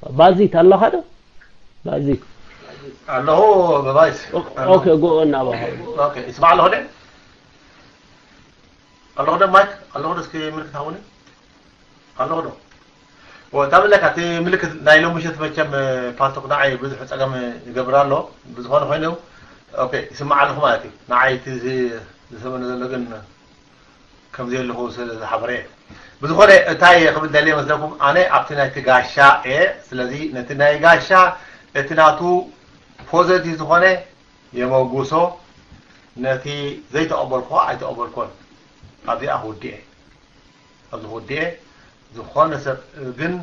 ባዚት ኣለኻ ዶ? ባዚት። ኣለኹ። በባይስ። ኦኬ፣ ጎ እናባኻ። ኦኬ፣ ይስማዕ ኣለኹ ደ? ኣለኹ ደ ማይክ? ኣለኹ ደ? እስኪ ምልክት ሃቡኒ። ኣለኹ ዶ? ወ-፣ እታ ምለካ፣ እቲ ምልክት ናይ ሎሚ ምሸት መቸም ፓልቶክ ንዓይ ብዙሕ ጸገም ይገብር ኣሎ። ብዝኾነ ኮይኑ፣ ኦኬ፣ ይስማዕ ኣለኹ ማለት እዩ። ንዓይ እቲ ዝ-፣ ዝሰመነ ዘሎ ግን ከም ዘየለኹ ስለ ዝሓበረ እየ። ብዝኾነ፣ እንታይ ክብል ደልየ መስለኩም፣ ኣነ ኣብቲ ናይቲ ጋሻ እየ። ስለዚ ነቲ ናይ ጋሻ፣ እቲ ናቱ ፖዘቲቭ ዝኾነ የመጉሶ፣ ነቲ ዘይተቐበልኩ ኣይተቐበልኩን። ኣብዚኣ ክውድእ እየ። ኣብዚ ክውድእ እየ። ዝኾነ ሰብ ግን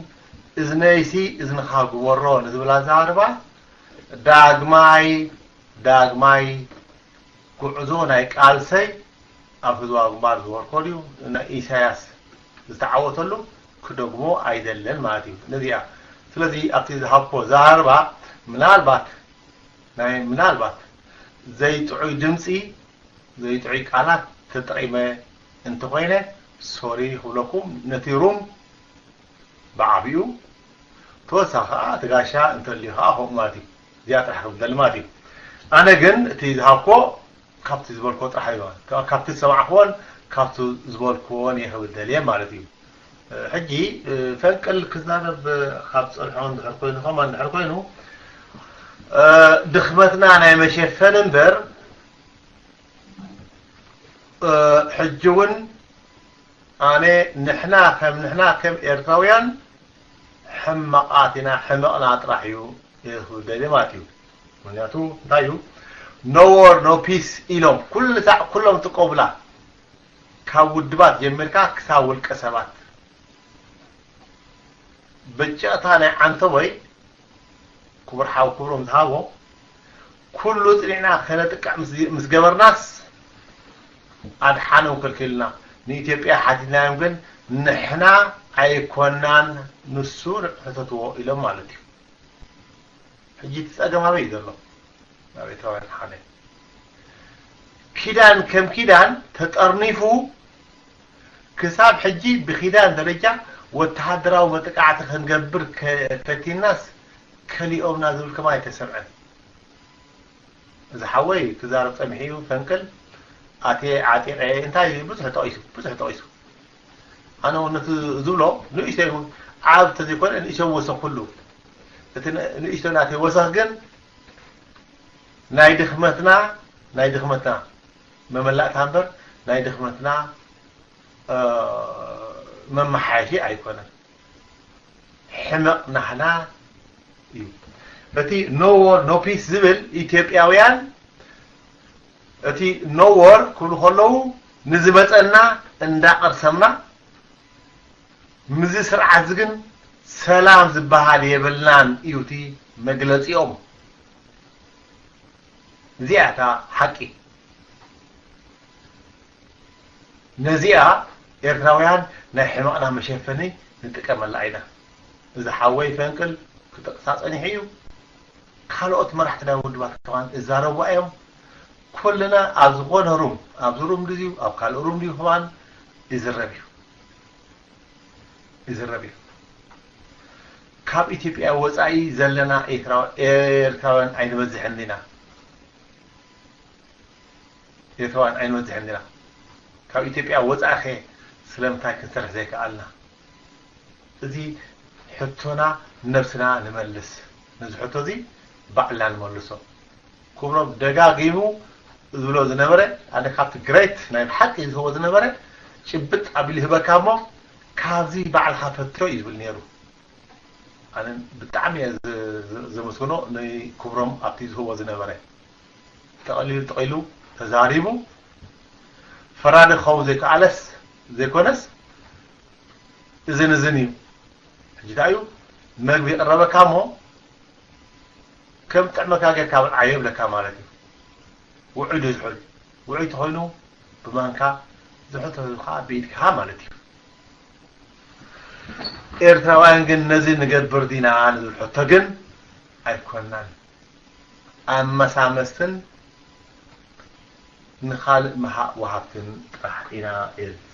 እዝነይሲ እዝንኻ ግበሮ ንዝብል ኣዘራርባ ዳግማይ፣ ዳግማይ ጉዕዞ ናይ ቃልሰይ ኣብ ህዝባዊ ግንባር ዝበልኮ ድዩ፣ ናይ ኢሳያስ ዝተዓወተሉ ክደግሞ ኣይደልን ማለት እዩ። ነዚኣ፣ ስለዚ ኣብቲ ዝሃብኮ ኣዘራርባ ምናልባት፣ ናይ ምናልባት ዘይጥዑይ ድምፂ፣ ዘይጥዑይ ቃላት ተጠቒመ እንተኾይነ ሶሪ ክብለኩም፣ ነቲ ሩም ብዓቢኡ ተወሳኺ ከዓ እቲ ጋሻ እንተልዩ ከዓ ከምኡ ማለት እዩ። እዚኣ ጥራሕ ክብል ደሊ ማለት እዩ። ኣነ ግን እቲ ዝሃብኮ ካብቲ ዝበልኮ ጥራሕ እዩ። ካብ-፣ ካብቲ ዝሰማዕክዎን ካብቲ ዝበልክዎን እየ ክብል ደልየ ማለት እዩ። እ፣ ሕጂ፣ እ፣ ፈንቅል ክዛረብ ካብ ዝጸንሖ እንድሕር ኮይኑ፣ ከማን እንድሕር ኮይኑ፣ እ፣ ድኽመትና ናይ መሸፈን እምበር፣ እ፣ ሕጂ እውን ኣነ፣ ንሕና ከም፣ ንሕና ከም ኤርትራውያን ሕማቓት ኢና፣ ሕመቕና ጥራሕ እዩ ክብል ደልየ ማለት እዩ። ምክንያቱ እንታይ እዩ? No war, no peace ኢሎም ኩሉ ሳዕ ኩሎም ጥቀቡላ፣ ካብ ውድባት ጀሚርካ ክሳብ ውልቀ ሰባት። ብጭቕታ ናይ ዓንተቦይ ክቡር ሓው ክብሮም ዝሃቦ፣ ኩሉ ጽኒዕና ከነጥቅዕ ምስ፣ ምስ ገበርናስ ኣድሓኖም ከልኪሉና። ንኢትዮጵያ ሓቲትናዮም ግን ንሕና ኣይኮናን፣ ንሱ ሕተትዎ ኢሎም ማለት እዩ። ሕጂ እቲ ጸገም ኣበይ እዩ ዘሎ? ኣብ ኤርትራውያን ሓደ ኪዳን ከም ኪዳን ተጠርኒፉ ክሳብ ሕጂ ብኪዳን ደረጃ ወተሃደራዊ መጥቃዕቲ ክንገብር ከ-፣ ፈቲናስ ከሊኦምና ዝብል ከማ ኣይተሰምዐን። እዚ ሓወይ ክዛረብ ጸሚሑ እዩ፣ ፈንቅል ኣትየ ዓጢቐ እንታይ ብዙሕ ጠቒሱ፣ ብዙሕ ጠቒሱ። ኣነ እውን ነቲ ዝብሎ ንእሽተይ እውን ዓብ ተዘይኮነ ንእሽተይ ወሰኽሉ። እቲ ን-፣ ንእሽቶ ናተይ ወሰኽ ግን ናይ ድኽመትና፣ ናይ ድኽመትና መመላእታ እምበር ናይ ድኽመትና፣ እ፣ መመሓየሺ ኣይኮነን። ሕመቕ ናህና እዩ። እቲ no war, no peace ዝብል ኢትዮጵያውያን እቲ no war ክብሉ ከለዉ ንዝመጸና እንዳቐርሰምና፣ ምስዚ ስርዓት እዚ ግን ሰላም ዝበሃል የብልናን እዩ እቲ መግለጺኦም። እዚኣ እታ ሓቂ። ነዚኣ ኤርትራውያን ናይ ሕመቕና መሸፈኒ ንጥቀመላ ኢና። እዚ ሓወይ ፈንቅል ክጠቕሳ ጸኒሑ እዩ። ካልኦት መራሕቲ ናይ ውድባት ከማን ይዛረቡ እዮም። ኩልና ኣብ ዝኾነ ሩም፣ ኣብዚ ሩም ድዩ፣ ኣብ ካልእ ሩም ድዩ ከማን ይዝረብ እዩ። ይዝረብ እዩ። ካብ ኢትዮጵያ ወጻኢ ዘለና ኤርትራው-፣ ኤርትራውያን ኣይንበዝሕን ኢና። ኤርትራውያን ኣይንበዝሕን ኢና። ካብ ኢትዮጵያ ወጻኢ ኸ ስለምንታይ ክንሰርሕ ዘይከኣልና? እዚ ሕቶና ንነብስና ንመልስ። ነዚ ሕቶ እዚ ባዕልና ንመልሶ። ክብሮም ደጋጊሙ ዝብሎ ዝነበረ፣ ኣነ ካብቲ ግሬት ናይ ብሓቂ ዝህቦ ዝነበረ፣ ጭብጥ ኣቢሉ ይህበካ እሞ፣ ካብዚ ባዕልኻ ፈትዮ እዩ ዝብል ነይሩ። ኣነ ብጣዕሚ እየ ዝ-፣ ዝ-፣ ዘመስግኖ ንክብሮም ኣብቲ ዝህቦ ዝነበረ። ጠቕሊሉ ጠቒሉ ተዛሪቡ፣ ፈራዲ ክኸውን ዘይከኣለስ፣ ዘይኮነስ፣ እዝን እዝን እዩ። ሕጂ እንታይ እዩ? መግቢ ይቕረበካ እሞ፣ ከም ጥዕመካ ጌርካ ብልዓዮ ይብለካ ማለት እዩ። ውዑይ ዶ ዝሑል? ውዑይ ተኾይኑ ብማንካ፣ ዝሑል ተኾይኑ ከዓ ብኢድካ ማለት እዩ። ኤርትራውያን ግን ነዚ ንገብር ዲና ንዝብል ሕቶ ግን ኣይኮናን። ኣመሳመስትን ንኻልእ መሃ-፣ ወሃብትን ጥራሕ ኢና።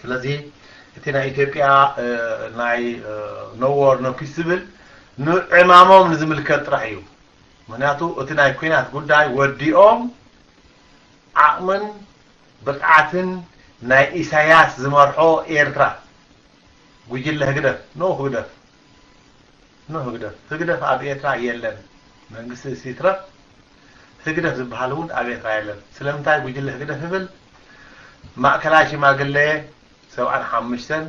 ስለዚ እቲ ናይ ኢትዮጵያ፣ እ፣ ናይ፣ እ፣ no war no peace ዝብል ንዕማሞም ንዝምልከት ጥራሕ እዩ። ምክንያቱ እቲ ናይ ኲናት ጉዳይ ወዲኦም ዓቕምን ብቕዓትን ናይ ኢሳያስ ዝመርሖ ኤርትራ፣ ጉጅለ ህግደፍ፣ no ህግደፍ፣ no ህግደፍ፣ ህግደፍ ኣብ ኤርትራ የለን። መንግስቲ ሲትረፍ ህግደፍ ዝበሃል እውን ኣብ ኤርትራ የለን። ስለምንታይ ጉጅለ ህግደፍ ይብል? ማእከላይ ሽማግለ ሰብዓን ሓሙሽተን፣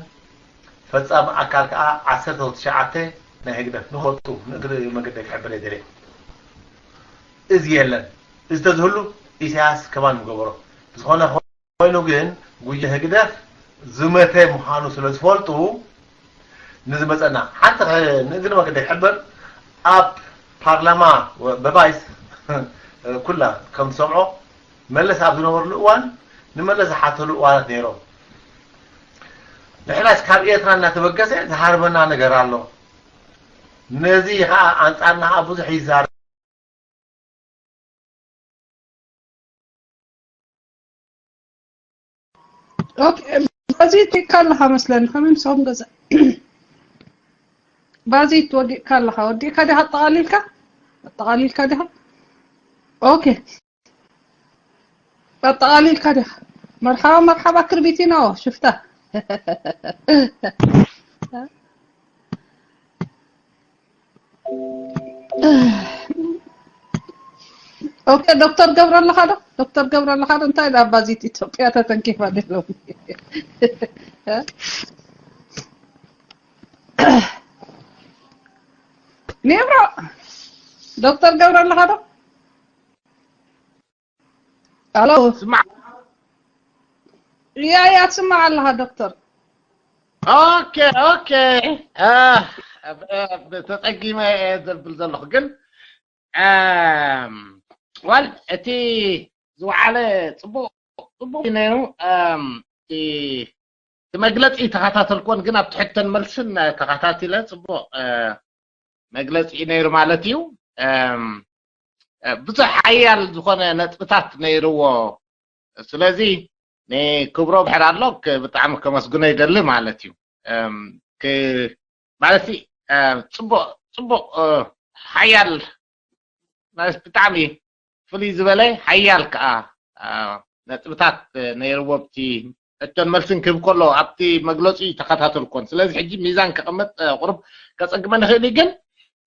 ፈጻሚ ኣካል ከኣ ዓሰርተ ትሽዓተ ናይ ህግደፍ ንኸወጡ ንእግሪ መገዲ ክሕብር እየ ደልየ። እዚ የለን። እዚ ተዝህሉ ኢሳያስ ከማን ምገበሮ። ዝኾነ ኮይኑ ግን ጉጅለ ህግደፍ ዝመተ ምዃኑ ስለ ዝፈልጡ ንዝመጸና ሓንቲ ንእግሪ መገዲ ክሕብር ኣብ ፓርላማ በባይስ ኩላ ከም ትሰምዖ መለስ ኣብ ዝነበርሉ እዋን ንመለስ ዝሓተሉ እዋናት ነይሮም። ንሕናስ ካብ ኤርትራ እናተበገሰ ዝሃርመና ነገር ኣሎ። ነዚ ከዓ ኣንጻርና ከዓ ብዙሕ ይዛረብ። ኦኬ፣ ባዚት ወዲእካ ኣለኻ መስለኒ። ከመይ ምስኦም ገዛ ባዚት ወዲእካ ኣለኻ? ወዲእካ ዲኻ? ኣጠቓሊልካ ኣጠቓሊልካ ዲኻ? ኦኬ፣ ኣጠቓሊልካ ዲኻ? መርሓባ መርሓባ ክርቢቲኖ ሽፍታ። ኦኬ፣ ዶክተር ገብረ ኣለኻ ዶ? ዶክተር ገብረ ኣለኻ ዶ? እንታይ ዳ ባዚት ኢትዮጵያ ተተንኪፋ ደሎ? ኔብሮ ዶክተር ገብረ ኣለኻ ዶ? ኣሎ ስማዕ ያ ያ ትስማዕ ኣለኻ ዶክተር። ኦኬ ኦኬ። አ፣ ብ- ብ- ተጸጊመ እየ ዘብል ዘለኹ ግን ኣም፣ ዋል እቲ ዝወዓለ ጽቡቅ ጽቡቅ እዩ ነይሩ። ኣም፣ እቲ እቲ መግለጺ ተኸታተልኩዎን ግን ኣብቲ ሕቶን መልስን ተኸታቲለ ጽቡቅ እ፣ መግለጺ እዩ ነይሩ ማለት እዩ። ኣም፣ እ፣ ብዙሕ ሓያል ዝኾነ ነጥብታት ነይርዎ። ስለዚ ንክብሮ ብሕር ኣሎ ክ- ብጣዕሚ ከመስግኖ ይደሊ ማለት እዩ። ኣም፣ ክ- ማለት እ፣ ጽቡቅ ጽቡቅ እ፣ ሓያል ማለት ብጣዕሚ ፍልይ ዝበለ ሓያል ከዓ እ፣ ነጥብታት እ፣ ነይርዎ። ኣብቲ ሕቶን መልስን ክህብ ከሎ ኣብቲ መግለፂ ተኸታተልኮን። ስለዚ ሕጂ ሚዛን ከቐምጥ እ፣ ቁሩብ ከፀግመ ንኽእል እዩ፣ ግን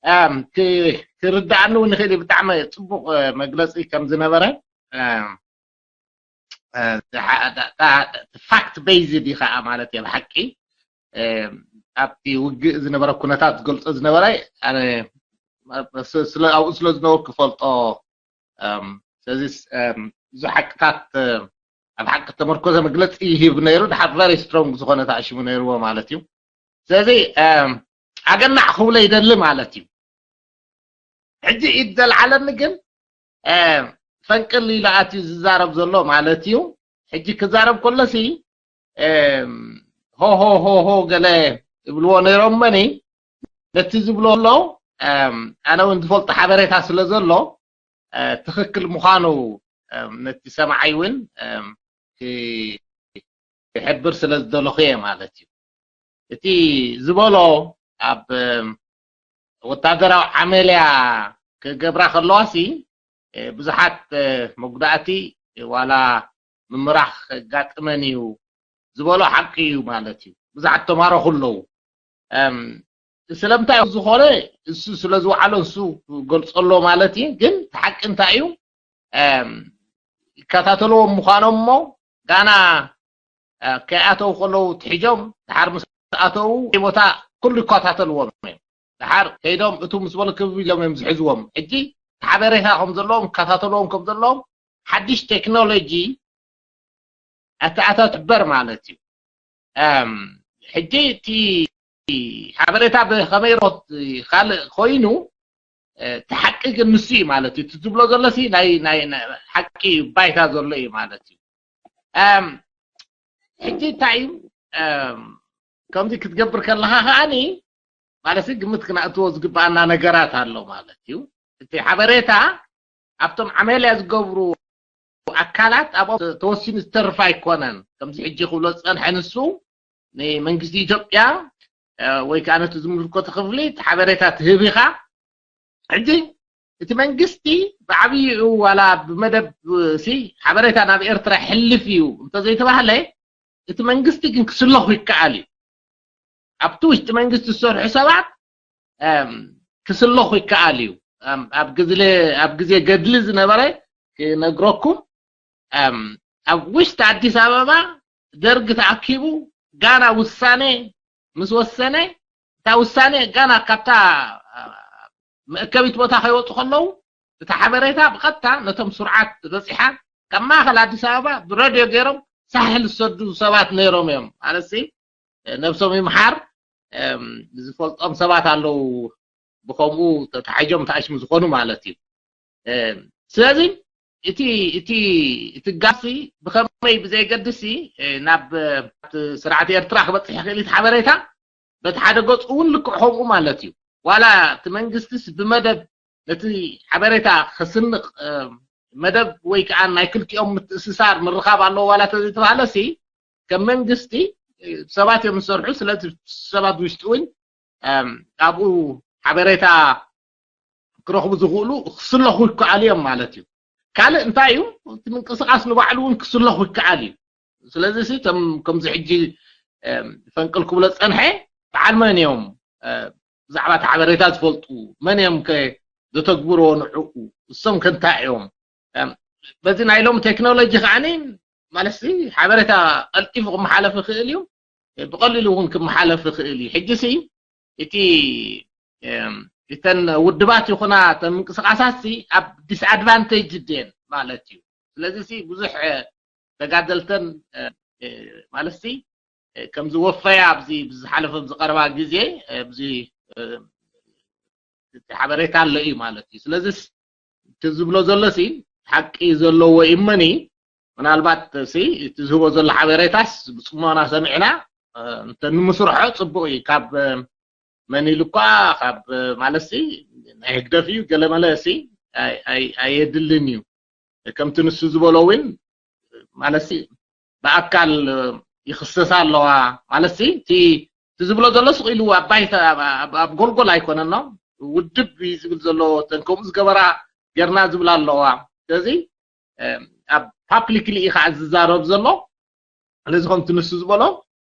ኣም፣ ክ- ክርድኣኒ እውን ይኽእል እዩ። ብጣዕሚ ፅቡቅ እ፣ መግለፂ ከም ዝነበረ እ፣ እ፣ ፋክት ቤይዝድ እዩ ከዓ ማለት እየ ብሓቂ እ፣ ኣብቲ ውግእ ዝነበረ ኩነታት ዝገልፆ ዝነበረ ኣነ ስ- ስለ ኣብኡ ስለ ዝነበርኩ ክፈልጦ እም፣ ስለዚ እም፣ ብዙ ሓቅታት እ፣ ኣብ ሓቂ ተመርኮዘ መግለፂ ይህብ ነይሩ። ድሓር ቨሪ ስትሮንግ ዝኾነ ተኣሽሙ ነይርዎ ማለት እዩ። ስለዚ እም፣ ኣገናዕ ክብሎ ይደሊ ማለት እዩ። ሕጂ ኢድ ዘልዓለኒ ግን እ፣ ፈንቅል ኢሉ ኣትዩ ዝዛረብ ዘሎ ማለት እዩ። ሕጂ ክዛረብ ከሎሲ እ፣ ሆ ሆ ሆ ሆ ገለ ይብልዎ ነይሮም መኒ ነቲ ዝብሎ ኣሎ ኣነ እውን ዝፈልጦ ሓበሬታ ስለ ዘሎ እ፣ ትኽክል ምዃኑ እ፣ ነቲ ሰማዓይ እውን እ፣ ክ- ክሕብር ስለ ዝደለኹ እየ ማለት እዩ። እቲ ዝበሎ ኣብ እ፣ ወታደራዊ ዓመልያ ክገብራ ከለዋሲ እ፣ ብዙሓት እ፣ መጉዳእቲ ዋላ ምምራኽ ከጋጥመን እዩ ዝበሎ ሓቂ እዩ ማለት እዩ። ብዙሓት ተማረኹ ኣለዉ። እም፣ ስለምንታይ ዝኾነ እሱ ስለ ዝወዓሎ እሱ ገልጾ ኣሎ ማለት እዩ። ግን እቲ ሓቂ እንታይ እዩ? እም፣ ይከታተልዎም ምዃኖም እሞ ጋና እ፣ ከይኣተው ከለዉ ትሒዞም ድሓር ምስ ኣተዉ ቦታ ኩሉ ይከታተልዎም እዮም። ድሓር ከይዶም እቱ ምስ በሉ ክብ ኢሎም እዮም ዝሕዝዎም። ሕጂ ሓበሬታ ከም ዘለዎም ይከታተልዎም ከም ዘለዎም ሓድሽ ቴክኖሎጂ ኣተኣታትበር ማለት እዩ። እም፣ ሕጂ እቲ ሓበሬታ ብኸመይ ሮት ካልእ ኮይኑ እ፣ እቲ ሓቂ ግን ንሱ እዩ ማለት እዩ። እቲ ዝብሎ ዘሎ ሲ ናይ ናይ ናይ ሓቂ ባይታ ዘሎ እዩ ማለት እዩ። እም፣ ሕጂ እንታይ እዩ እም፣ ከምዚ ክትገብር ከለኻ ከዓኒ ማለት ግምት ክነእትዎ ዝግበኣና ነገራት ኣሎ ማለት እዩ። እቲ ሓበሬታ ኣብቶም ዓመልያ ዝገብሩ ኣካላት ኣብኦም ተወሲኑ ዝተርፍ ኣይኮነን። ከምዚ ሕጂ ክብሎ ዝጸንሐ ንሱ ንመንግስቲ ኢትዮጵያ ወይ ከዓ ነቲ ዝምልከቶ ክፍሊ እቲ ሓበሬታ ትህብ ኢኻ። ሕጂ እቲ መንግስቲ ብዓብይኡ ዋላ ብመደብ ሲ ሓበሬታ ናብ ኤርትራ ሕልፍ እዩ እንተዘይተባህለ እቲ መንግስቲ ግን ክስለኹ ይከኣል እዩ። ኣብቲ ውሽጢ መንግስቲ ዝሰርሑ ሰባት ክስለኹ ይከኣል እዩ። ኣብ ግዜ ገድሊ ዝነበረ ክነግረኩም ኣብ ውሽጢ ኣዲስ ኣበባ ደርጊ ተኣኪቡ ጋና ውሳኔ ምስ ወሰነ እታ ውሳኔ ጋና ካብታ መእከቢት ቦታ ከይወፁ ከለዉ እቲ ሓበሬታ ብቐጥታ ነቶም ስርዓት በፂሓ ካብ ማእኸል ኣዲስ ኣበባ ብረድዮ ገይሮም ሳሕል ዝሰዱ ሰባት ነይሮም እዮም። ማለት ነብሶም ይምሓር ዝፈልጦም ሰባት ኣለዉ ብከምኡ ተታሒዞም ተኣሽሙ ዝኾኑ ማለት እዩ። ስለዚ እቲ እቲ እቲ ጋሲ ብከመይ ብዘይገድሲ ናብ ስርዓት ኤርትራ ክበፅሕ ይኽእል እቲ ሓበሬታ በቲ ሓደ ገፁ እውን ልክዕ ከምኡ ማለት እዩ። ዋላ እቲ መንግስቲስ ብመደብ ነቲ ሓበሬታ ከስንቕ መደብ ወይ ከዓ ናይ ክልቲኦም ምትእስሳር ምርኻብ ኣለዎ ዋላ ተዘይተባሃለ ሲ ከም መንግስቲ ሰባት እዮም ዝሰርሑ። ስለዚ ሰባት ውሽጢ እውን ኣብኡ ሓበሬታ ክረኽቡ ዝኽእሉ ክስለኹ ይከኣሉ እዮም ማለት እዩ። ካልእ እንታይ እዩ? እቲ ምንቅስቃስ ንባዕሉ እውን ክስለኹ ይከኣል እዩ። ስለዚ ሲ ከም ከምዚ ሕጂ ፈንቅል ክብሎ ዝፀንሐ በዓል መን እዮም ብዛዕባ እቲ ሓበሬታ ዝፈልጡ? መን እዮም ከ ዘተግብርዎ ንዕኡ? እሶም ከ እንታይ እዮም? በዚ ናይ ሎም ቴክኖሎጂ ከዓኒ ማለት ሓበሬታ ቀልጢፉ ክመሓለፍ ይኽእል እዩ፣ ብቐሊሉ እውን ክመሓለፍ ይኽእል እዩ። ሕጂ ሲ እቲ እተን ውድባት ይኹና እተን ምንቅስቃሳት ሲ ኣብ ዲስኣድቫንቴጅ ድየን ማለት እዩ። ስለዚ ሲ ብዙሕ ተጋደልተን ማለት ሲ ከም ዝወፈያ ኣብዚ ዝሓለፈ ዝቀረባ ግዜ ኣብዚ ሓበሬታ ኣሎ እዩ ማለት እዩ። ስለዚ እቲ ዝብሎ ዘሎ ሲ ሓቂ ዘለዎ ይመኒ ምናልባት ሲ እቲ ዝህቦ ዘሎ ሓበሬታስ ብፅሞና ሰሚዕና እንተ ንምስርሖ ፅቡቅ እዩ። ካብ መን ኢሉ እኳ ካብ ማለት ሲ ናይ ህግደፍ እዩ ገለመለ ሲ ኣየድልን እዩ። ከምቲ ንሱ ዝበሎ እውን ማለት ሲ ብኣካል ይኽሰሳ ኣለዋ ማለት ሲ እቲ ዝብሎ ዘሎ ስቕ ኢሉ ኣብ ባይታ ኣብ ጎልጎል ኣይኮነን ነው ውድብ እዩ ዝብል ዘሎ ተን ከምኡ ዝገበራ ገርና ዝብል ኣለዋ። ስለዚ ኣብ ፓብሊክሊ እዩ ከዓ ዝዛረብ ዘሎ። ስለዚ ከምቲ ንሱ ዝበሎ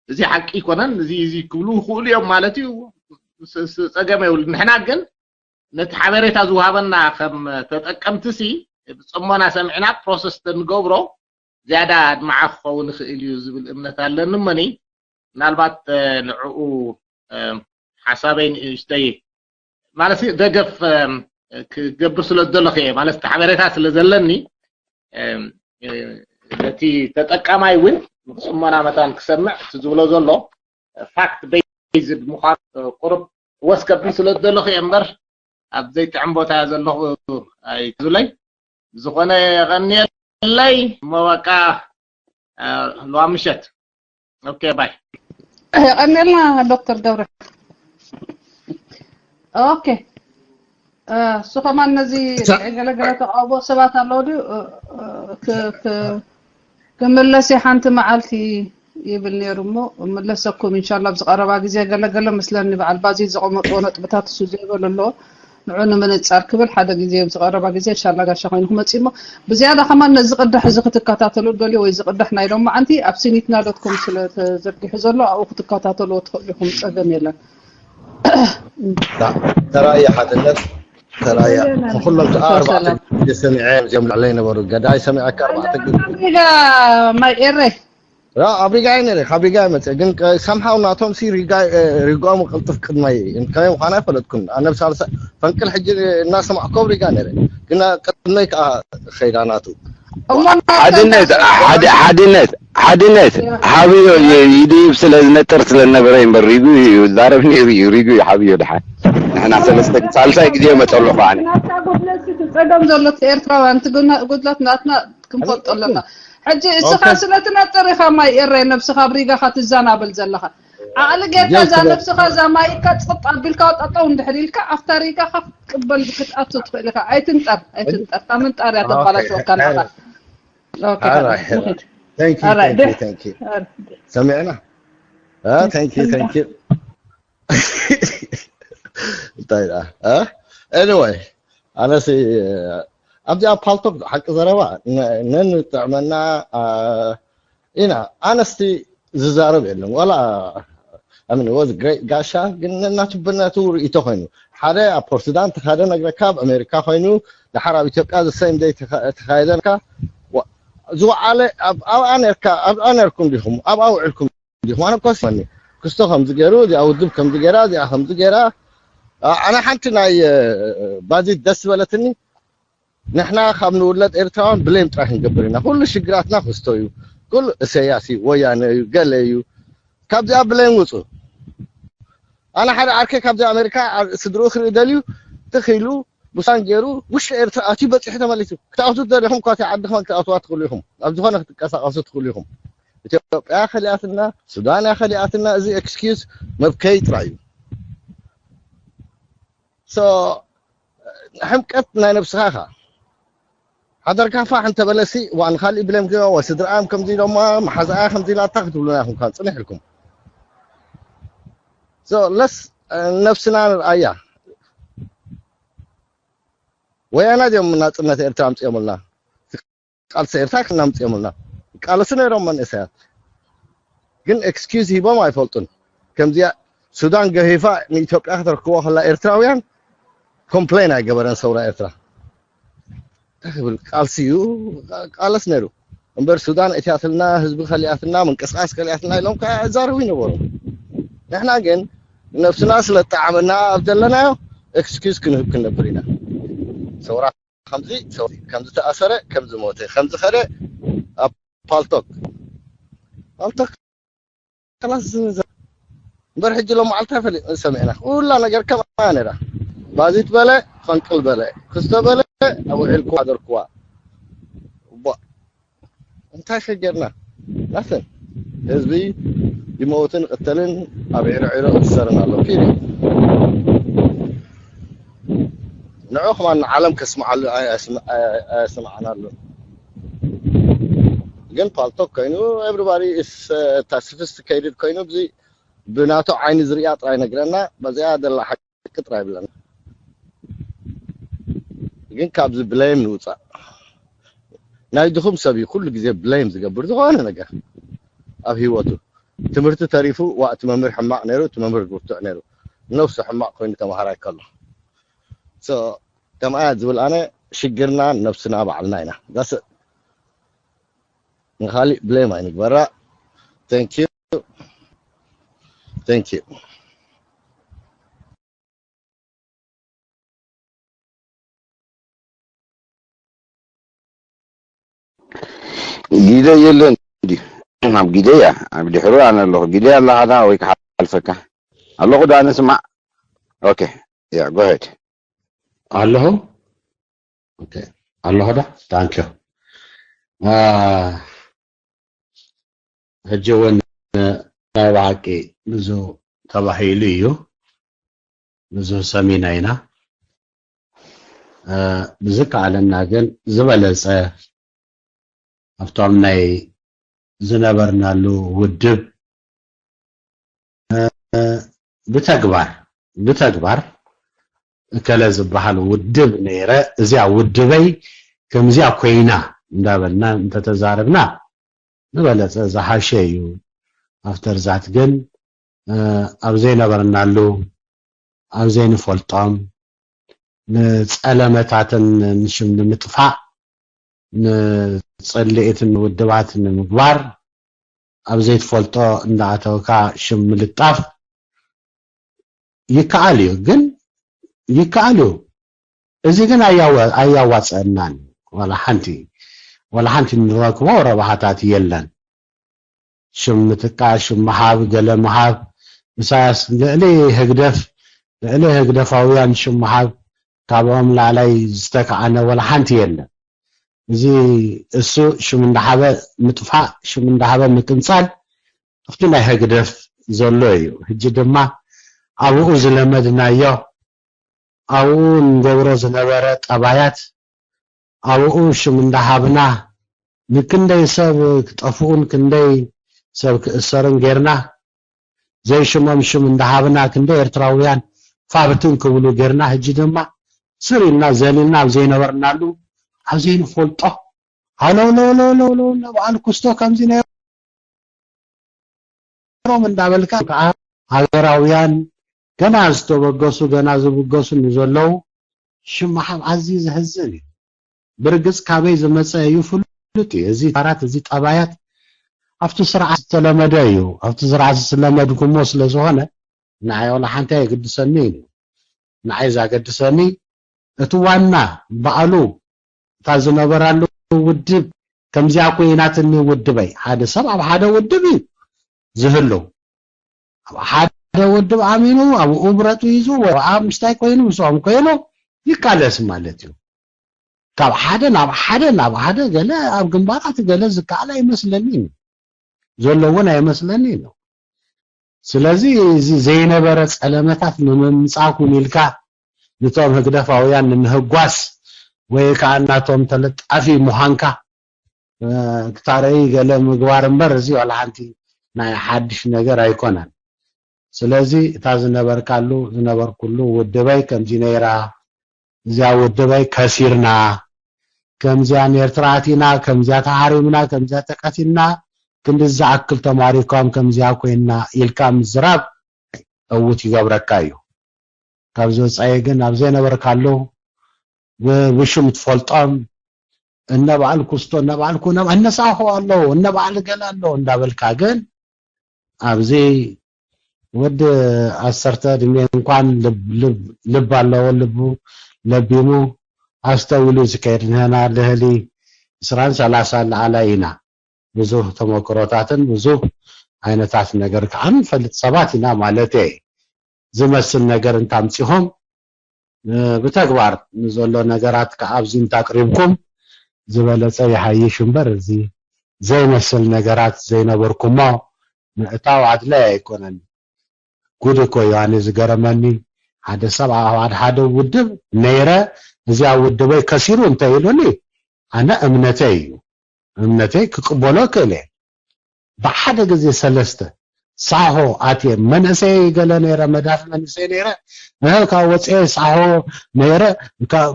እዚ ሓቂ ይኮነን እዚ እዚ ክብሉ ይኽእሉ እዮም ማለት እዩ። ፀገም የብሉ። ንሕና ግን ነቲ ሓበሬታ ዝወሃበና ከም ተጠቀምቲ ሲ ብፅሞና ሰሚዕና ፕሮሰስ ተንገብሮ ዝያዳ ኣድማዓ ክኸውን ይኽእል እዩ ዝብል እምነት ኣለኒ። እመኒ ምናልባት ንዕኡ ሓሳበይ ንእሽተይ ማለት ደገፍ ክገብር ስለ ዝደለኹ እየ ማለት ሓበሬታ ስለ ዘለኒ ነቲ ተጠቃማይ እውን ብፅሞና መታን ክሰምዕ እቲ ዝብሎ ዘሎ ፋክት ቤዝድ ምዃኑ ቁሩብ ወስ ከብል ስለ ዝደለኹ እየ እምበር ኣብ ዘይጥዕም ቦታ ዘለኹ ኣይትብለይ። ዝኾነ የቐንየለይ እሞ በቃ ልዋ ምሸት ኦኬ ባይ። የቐንየልና ዶክተር ገብረ። ኦኬ እሱ ከማን ነዚ ገለገለ ተቃውሞ ሰባት ኣለዉ ድዩ ክምለስ ሓንቲ መዓልቲ ይብል ነይሩ እሞ እምለሰኩም ኢንሻላ ኣብዚ ቀረባ ግዜ ገለገለ መስለኒ በዓል ባዚ ዘቐመጥዎ ነጥብታት እሱ ዘይበሎ ኣለዎ ንዑ ንምንፃር ክብል ሓደ ግዜ ኣብዚ ቀረባ ግዜ ኢንሻላ ጋሻ ኮይኑ ክመፅእ እሞ ብዝያዳ ከማን ነዚ ቅዳሕ እዚ ክትከታተሉ ደልዮ ወይ እዚ ቅዳሕ ናይ ሎማዓንቲ ኣብ ሲኒትና ዶት ኮም ስለ ተዘርጊሑ ዘሎ ኣብኡ ክትከታተልዎ ትኽእሉ ኢኹም ፀገም የለን ተራእየ ሓድነት ተራእየ ኩሎም ከዓ ኣርባዕተ ግዜ ሰሚዐ እዮም ላዕለይ ነበሩ ገዳይ ሰሚዐካ ኣርባዕተ ግዜ ሪጋ ማይ ኤረ ኣብ ሪጋ እየ ነረ ካብ ሪጋ መፀ ግን ሰምሓው ናቶም ሲ ሪጋ ሪጋኦም ቅልጥፍ ቅድመይ እንታይ ምኳኑ ኣይፈለጥኩን ኣነ ብሳልሳ ፈንቅል ሕጂ እናሰማዕኮ ኣብ ሪጋ ነረ ግን ቅድመይ ከዓ ኸይዳ ናቱ ሓድነት ሓድነት ሓድነት ሓብዮ ይድይብ ስለ ዝነጥር ስለ ዝነበረ እምበር ሪጉ ይዛረብ ነይሩ እዩ ሪጉ እዩ ሓብዮ ድሓን ንሕና ሰለስተ ሳልሳይ ግዜ መፀ ኣለኹ ኣነ ናታ ጉድለት ትፀገም ዘሎ ኤርትራውያን ትጉድለት ናትና ክንፈልጦ ኣለና ሕጂ እስኻ ስለ ትነጥር ኢኻ ማይ ኤረ ነብስኻ ኣብ ሪጋኻ ትዘናበል ዘለኻ ዓቕሊ ጌርካ እዛ ነብስኻ እዛ ማይካ ጽቕጥ ኣቢልካ ጠጠው እንድሕር ኢልካ ኣብታ ሪጋኻ ክትቅበል ክትኣቱ ትኽእል ኢኻ ኣይትንጠር ኣይትንጠር እታ ምንጣር እያ ተባላሽወካ ኣለኻ ሰሚዕና thank you thank you እንታይ ደኣ? እ? Anyway፣ ኣነሲ ኣብዚኣ ፓልቶክ ሓቂ ዘረባ ነ-፣ ነንጥዕመና፣ ኣ፣ ኢና። ኣነስቲ ዝዛረብ የለን። ዋላ፣ I mean, was great ጋሻ፣ ግን ነናቱ ብናቱ ርእይቶ ኮይኑ። ሓደ ኣብ ፖርት ሱዳን ተኻደ ነግረካ፣ ኣብ ኣሜሪካ ኮይኑ፣ ድሓር ኣብ ኢትዮጵያ the same day ተኻ-፣ ተኻየደ ነካ። ዋ-፣ ዝወዓለ ኣብ-፣ ኣብኣ ነርካ፣ ኣብኣ ነርኩም ዲኹም፣ ኣብኣ ውዕልኩም ዲኹም? ኣነ እኮ ስማኒ። ክስቶ ከምዚ ገይሩ፣ እዚኣ ውድብ ከምዚ ገይራ፣ እዚኣ ከምዚ ገይራ። ኣ-፣ ኣነ ሓንቲ ናይ፣ እ፣ ባዚት ደስ ዝበለትኒ፣ ንሕና ካብ ንውለድ ኤርትራውያን ብሌም ጥራይ ክንገብር ኢና። ኩሉ ሽግራትና ክስቶ እዩ። ኩሉ እሰያስ እዩ፣ ወያነ እዩ፣ ገለ እዩ። ካብዚኣ ብሌም ውጹ። ኣነ ሓደ ዓርከይ ካብዚ ኣሜሪካ ዓ-፣ ስድርኡ ክርኢ ደልዩ፣ ትኽ ኢሉ፣ ቡሳን ገይሩ፣ ውሽጢ ኤርትራ ኣትዩ በጺሑ ተመሊሱ። ክትኣትዉ ትደልኹም እኳ፣ እቲ ዓዲ ከማን ክትኣትዋ ትኽእሉ ኢኹም። ኣብ ዝኾነ ክትንቀሳቐሱ ትኽእሉ ኢኹም። ኢትዮጵያ ከሊኣትና፣ ሱዳን እያ ከሊኣትና፣ እዚ ኤክስኪዩዝ መብከይ ጥራይ እዩ። ሶ፣ ሕምቀት ናይ ነብስኻ ኢኻ። ሓደርካ ፋሕ እንተበለሲ፣ ዋ፣ ንኻልእ ብሌም ግበ፣ ወ-፣ ስድራኣም ከምዚ ኢሎማ፣ መሓዛኣ ከምዚ ኢላታ ክትብሉና ኢኹም፣ ካብ ጽንሕ ኢልኩም። ሶ፣ ለስ፣ ነብስና ንርኣያ። ወያና ድዮም ናጽነት ኤርትራ ኣምጺኦምልና? ቃልሲ ኤርትራ ክና ኣምጺኦምልና? ቃለሱ ነይሮም መንእሰያት። ግን ኤክስኪዩዝ ሂቦም ኣይፈልጡን። ከምዚኣ ሱዳን ገሂፋ ንኢትዮጵያ ከተረክቦ ከላ ኤርትራውያን ኮምፕሌን ኣይገበረን ሰውራ ኤርትራ። እንታይ ክብል ቃልሲ እዩ ቃለስ ነይሩ። እምበር ሱዳን እትያትልና፣ ህዝቢ ከሊኣትና፣ ምንቅስቃስ ከሊኣትና ኢሎም ከኣ ይዛረቡ ይነበሩ። ንሕና ግን ነብስና ስለ እጠዓመና ኣብ ዘለናዮ ኤክስኪዩዝ ክንህብ ክንነብር ኢና። ሰውራ ከምዚ፣ ሰው-፣ ከምዚ ተኣሰረ፣ ከምዚ ሞተ፣ ከምዚ ኸደ ኣብ ፓልቶክ። ፓልቶክ ከላስ ዝንዘ-፣ እምበር ሕጂ ሎም መዓልቲ ፈሊ-፣ ሰሚዕና። ኩላ ነገር ከምኣ ነይራ። ባዚት በለ፣ ፈንቅል በለ፣ ክስቶ በለ፣ ኣውዒልኩዋ፣ ሓደርኩዋ። እቧ፣ እንታይ ከ ጌርና? ናትን። ህዝቢ ይመውትን ይቕተልን ኣብ ዒሮ ዒሮ ይእሰርን ኣሎ። ፒሪየድ። ንዑ ከማን ንዓለም ከስምዓሉ ኣይ-፣ ኣስም-፣ ኣይ-፣ ኣየስምዓናሉን። ግን ፓልቶክ ኮይኑ፣ ኤቭሪባዲ ኢስ፣ እ፣ እታ ሶፊስቲኬትድ ኮይኑ፣ ብዚ ብናቱ ዓይኒ ዝርእያ ጥራይ ነግረና፣ በዚኣ ደላ ሓቂ ጥራይ ይብለና። ግን ካብዚ ብሌም ንውጻእ። ናይ ድኹም ሰብ እዩ ኩሉ ግዜ ብሌም ዝገብር ዝኾነ ነገር ኣብ ህይወቱ። ትምህርቲ ተሪፉ፣ ዋ፣ እቲ መምህር ሕማቕ ነይሩ፣ እቲ መምህር ብርቱዕ ነይሩ። ነብሱ ሕማቕ ኮይኑ ተማሃራይ ከሎ። ሶ፣ ከምኣ ዝብል ኣነ ሽግርና ነብስና ባዕልና ኢና። That's it። ንኻሊእ ብሌም ኣይንግበራ። Thank you። Thank you። ጊደ የለን ድዩ? ኣብ ጊደ እያ። ኣብ ድሕሩ ኣነ ኣለኹ። ጊደ ኣለኻ ዳ ወይ ክሓልፈካ? ኣለኹ ዳ ንስማዕ። ኦኬ። ያ፣ go ahead። ኣለኹ። ኦኬ። ኣለኹ ዳ? ታንክ ዩ። አ፣ ሕጂ እውን ናይ ብሓቂ ብዙ ተባሂሉ እዩ። ብዙ ሰሚና ኢና። እ፣ ብዝከኣለና ግን ዝበለጸ ኣብቶም ናይ ዝነበርናሉ ውድብ፣ እ፣ ብተግባር፣ ብተግባር እከለ ዝበሃል ውድብ ነይረ፣ እዚኣ ውድበይ ከምዚኣ ኮይና እንዳበልና እንተተዛረብና ዝበለጸ ዝሓሸ እዩ። ኣፍተር ዛት ግን፣ እ፣ ኣብ ዘይነበርናሉ፣ ኣብ ዘይንፈልጦም፣ ንጸለመታትን ንሽም ንምጥፋእ፣ ንጽልኢትን ውድባት ንምግባር፣ ኣብ ዘይትፈልጦ እንዳኣተውካ ሽም ምልጣፍ ይከኣል እዩ። ግን ይከኣል እዩ። እዚ ግን ኣያዋ-፣ ኣያዋጸአናን እዩ። ዋላ ሓንቲ፣ ዋላ ሓንቲ እንረክቦ ረብሓታት የለን። ሽም ምጥቃስ፣ ሽም ምሃብ፣ ገለ ምሃብ፣ ኢሳያስ ልዕሊ ህግደፍ፣ ልዕሊ ህግደፋውያን ሽም ምሃብ፣ ካብኦም ላዕላይ ዝተካኣነ ዋላ ሓንቲ የለን። እዚ እሱ ሽም እንዳሃበ ምጥፋእ፣ ሽም እንዳሃበ ምቅንጻል፣ ኣብቲ ናይ ህግደፍ ዘሎ እዩ። ሕጂ ድማ ኣብኡ ዝለመድናዮ፣ ኣብኡ ንገብሮ ዝነበረ ጠባያት፣ ኣብኡ ሽም እንዳሃብና፣ ንክንደይ ሰብ ክጠፍኡን ክንደይ ሰብ ክእሰርን ጌርና፣ ዘይሽሞም ሽም እንዳሃብና ክንደ ኤርትራውያን ፋብትን ክብሉ ጌርና፣ ሕጂ ድማ ስር ኢልና ዘሊልና ኣብ ዘይነበርናሉ ኣብ ዘይንፈልጦ ሃለውለውለውለውለው በዓል ኩስቶ ከምዚ ነይሮም እንዳበልካ ከዓ ሃገራውያን ገና ዝተበገሱ ገና ዝብገሱ ንዘለዉ ሽም ምሃብ ኣዝዩ ዘሕዝን እዩ። ብርግጽ ካበይ ዝመጸ እዩ ፍሉጥ እዩ። እዚ ታራት እዚ ጠባያት ኣብቲ ስርዓት ዝተለመደ እዩ። ኣብቲ ስርዓት ዝለመድኩሞ ስለ ዝኾነ ንዓይ ዋላ ሓንቲ ኣየግድሰኒ እዩ። ንዓይ ዛገድሰኒ እቲ ዋና በዓሉ እታ ዝነበራሉ ውድብ ከምዚኣ ኮይናትኒ ውድበይ። ሓደ ሰብ ኣብ ሓደ ውድብ እዩ ዝህሉ። ኣብ ሓደ ውድብ ኣሚኑ ኣብኡ ብረቱ ሒዙ ወይ ኣብ ምስታይ ኮይኑ ምስኦም ኮይኑ ይቃለስ ማለት እዩ። ካብ ሓደ ናብ ሓደ ናብ ሓደ ገለ ኣብ ግንባራት ገለ ዝከኣል ኣይመስለኒን እዩ። ዘሎ እውን ኣይመስለኒን እዩ። ስለዚ እዚ ዘይነበረ ጸለመታት ንምምጻእ ኩን ኢልካ ነቶም ህግደፋውያን ንምህጓስ ወይ ከዓ እናቶም ተለጣፊ ምዃንካ ክታረይ ገለ ምግባር እምበር እዚ ዋላ ሓንቲ ናይ ሓድሽ ነገር ኣይኮነን። ስለዚ እታ ዝነበርካሉ ዝነበርኩሉ ውድበይ ከምዚ ነይራ፣ እዚኣ ውድበይ ከሲርና፣ ከምዚኣ ኔርትራ ኣቲና፣ ከምዚኣ ተሃሪምና፣ ከምዚኣ ተቀቲልና፣ ክንዲ ዝኣክል ተማሪኮም ከምዚኣ ኮይንና ኢልካ ምዝራብ ዕውት ይገብረካ እዩ። ካብ ዝወፃኢ ግን ኣብ ዘይነበርካሉ ብሽም ትፈልጦም እነ በዓል ኩስቶ እነ በዓል ኩነም እነ ሳሆ ኣለዉ እነ በዓል ገለ ኣለዉ እንዳበልካ ግን ኣብዚ ወዲ ዓሰርተ ዕድሜ እንኳን ልብ ኣለዎ ልቡ ለቢሙ ኣስተውሉ ዝከየድ ንህና ልህሊ ዕስራን ሰላሳን ለዓላይ ኢና። ብዙህ ተመክሮታትን ብዙህ ዓይነታት ነገር ከዓ ንፈልጥ ሰባት ኢና ማለት እየ። ዝመስል ነገር እንታምፂኹም ብተግባር ንዘሎ ነገራት ከዓ ኣብዚ እንታቅሪብኩም ዝበለፀ ይሃይሽ እምበር እዚ ዘይመስል ነገራት ዘይነበርኩሞ ምእታው ኣድላይ ኣይኮነን። ጉድ እኮ እዩ ኣነ ዝገረመኒ ሓደ ሰብ ኣብ ሓደ ውድብ ነይረ እዚኣ ውድበይ ከሲሩ እንተ ኢሉኒ ኣነ እምነተይ እዩ እምነተይ ክቅበሎ ክእል እየ። ብሓደ ግዜ ሰለስተ ሳሆ ኣትየ መንእሰይ ገለ ነይረ መዳፍ መንእሰይ ነይረ እህ ካብ ወፅኤ ሳሆ ነይረ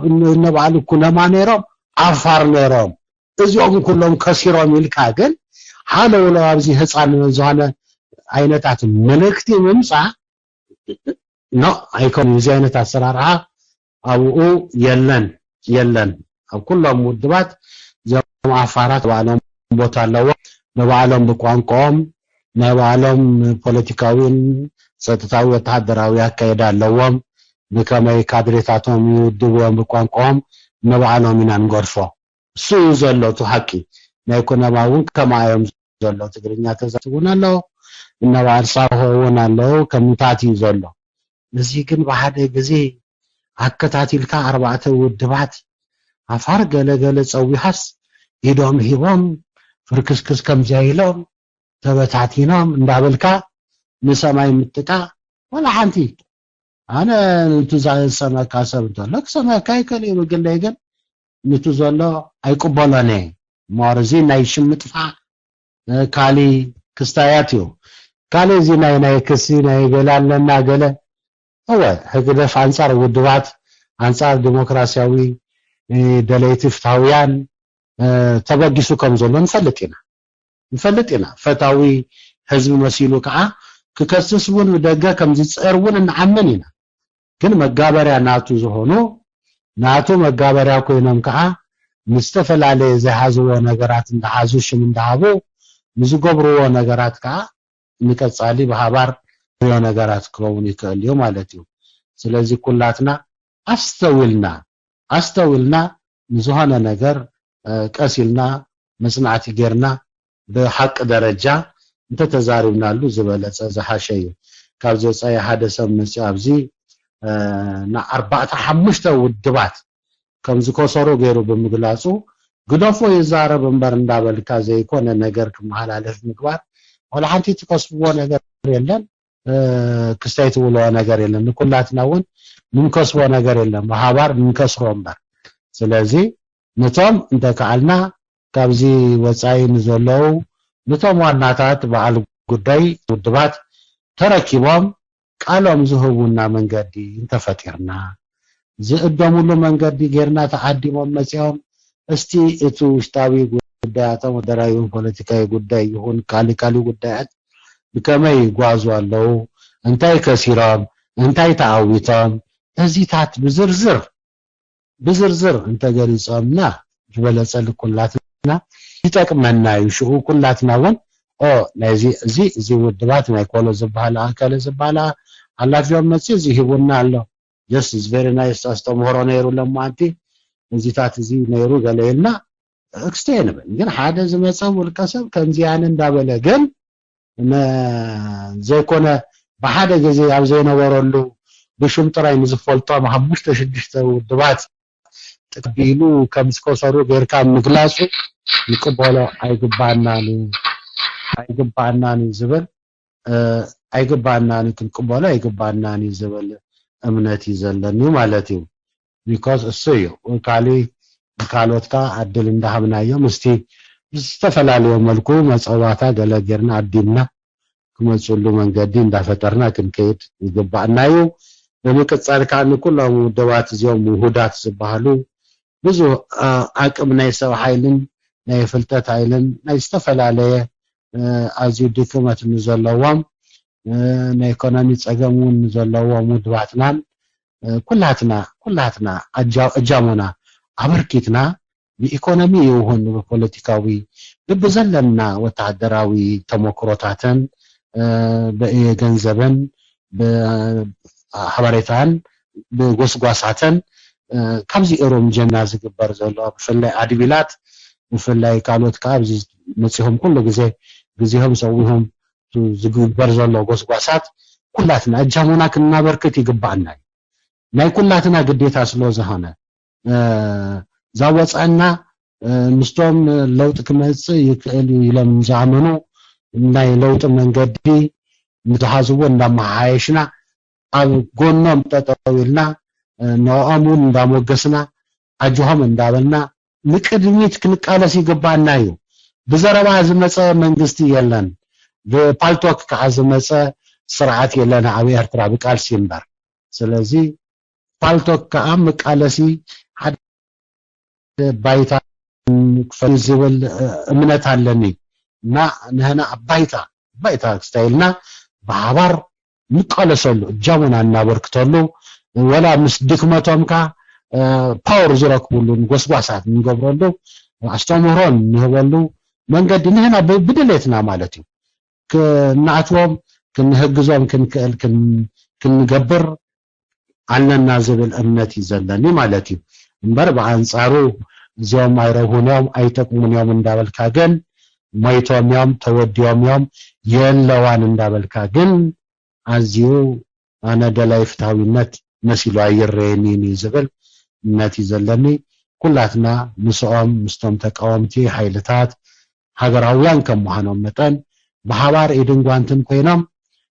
እነ በዓል ኩነማ ነይሮም ዓፋር ነይሮም እዚኦም ኩሎም ከሲሮም ኢልካ ግን ሃለውለው ኣብዚ ህፃን ዝኾነ ዓይነታት መልእክቲ ምምፃእ ኖ ኣይኮን እዚ ዓይነት ኣሰራርሓ ኣብኡ የለን የለን ኣብ ኩሎም ውድባት እዞም ዓፋራት ባዕሎም ቦታ ኣለዎም ንባዕሎም ብቋንቋኦም ናይ ባዕሎም ፖለቲካዊን ፀጥታዊ ወተሃደራዊ ኣካየዳ ኣለዎም ንከመይ ካድሬታቶም ይውድብዎም ብቋንቋኦም ንባዕሎም ኢና ንገድፎ እሱ እዩ ዘሎ እቲ ሓቂ ናይ ኩነማ እውን ከማዮም ዘሎ ትግርኛ ተዛቲ እውን ኣለዉ እነ በዓል ሳሆ እውን ኣለዉ ከምታት እዩ ዘሎ እዚ ግን ብሓደ ግዜ ኣከታቲልካ ኣርባዕተ ውድባት ዓፋር ገለገለ ፀዊሃስ ኢዶም ሂቦም ፍርክስክስ ከምዚያ ኢሎም ተበታቲኖም እንዳበልካ ንሰማይ ምጥቃ ዋላ ሓንቲ ኣነ ንቱ ዝሰመካ ሰብ እንተሎ ክሰመካ ይክእል እዩ ብግለይ ግን ንቱ ዘሎ ኣይቅበሎን እየ እምበር እዚ ናይ ሽም ምጥፋእ ካሊ ክስታያት እዩ ካሊ እዚ ናይ ናይ ክሲ ናይ ገለ ኣለና ገለ እወ ህግደፍ ኣንፃር ውድባት ኣንፃር ዲሞክራሲያዊ ደለይቲ ፍትሃውያን ተበጊሱ ከም ዘሎ ንፈልጥ ኢና ንፈልጥ ኢና ፈታዊ ህዝቢ መሲሉ ከዓ ክከስስ እውን ብደገ ከም ዝፅዕር እውን ንዓምን ኢና ግን መጋበርያ ናቱ ዝኾኑ ናቱ መጋበርያ ኮይኖም ከዓ ንዝተፈላለየ ዝሓዝዎ ነገራት እንዳሓዙ ሽም እንዳሃቡ ንዝገብርዎ ነገራት ከዓ ንቀፃሊ ብሃባር ሪኦ ነገራት ክኸውን ይክእል እዩ ማለት እዩ ስለዚ ኩላትና ኣስተውልና ኣስተውልና ንዝኾነ ነገር ቀስ ኢልና መፅናዕቲ ጌርና ብሓቂ ደረጃ እንተተዛሪብናሉ ዝበለፀ ዝሓሸ እዩ። ካብ ዘፀየ ሓደ ሰብ መፂኡ ኣብዚ ንኣርባዕተ ሓሙሽተ ውድባት ከም ዝከሰሩ ገይሩ ብምግላፁ ግደፎ ይዛረብ እምበር እንዳበልካ ዘይኮነ ነገር ክመሓላለፍ ምግባር ዋላ ሓንቲ ትከስብዎ ነገር የለን። ክስታይ ትብልዎ ነገር የለን። ንኩላትና እውን ንንከስቦ ነገር የለን። ብሓባር ንንከስሮ እምበር። ስለዚ ነቶም እንተከኣልና ካብዚ ወፃኢ ንዘለዉ ነቶም ዋናታት በዓል ጉዳይ ውድባት ተረኪቦም ቃሎም ዝህቡና መንገዲ እንተፈጢርና፣ ዝእደሙሉ መንገዲ ጌርና፣ ተዓዲሞም መጺኦም፣ እስቲ እቲ ውሽጣዊ ጉዳያቶም፣ ወደራዊ ፖለቲካዊ ጉዳይ ይኹን ካሊ ካሊ ጉዳያት ብከመይ ይጓዙ ኣለዉ፣ እንታይ ከሲሮም፣ እንታይ ተዓዊቶም፣ እዚታት ብዝርዝር ብዝርዝር እንተገሊጾምና ዝበለጸ ልኩላትና ይጠቅመና እዩ። ሽኡ ኩላትና እውን ኦ ናይዚ እዚ እዚ ውድባት ናይ ኮሎ ዝበሃል ኣከለ ዝበሃል ኣላፊዮም መጽ እዚ ሂቡና ኣሎ። Just is very nice ኣስተምህሮ ነይሩ ለማንቲ እዚታት እዚ ነይሩ ገለ ኢልና ክስተ ንብል ግን ሓደ ዝመጸ ውልቀ ሰብ ከምዚያን እንዳበለ ግን ዘይኮነ ብሓደ ግዜ ኣብ ዘይነበረሉ ብሽም ጥራይ ንዝፈልጦም ሓሙሽተ ሽዱሽተ ውድባት ተቀቢሉ ከም ዝከሰሩ ጌርካ ምግላጹ ንቅበሎ ኣይግባእናን እዩ ኣይግባእናን እዩ ዝብል ኣይግባእናን እዩ ክንቅበሎ ኣይግባእናን እዩ ዝብል እምነት እዩ ዘለኒ ማለት እዩ። Because እሱ እዩ ካልእ ካልኦት ከዓ ዕድል እንዳሃብናዮም እስቲ ብዝተፈላለየ መልኩ መፀዋታ ገለ ጌርና ኣዲምና ክመፅሉ መንገዲ እንዳፈጠርና ክንከይድ ይግባእና እዩ። ብምቅፃል ከዓ ንኩሎም ውድባት እዚኦም ውሁዳት ዝበሃሉ ብዙ ኣቅም ናይ ሰብ ሓይልን ናይ ፍልጠት ሓይልን ናይ ዝተፈላለየ ኣዝዩ ድክመት ንዘለዎም ናይ ኢኮኖሚ ፀገም እውን ንዘለዎም ውድባትናን ኩላትና ኩላትና እጃሞና ኣበርኪትና ብኢኮኖሚ ይኹን ብፖለቲካዊ ብብዘለና ወታደራዊ ተሞክሮታትን ብገንዘብን ብሓበሬታን ብጎስጓሳትን ካብዚ እሮም ጀና ዝግበር ዘሎ ብፍላይ ኣድቢላት ብፍላይ ካልኦት ከዓ ኣብዚ መፂኹም ኩሉ ግዜ ግዜሆም ሰዊሆም ዝግበር ዘሎ ጎስጓሳት ኩላትና እጃሞና ክናበርክት ይግባኣና እዩ። ናይ ኩላትና ግዴታ ስለ ዝኾነ ዛወፃና ምስቶም ለውጢ ክመፅእ ይክእል እዩ ኢሎም ዝኣመኑ ናይ ለውጢ መንገዲ ንተሃዝዎ እንዳመሓየሽና ኣብ ጎኖም ጠጠው ኢልና ንኦም እውን እንዳሞገስና ኣጆሆም እንዳበልና ንቅድሚት ክንቃለስ ይግባኣና እዩ። ብዘረባ ዝመፀ መንግስቲ የለን። ብፓልቶክ ከዓ ዝመፀ ስርዓት የለን ኣብ ኤርትራ ብቃልሲ እምበር። ስለዚ ፓልቶክ ከዓ መቃለሲ ሓደ ባይታ ክፈል ዝብል እምነት ኣለኒ እና ንህና ኣብ ባይታ ባይታ ክስታይልና ብሓባር ንቃለሰሉ እጃሙና እናበርክተሉ ወላ ምስ ድክመቶም ካ ፓወር ዝረክብሉ ንጎስጓሳት ንገብረሉ ኣስተምህሮን ንህበሉ መንገዲ ንህና ብድሌትና ማለት እዩ ክናኣትዎም ክንህግዞም ክንክእል ክንገብር ኣለና ዝብል እምነት እዩ ዘለኒ ማለት እዩ እምበር ብኣንፃሩ እዚኦም ኣይረብሁን እዮም ኣይጠቅሙን እዮም እንዳበልካ ግን ሞይቶም እዮም ተወዲኦም እዮም የለዋን እንዳበልካ ግን ኣዝዩ ኣነ ደላይ ፍትሃዊነት መሲሉ ኣይረየኒን እዩ ዝብል እምነት እዩ ዘለኒ ኩላትና ምስኦም ምስቶም ተቃወምቲ ሓይልታት ሃገራውያን ከም ምዃኖም መጠን ብሓባር ኢድን ጓንትን ኮይኖም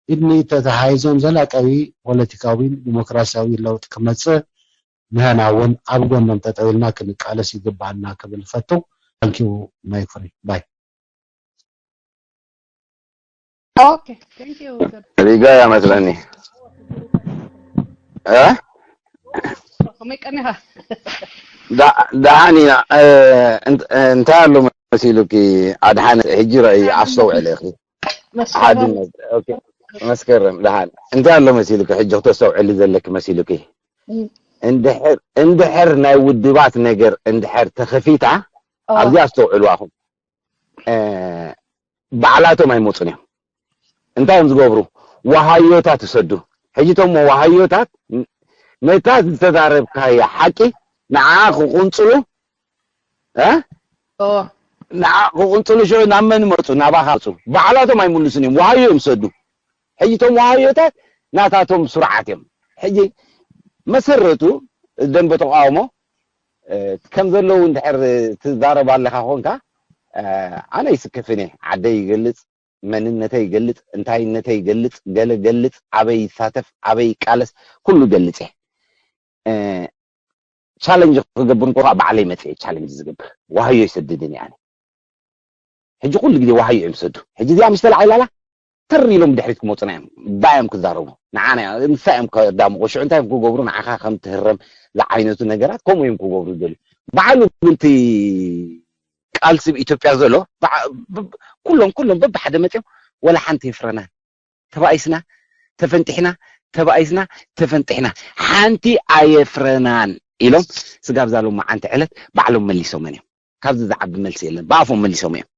ኢድ ንኢድ ተተሓሒዞም ዘላቃዊ ፖለቲካዊን ዲሞክራሲያዊ ለውጢ ክመፅእ ንህና እውን ኣብ ጎኖም ጠጠው ኢልና ክንቃለስ ይግባኣና ክብል ፈቱ። Thank you my friend. Bye. Okay, thank you. ሪጋ ያመስለኒ ከመይ ቀኒኻ? ደሓን ኢና። እንታይ ኣሎ መሲሉኪ ኣድሓነ ሕጂ ረእይ ኣስተውዕለ ኢኺ ሓድነት መስከረም ደሓን እንታይ ኣሎ መሲሉኪ ሕጂ ክተስተውዕሊ ዘለኪ መሲሉኪ እንድሕር ናይ ውድባት ነገር እንድሕር ተኸፊታ ኣብዚ ኣስተውዕልዋኹም ባዕላቶም ኣይመፁን እዮም እንታይ እዮም ዝገብሩ ዋሃዮታት ይሰዱ ሕጂ ቶም ዋሃዮታት ነታ ዝተዛረብካያ ሓቂ ንዓ ክቁንፅሉ ንዓ ክቁንፅሉ ሽዑ ናብ መን ይመፁ ናባኻ መፁ ባዕላቶም ኣይምልሱን እዮም ዋሃዮ እዮም ዝሰዱ ሕጂ ቶም ዋሃዮታት ናታቶም ስሩዓት እዮም ሕጂ መሰረቱ ደንበ ተቃውሞ ከም ዘለዉ እንድሕር ትዛረብ ኣለካ ኮንካ ኣነ ይስከፍን እየ ዓደይ ይገልፅ መንነተይ ይገልፅ እንታይነተይ ይገልፅ ገለ ገልፅ ኣበይ ይሳተፍ ኣበይ ይቃለስ ኩሉ ገልፅ እየ ቻለንጅ ክገብር እንኮ ባዕለይ መፅእ ቻለንጅ ዝገብር ዋህዮ ይሰድድን እየ ኣነ ሕጂ ኩሉ ግዜ ዋህዮ እዮም ዝሰዱ ሕጂ እዚኣ ምሽ ተላዒላላ ተር ኢሎም ድሕሪት ክመፁና እዮም። ባዮም ክዛረቡ ንዓና እዮም፣ ንሳ እዮም ከዳምቑ። ሽዑ እንታይ እዮም ክገብሩ? ንዓኻ ከም ትህረም ዝዓይነቱ ነገራት ከምኡ እዮም ክገብሩ ይደልዩ። ባዕሉ ግን እቲ ቃልሲ ኣብ ኢትዮጵያ ዘሎ በዓ-፣ ብ-፣ ኩሎም፣ ኩሎም በብሓደ መፅዮም ወላ ሓንቲ የፍረናን። ተባኢስና፣ ተፈንጢሕና፣ ተባኢስና፣ ተፈንጢሕና። ሓንቲ ኣየፍረናን ኢሎም ስጋብ ዛሎም መዓንቲ ዕለት ባዕሎም መሊሶመን እዮም። ካብዚ ዝዓቢ መልሲ የለን። ብኣፎም መሊሶም እዮም።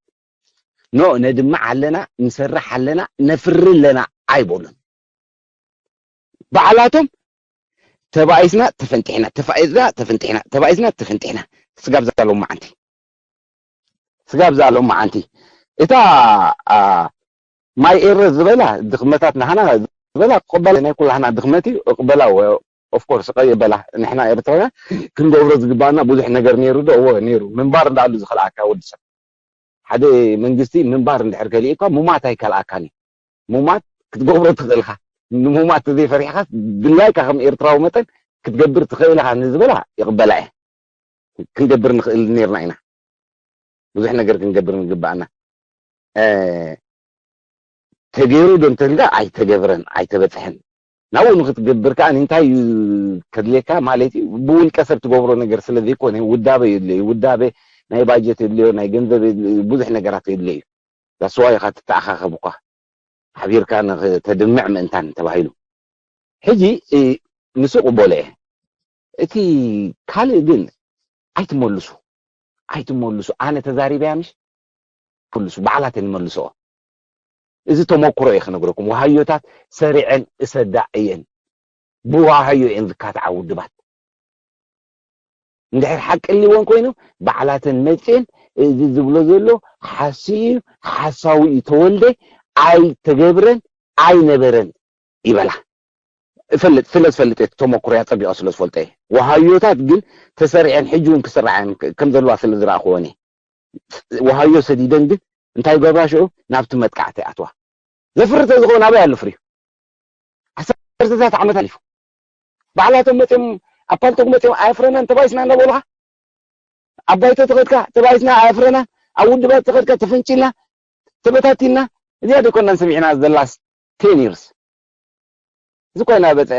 ኖ፣ ነድምዕ ኣለና፣ ንሰርሕ ኣለና፣ ነፍሪ ኣለና ኣይበሉን። ባዕላቶም ተባኢስና፣ ተፈንጢሕና፣ ተባኢስና፣ ተፈንጢሕና፣ ተባኢስና፣ ተፈንጢሕና። ስጋብ ዛሎም መዓንቲ። ስጋብ ዛሎም መዓንቲ። እታ፣ ኣ፣ ማይ ኤረ ዝበላ ድኽመታት ናህና ዝበላ ክቕበላ ናይ ኩላህና ድኽመት እዩ፣ እቕበላ። ኦፍ ኮርስ፣ እቕበላ። ንሕና ኤርትራውያን ክንገብሮ ዝግባኣና ብዙሕ ነገር ነይሩ ዶ? እወ፣ ነይሩ። ምንባር እንዳኣሉ ዝኸልኣካ ወዲ ሰብ። ሓደ መንግስቲ ምንባር እንድሕር ከሊእኳ ምማት ኣይከልኣካን እዩ። ምማት ክትገብሮ ትኽእል ኢኻ። ንምማት ተዘይፈሪሕኻ ድላይካ ከም ኤርትራዊ መጠን ክትገብር ትኽእል ኢኻ ንዝበላ ይቕበላ እየ። ክንገብር ንኽእል ነይርና ኢና። ብዙሕ ነገር ክንገብር ንግባኣና። እ፣ ተገይሩ ዶ እንተልካ ኣይተገብረን፣ ኣይተበጽሐን። ናብኡ ንክትገብር ከኣ እንታይ እዩ ከድልየካ ማለት እዩ? ብውልቀ ሰብ ትገብሮ ነገር ስለ ዘይኮነ ውዳበ የድልዮ። ውዳበ ናይ ባጀት የድልዮ፣ ናይ ገንዘብ የድልዮ፣ ብዙሕ ነገራት የድልዮ እዩ። ዛስዋ ኢኻ ትተኣኻኸብ እኳ ሓቢርካ ንክተድምዕ ምእንታን ተባሂሉ። ሕጂ፣ እ፣ ንሱ ቅበሎ እየ። እቲ ካልእ ግን ኣይትመልሱ፣ ኣይትመልሱ። ኣነ ተዛሪበያ ምሽ? መልሱ፣ ባዕላተን ይመልስኦ። እዚ ተመክሮ እየ ክነግረኩም። ዋሃዮታት ሰሪዐን እሰዳ እየን። ብዋሃዮ እየን ዝካትዓ ውድባት። እንድሕር ሓቂ ኣልወን ኮይኑ፣ ባዕላተን መፅየን፣ እዚ ዝብሎ ዘሎ ሓሲ እዩ፣ ሓሳዊ እዩ፣ ተወልደ ኣይተገብረን፣ ኣይነበረን ይበላ። እፈልጥ፣ ስለ ዝፈልጥ እየ፣ ተመክሮያ ፀቢቐ ስለ ዝፈልጦ እየ። ዋሃዮታት ግን ተሰሪዐን፣ ሕጂ እውን ክስራዓ እየን፣ ከ-፣ ከም ዘለዋ ስለ ዝረኣኽወን እየ። ዋሃዮ ሰዲደን ግን እንታይ ይገብራ ሽዑ? ናብቲ መጥቃዕቲ ኣትዋ። ዘፍሪ ተዝኸውን ኣበይ ኣሎ ፍሪዩ? ዓሰርተታት ዓመት ኣሊፉ። ባዕላቶም መፅዮም፣ ኣፓልቶክ መፅዮም ኣየፍረናን ተባይስና እናበሉኻ፣ ኣብ ባይቶ ተኸድካ ተባይስና ኣየፍረናን፣ ኣብ ውድባት ተኸድካ ተፈንጪልና፣ ተበታቲና፣ እዚኣ ዶ ኮናን ሰሚዕና the last ten years? እዚ ኮይና በፀ-፣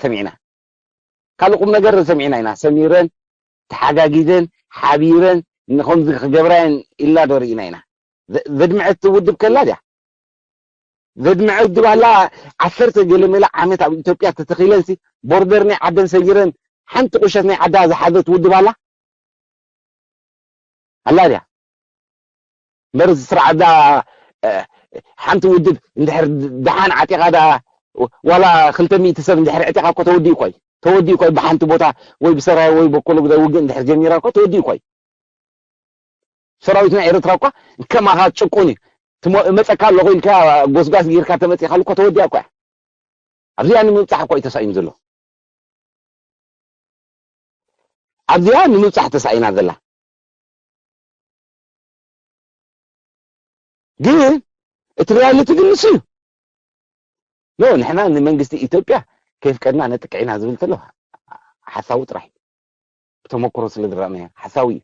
ሰሚዕና። ካልእ ቁም ነገር ሰሚዕና ኢና። ሰሚረን፣ ተሓጋጊዘን፣ ሓቢረን፣ ንኸምዚ ክገብራየን ኢልና ዶ ርኢና ኢና? ዘ-፣ ዘድምዐት ውድብ ከላ ድያ? ዘድምዐ ውድብ ኣላ፣ ዓሰርተ ገለ መለ ዓመት ኣብ ኢትዮጵያ ተተኺለንሲ፣ ቦርደር ናይ ዓደን ሰጊረን፣ ሓንቲ ቁሸት ናይ ዓዳ ዝሓዘት ውድብ ኣላ? ኣላ ድያ? እምበር እዚ ስርዓት ደኣ፣ እ፣ ሓንቲ ውድብ እንድሕር ደሓን ዓጢቓ ደኣ፣ ዋላ ክልተ ሚእቲ ሰብ እንድሕር ዕጢቓ እኮ ተወዲኡ እኮ እዩ። ተወዲኡ እኮ እዩ። ብሓንቲ ቦታ ወይ ብሰራየ ወይ በኮሎ ጉዳይ ውግእ እንድሕር ጀሚራ እኮ ተወዲኡ እኮ እዩ። ሰራዊት ናይ ኤርትራ እኳ ከማኻ ጭቁን እዩ። ትሞ-፣ እመጸካ ኣለኹ ኢልካ ጎስጓስ ጌርካ ተመጺኻሉ እኮ ተወዲኣ እኮ እያ። ኣብዚኣ ንምብጻሕ እኮ እዩ ተሳኢኑ ዘሎ። ኣብዚኣ ንምብጻሕ ተሳኢና ዘላ። ግን እቲ ሪያሊቲ ግን ንሱ እዩ። ኖ፣ ንሕና ንመንግስቲ ኢትዮጵያ ከየፍቀድና ነጥቅዕ ኢና ዝብል ተሎ ሓሳዊ ጥራሕ እዩ። ብተመክሮ ስለ ዝረኣናዮ ሓሳዊ እዩ።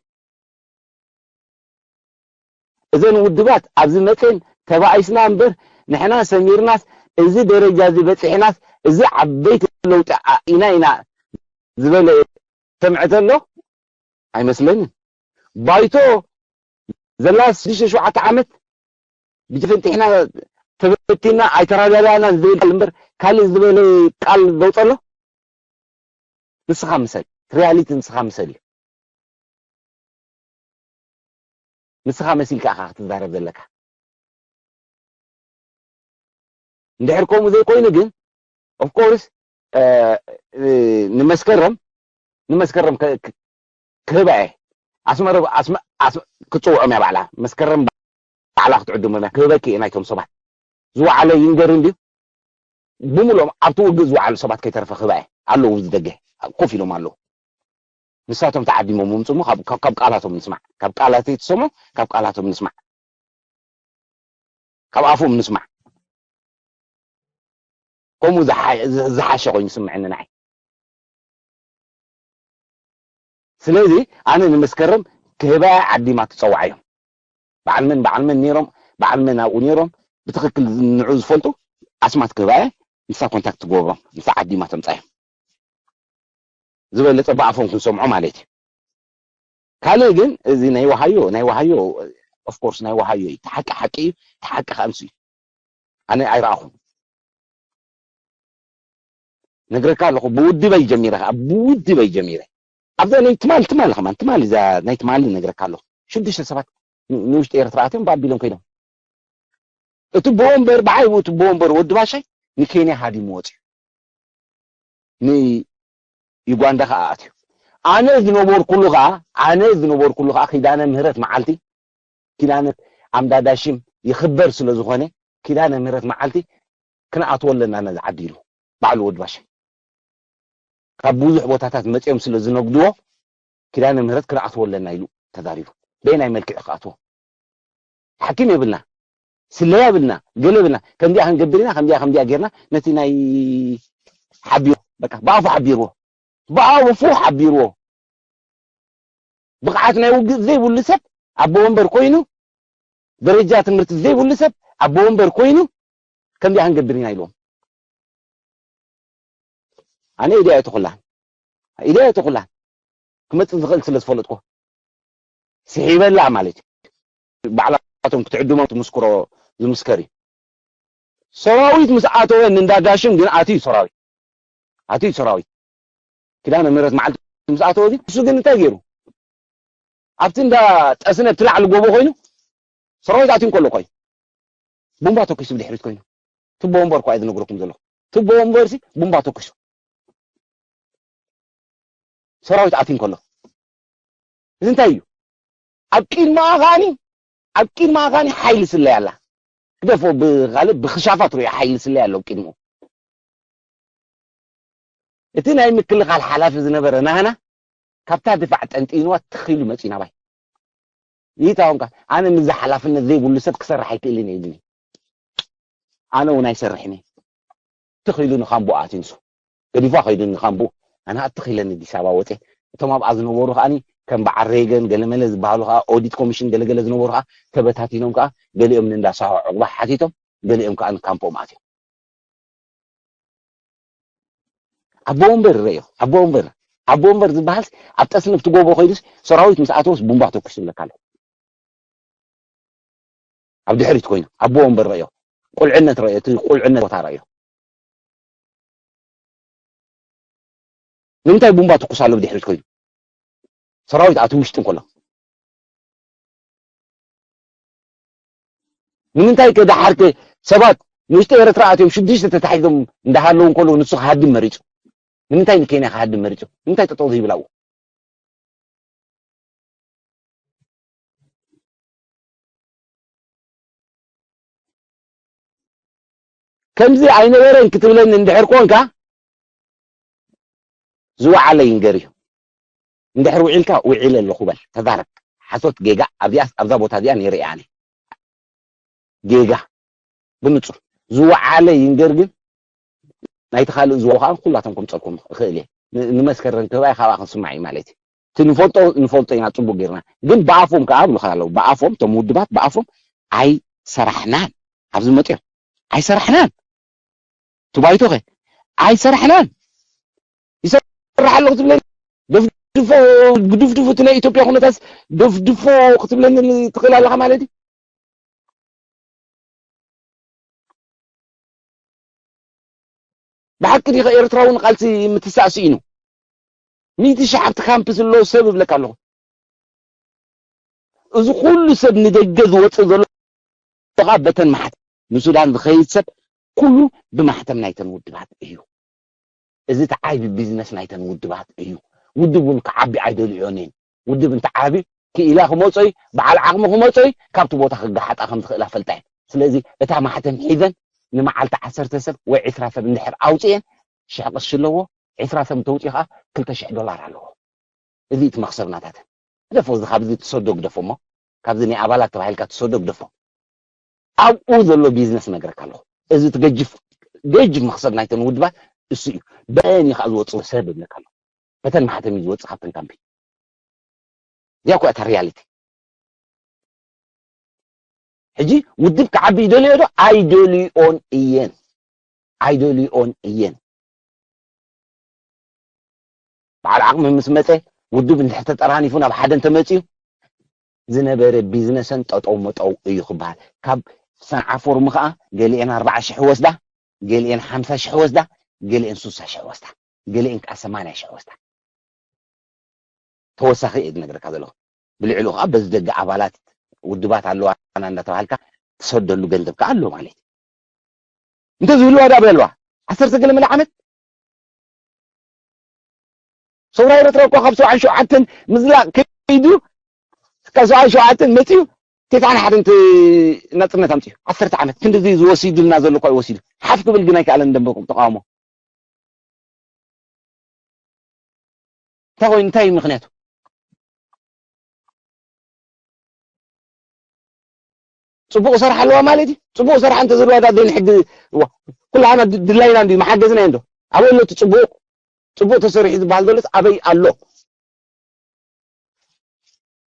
እዘን ውድባት ኣብዚ መፅየን ተባኢስና እምበር ንሕና ሰሚርናስ እዚ ደረጃ እዚ በፂሕናስ እዚ ዓበይቲ ለውጢ ኣ-፣ ኢና ኢና ዝበለ ሰምዐ ተሎ ኣይመስለንን። ባይቶ ዘላ ሽዱሽተ ሸውዓተ ዓመት ብጅፍንጢሕና ተበቲና ኣይተረዳዳእናን ዝብል ቃል እምበር ካልእ ዝበለ ቃል ዘውፀሎ ንስኻ ምሰል፣ ሪያሊቲ ንስኻ ምሰል እዩ። ንስኻ መሲልካ ኢኻ ክትዛረብ ዘለካ። እንድሕር ከምኡ ዘይኮይኑ ግን፣ ኦፍ ኮርስ፣ እ፣ እ፣ ንመስከረም፣ ንመስከረም ከ-፣ ከ-፣ ክህባ እየ። ኣስመረ-፣ ኣስመ-፣ ኣስ-፣ ክትፅውዖም እያ ባዕላ። መስከረም ባዕላ ክትዕድሞም እያ። ክህበኪ እየ ናይቶም ሰባት። ዝወዓለ ይንገር እንድዩ። ብምልኦም ኣብቲ ውግእ ዝወዓሉ ሰባት ከይተረፈ ክህባ እየ። ኣለዉ ኣብዚ ደገ። ኮፍ ኢሎም ኣለዉ። ንሳቶም ተዓዲሞም ምምፅኡ እሞ ካብ፣ ካብ፣ ካብ ቃላቶም ንስማዕ። ካብ ቃላት ኣይትሰሞ፣ ካብ ቃላቶም ንስማዕ። ካብ ኣፎም ንስማዕ። ከምኡ ዝሓ-፣ ዝ-፣ ዝሓሸ ኮይኑ ይስምዐኒ ንዓይ። ስለዚ ኣነ ንመስከረም ክህባያ ዓዲማ ትፀውዓዮም። በዓል መን፣ በዓል መን ነይሮም፣ በዓል መን ኣብኡ ነይሮም፣ ብትኽክል ንዑ ዝፈልጡ ኣስማት ክህባየ ንሳ ኮንታክት ትገብሮም ንሳ ዓዲማ ተምፃዮም ዝበለፀ ብኣፎም ክንሰምዖ ማለት እዩ። ካልእ ግን እዚ ናይ ወሃዮ ናይ ወሃዮ ኦፍኮርስ ናይ ወሃዮ እዩ። ተሓቂ ሓቂ እዩ። ተሓቂ ከኣንሱ እዩ። ኣነ ኣይረኣኹን። ነግረካ ኣለኹ ብውድበይ ጀሚረ ከዓ ብውድበይ ጀሚረ ኣብዛ ናይ ትማል ትማል ከማን ትማል እዛ ናይ ትማል ነግረካ ኣለኹ። ሽዱሽተ ሰባት ንውሽጢ ኤርትራ ኣትዮም ባቢሎም ከይዶም። እቲ ብወንበር ብዓይቡ እቲ ብወንበር ወዲ ባሻይ ንኬንያ ሃዲሙ ወፅዩ ንዩጋንዳ ከዓ ኣትዩ። ኣነ ዝነበርኩሉ ከዓ ኣነ ዝነበርኩሉ ከዓ ኪዳነ ምህረት መዓልቲ ኪዳነ ኣምዳዳሽም ይኽበር ስለ ዝኾነ ኪዳነ ምህረት መዓልቲ ክንኣትዎ ኣለና ነዚ ዓዲ ኢሉ ባዕሉ ወዲ ባሻይ። ካብ ብዙሕ ቦታታት መፅኦም ስለ ዝነግድዎ ኪዳነ ምህረት ክንኣትዎ ኣለና ኢሉ ተዛሪቡ። በየናይ መልክዕ ክኣትዎ? ሓኪም የብልና፣ ስለያ የብልና፣ ገለ የብልና፣ ከምዚኣ ክንገብር ኢና፣ ከምዚኣ ከምዚኣ ጌርና ነቲ ናይ ሓቢሩ በቃ ብኣፉ ሓቢርዎ፣ ብኣፉ ሓቢርዎ። ብቕዓት ናይ ውግእ ዘይብሉ ሰብ ኣቦ ወንበር ኮይኑ ደረጃ ትምህርቲ ዘይብሉ ሰብ ኣቦ ወንበር ኮይኑ ከምዚኣ ክንገብር ኢና ኢልዎም። ኣነ ኢደይ ኣይተኹላን ኢደይ ኣይተኹላን ክመፅእ ዝኽእል ስለ ዝፈለጥኩ ስሒበላ ማለት እዩ። ባዕላቶም ክትዕድሞም ትምስክሮ ዝምስከር እዩ። ሰራዊት ምስ ኣተወ ንእንዳ ዳሽም ግን ኣትዩ ሰራዊት ኣትዩ ሰራዊት ኪዳነ ምህረት መዓልቲ ምስ ኣተወ ግን እሱ ግን እንታይ ገይሩ ኣብቲ እንዳ ጠስነ ኣብቲ ላዕሊ ጎቦ ኮይኑ ሰራዊት ኣትዩ እንከሎ ኮይኑ ቡምባ ተኪሱ ብድሕሪት ኮይኑ ትቦ ወንበር እኳ ዝነግረኩም ዘለኹ ትቦ ወንበር ሲ ቡምባ ተኪሱ ሰራዊት ኣትዩ እንከሎ እዚ እንታይ እዩ ኣብ ቅድሚኣ ኻኒ ኣብ ቅድሚኣ ኻኒ ሓይሊ ስለያ ኣላ ግደፎ ብኻልእ ብክሻፋት ሪኦ ሓይሊ ስለያ ኣሎ ኣብ ቅድሚኡ እቲ ናይ ምክልኻል ሓላፊ ዝነበረ ናህና ካብታ ድፋዕ ጠንጢንዋ ትኺሉ መፂኡ ናባይ ይታወንካ ኣነ ምዚ ሓላፍነት ዘይብሉ ሰብ ክሰርሕ ኣይክእልን እየ ኢሉኒ ኣነ እውን ኣይሰርሕን እየ ትኺሉ ንኻምቦ ኣትዩ ንሱ ገዲፋ ከይዱ ንኻምቦ ኣነ ኣትኺለኒ ኣዲስ ኣበባ ወፀ እቶም ኣብኣ ዝነበሩ ከዓኒ ከም በዓል ሬገን ገለመለ ዝበሃሉ ከዓ ኦዲት ኮሚሽን ገለገለ ዝነበሩ ከዓ ተበታቲኖም ከዓ ገሊኦም ንእንዳ ሳሆ ዕቑባ ሓቲቶም ገሊኦም ከዓ ንካምፖም ኣትዮም ኣቦ ወንበር ረዮ ኣቦ ወንበር ኣቦ ወንበር ዝበሃል ኣብ ጠስኒ ብቲ ጎቦ ኮይዱስ ሰራዊት ምስ ኣተወስ ቡምባ ተኩስ ይብለካ ኣሎ ኣብ ድሕሪት ኮይኑ ኣቦ ወንበር ረዮ ቁልዕነት ረዮ እቲ ቁልዕነት ቦታ ረዮ ንምንታይ ቡምባ ትኩስ ኣሎ ብድሕሪት ኮይኑ ሰራዊት ኣቲ ውሽጢ እንከሎ ንምንታይ ከ ደሓር ከ ሰባት ንውሽጢ ኤርትራ ኣትዮም ሽዱሽተ ተታሒዞም እንዳሃለዉ እንከለዉ ንሱ ክሃድም መሪጹ ንምንታይ ንኬንያ ክሃድም መሪጹ ንምንታይ ጠጠው ዘይብል ኣብኡ ከምዚ ኣይነበረን ክትብለኒ እንድሕር ኮንካ ዝወዓለ ይንገር እዩ እንድሕር ውዒልካ ውዒለ ኣለኹ በል ተዛረብ ሓሶት ጌጋ ኣብዚኣስ ኣብዛ ቦታ እዚኣ ነይረ እየ ኣነ ጌጋ ብንጹር ዝወዓለ ይንገር ግን ናይቲ ካልእ ዝወ ከዓ ኩላቶም ከምፀልኩም እኽእል እየ ንመስከረን ክህባይ ካብኣ ክንስማዕ እዩ ማለት እዩ እቲ ንፈልጦ ንፈልጦ ኢና ፅቡቅ ጌርና ግን ብኣፎም ከዓ ብሉካ ኣለዉ ብኣፎም እቶም ውድባት ብኣፎም ኣይሰራሕናን ኣብዚ መፅኦም ኣይሰራሕናን ትባይቶ ከ ኣይሰራሕናን ይሰራሕ ኣለኹ ትብለኒ ደፍድፎ ግድፍድፉ እቲ ናይ ኢትዮጵያ ኩነታስ ደፍድፎ ክትብለኒ ትኽእል ኣለኻ ማለት እዩ ብሓቂ ዲኸ ኤርትራዊ ንቃልሲ ምትሳእ ስኢኑ ሚእቲ ሽሕ ኣብቲ ካምፕ ዘሎ ሰብ እብለካ ኣለኹ እዚ ኩሉ ሰብ ንደገ ዝወፅእ ዘሎ ከዓ በተን ማሕተም ንሱዳን ዝኸይድ ሰብ ኩሉ ብማሕተም ናይተን ውድባት እዩ እዚ ተዓቢ ቢዝነስ ናይተን ውድባት እዩ ውድብ እውን ክዓቢ ኣይደልዮን እየን ውድብ እንተዓቢ ክኢላ ክመፀዩ በዓል ዓቕሚ ክመፀዩ ካብቲ ቦታ ክገሓጣ ከም ዝኽእላ ፈልጣ እየን ስለዚ እታ ማሕተም ሒዘን ንመዓልቲ ዓሰርተ ሰብ ወይ ዕስራ ሰብ እንድሕር ኣውፅኤን ሽሕ ቅርሺ ኣለዎ ዕስራ ሰብ እንተውፅኡ ከዓ ክልተ ሽሕ ዶላር ኣለዎ እዚ እቲ መኽሰብ ናታተን ግደፎ እዚ ካብዚ ትሰዶ ግደፎ እሞ ካብዚ ናይ ኣባላት ተባሂልካ ትሰዶ ግደፎ ኣብኡ ዘሎ ቢዝነስ ነግረካ ኣለኹ እዚ እቲ ገጅፍ ገጅፍ መኽሰብ ናይተን ውድባት እሱ እዩ በተን እዩ ከዓ ዝወፅእ ሰብ እብለካ ኣለኹ በተን ማሕተም እዩ ዝወፅእ ካብተን ካምፒ እዚኣ እኮ እታ ሪያሊቲ ሕጂ ውድብ ክዓቢ ይደልዮ ዶ? ኣይደልዮን እየን። ኣይደልዮን እየን። በዓል ዓቕሚ ምስ መፀ፣ ውድብ እንድሕር ተጠራኒፉ፣ ናብ ሓደ እንተመፅዩ፣ ዝነበረ ቢዝነሰን ጠጠው መጠው እዩ ክበሃል። ካብ ሰንዓ ፎርም ከዓ ገሊኤን ኣርባዓ ሽሕ ወስዳ፣ ገሊኤን ሓምሳ ሽሕ ወስዳ፣ ገሊኤን ሱሳ ሽሕ ወስዳ፣ ገሊኤን ከዓ ሰማንያ ሽሕ ወስዳ። ተወሳኺ እየ ዝነግረካ ዘለኹ። ብልዕሉ ከዓ በዚ ደገ ኣባላት ውድባት ኣለዋና እንዳተባሃልካ ትሰደሉ ገንዘብ ከዓ ኣሎ ማለት እዩ። እንተዝህልዋ ዳ በልዋ። ዓሰርተ ገለ መለ ዓመት ሰውራ ኤርትራ እኮ ካብ ሰብዓን ሸውዓተን ምዝላቕ ከይዱ፣ ካብ ሰብዓን ሸውዓተን መፂኡ፣ ተስዓን ሓደን ናፅነት ኣምፂኡ። ዓሰርተ ዓመት ክንድዚ ዝወሲዱልና ዘሎ እኮ እዩ ወሲዱ። ሓፍ ክብል ግን ኣይከኣለን ደንበ ተቃውሞ። እንታይ ኮይኑ፣ እንታይ እዩ ምኽንያቱ? ፅቡቕ ሰርሓ ኣለዋ ማለት እዩ። ፅቡቕ ሰርሓ እንተዘለዋ ዳ ዘይንሕግ-፣ ዋ፣ ኩላህና ድ-፣ ድላይና እንድዩ፣ መሓገዝና እንዶ። ኣበይ ኣሎ እቲ ፅቡቕ? ፅቡቕ ተሰሪሑ ዝበሃል ዘሎስ ኣበይ ኣሎ?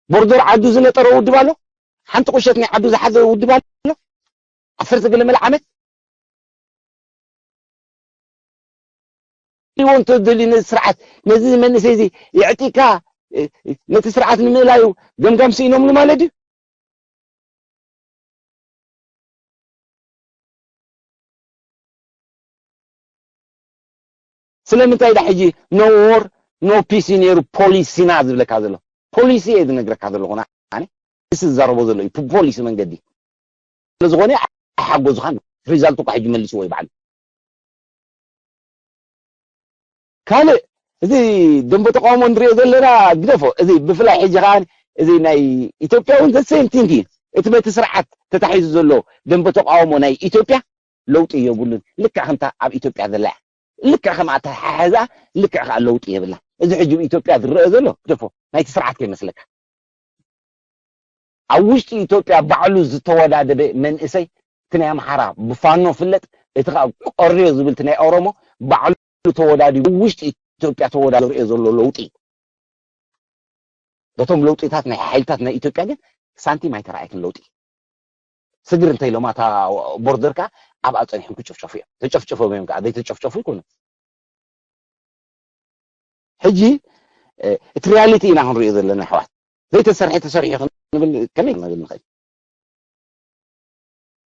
ቦርደር ዓዱ ዝነጠረ ውድብ ኣሎ? ሓንቲ ቁሸት ናይ ዓዱ ዝሓዘ ውድብ ኣሎ? ዓሰርተ ገለ መለ ዓመት ይዎ እንተደልዩ ነዚ ስርዓት፣ ነዚ መንእሰይ እዚ የዕጢካ፣ እ፣ እ፣ ነቲ ስርዓት ንምእላዩ ገምጋም ስኢኖምሉ ማለት እዩ። ስለምንታይ ዳ ሕጂ no war, no peace እዩ ነይሩ ፖሊሲና ዝብለካ ዘሎ? ፖሊሲ እየ ዝነግረካ ዘለኹ ኣነ። እዚ ዝዛረቦ ዘሎ እዩ፣ ፖሊሲ መንገዲ። ስለዝኾነ ኣይሓጎዝኻን። ሪዛልቱ እኳ ሕጂ መሊስዎ እዩ ባዕሉ። ካልእ፣ እዚ ደንበ ተቃውሞ ንሪኦ ዘለና ግደፎ። እዚ ብፍላይ ሕጂ ከዓ እዚ ናይ ኢትዮጵያ እውን the same thing እዩ። እቲ በቲ ስርዓት ተታሒዙ ዘሎ ደንበ ተቃውሞ ናይ ኢትዮጵያ ለውጢ የብሉን። ልክዕ ከምታ ኣብ ኢትዮጵያ ዘላ እያ። ልክዕ ከም ኣተሓሕዛ፣ ልክዕ ከዓ ለውጢ የብላ። እዚ ሕጂ ኣብ ኢትዮጵያ ዝረአ ዘሎ ግደፎ፣ ናይቲ ስርዓት ከይመስለካ። ኣብ ውሽጢ ኢትዮጵያ ባዕሉ ዝተወዳደበ መንእሰይ፣ እቲ ናይ ኣምሓራ ብፋኖ ፍለጥ፣ እቲ ከዓ ቆርዮ ዝብል እቲ ናይ ኦሮሞ ባዕሉ ተወዳዲቡ፣ ውሽጢ ኢትዮጵያ ተወዳዲሩ ዘርኢ ዘሎ ለውጢ። በቶም ለውጢታት ናይ ሓይልታት ናይ ኢትዮጵያ ግን ሳንቲም ኣይተረኣየትን ለውጢ። ስግር እንተ ኢሎም ኣታ ቦርደር ከዓ ኣብኣ ፀኒሖም ክጭፍጨፉ እዮም። ተጨፍጨፎም እዮም ከዓ፣ ዘይተጨፍጨፉ ይኮኑ። ሕጂ፣ እ፣ እቲ ሪያሊቲ ኢና ክንሪኦ ዘለና ኣሕዋት። ዘይተሰርሐ ተሰሪሑ ክንብል ከመይ ክንብል ንኽእል?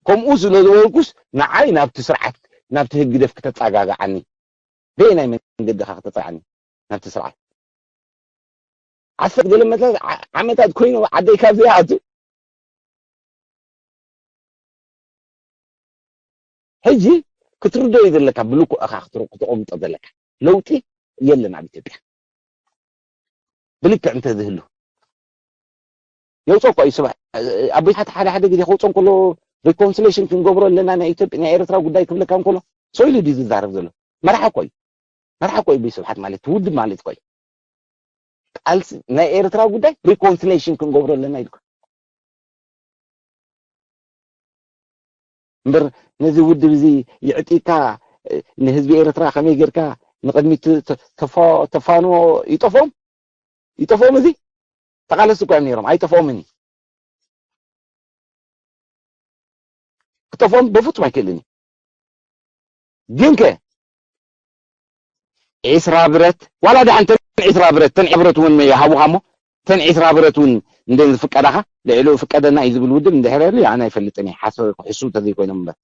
ከምኡ ስለ ዝበልኩስ ንዓይ ናብቲ ስርዓት፣ ናብቲ ህግደፍ ክተጸጋግዓኒ፣ በየናይ መንገዲ ኢኻ ክተጸግዓኒ ናብቲ ስርዓት? ዓሰርተ ገለ መታት ዓ-፣ ዓመታት ኮይኑ ዓደይ ካብ ዘይኣቱ ሕጂ ክትርዶ እዩ ዘለካ፣ ብልክዑ ኢኻ ክትር-፣ ክትቆምጦ ዘለካ። ለውጢ የለን ኣብ ኢትዮጵያ። ብልክዕ እንተዝህሉ የውፅኦ እኮ እዩ ስብሓ-፣ ኣቦታት ሓደ ሓደ ግዜ ከውፅኦ እንከሎ ሪኮንሲሌሽን ክንገብሮ ኣለና ናይ ኢትዮጵያ ናይ ኤርትራ ጉዳይ ክብለካ እንከሎ ሰው ኢሉ ድዩ ዝዛረብ ዘሎ? መራሒ እኮ እዩ። መራሒ እኮ እዩ ስብሓት ማለት ውድብ ማለት እኮ እዩ። ቃልሲ ናይ ኤርትራ ጉዳይ ሪኮንሲሌሽን ክንገብሮ ኣለና ኢልኩ እምበር ነዚ ውድብ እዚ ይዕጢካ ንህዝቢ ኤርትራ ከመይ ጌርካ ንቕድሚት ተ-፣ ተፋ-፣ ተፋንዎ ይጠፍኦም ይጠፍኦም እዚ ተቓለስቲ እኮ እዮም ነይሮም ኣይጠፍኦምን እዩ። ክጠፍኦም በፍጹም ኣይክእልን እዩ። ግን ከ ዒስራ ብረት ዋላ ደሓን ተን ዒስራ ብረት ተን ብረት እውን ይሃቡኻ እሞ ተን ዒስራ ብረት እውን እንደ ዝፍቀዳኻ ልዕሊኡ ፍቀደና እዩ ዝብል ውድብ እንድሕር የሉ ኣነ ኣይፈልጥን እየ ሓሰ ክሕሱ እንተዘይኮይኖም እምበር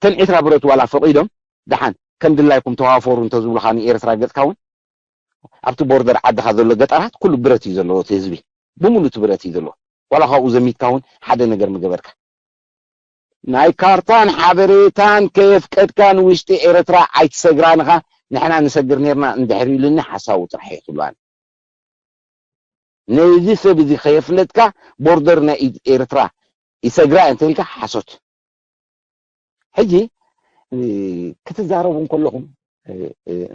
ተን ዒስራ ብረት ዋላ ፈቒዶም ደሓን ከም ድላይኩም ተዋፈሩ እንተዝብሉኻ ንኤርትራ ገጽካ እውን ኣብቲ ቦርደር ዓድኻ ዘሎ ገጠራት ኩሉ ብረት እዩ ዘለዎ እቲ ህዝቢ ብምሉእ እቲ ብረት እዩ ዘለዎ ዋላ ካብኡ ዘሚትካ እውን ሓደ ነገር ምገበርካ ናይ ካርታን ሓበሬታን ከየፍቀድካ ንውሽጢ ኤርትራ ኣይትሰግራንኻ ንሕና ንሰግር ነርና እንድሕር ኢሉኒ ሓሳዊ ጥራሕ እየ ክብሉ ኣነ ነዚ ሰብ እዚ ከየፍለጥካ ቦርደር ናይ ኤርትራ ይሰግራ እንተልካ ሓሶት ሕጂ ክትዛረቡ እንከለኹም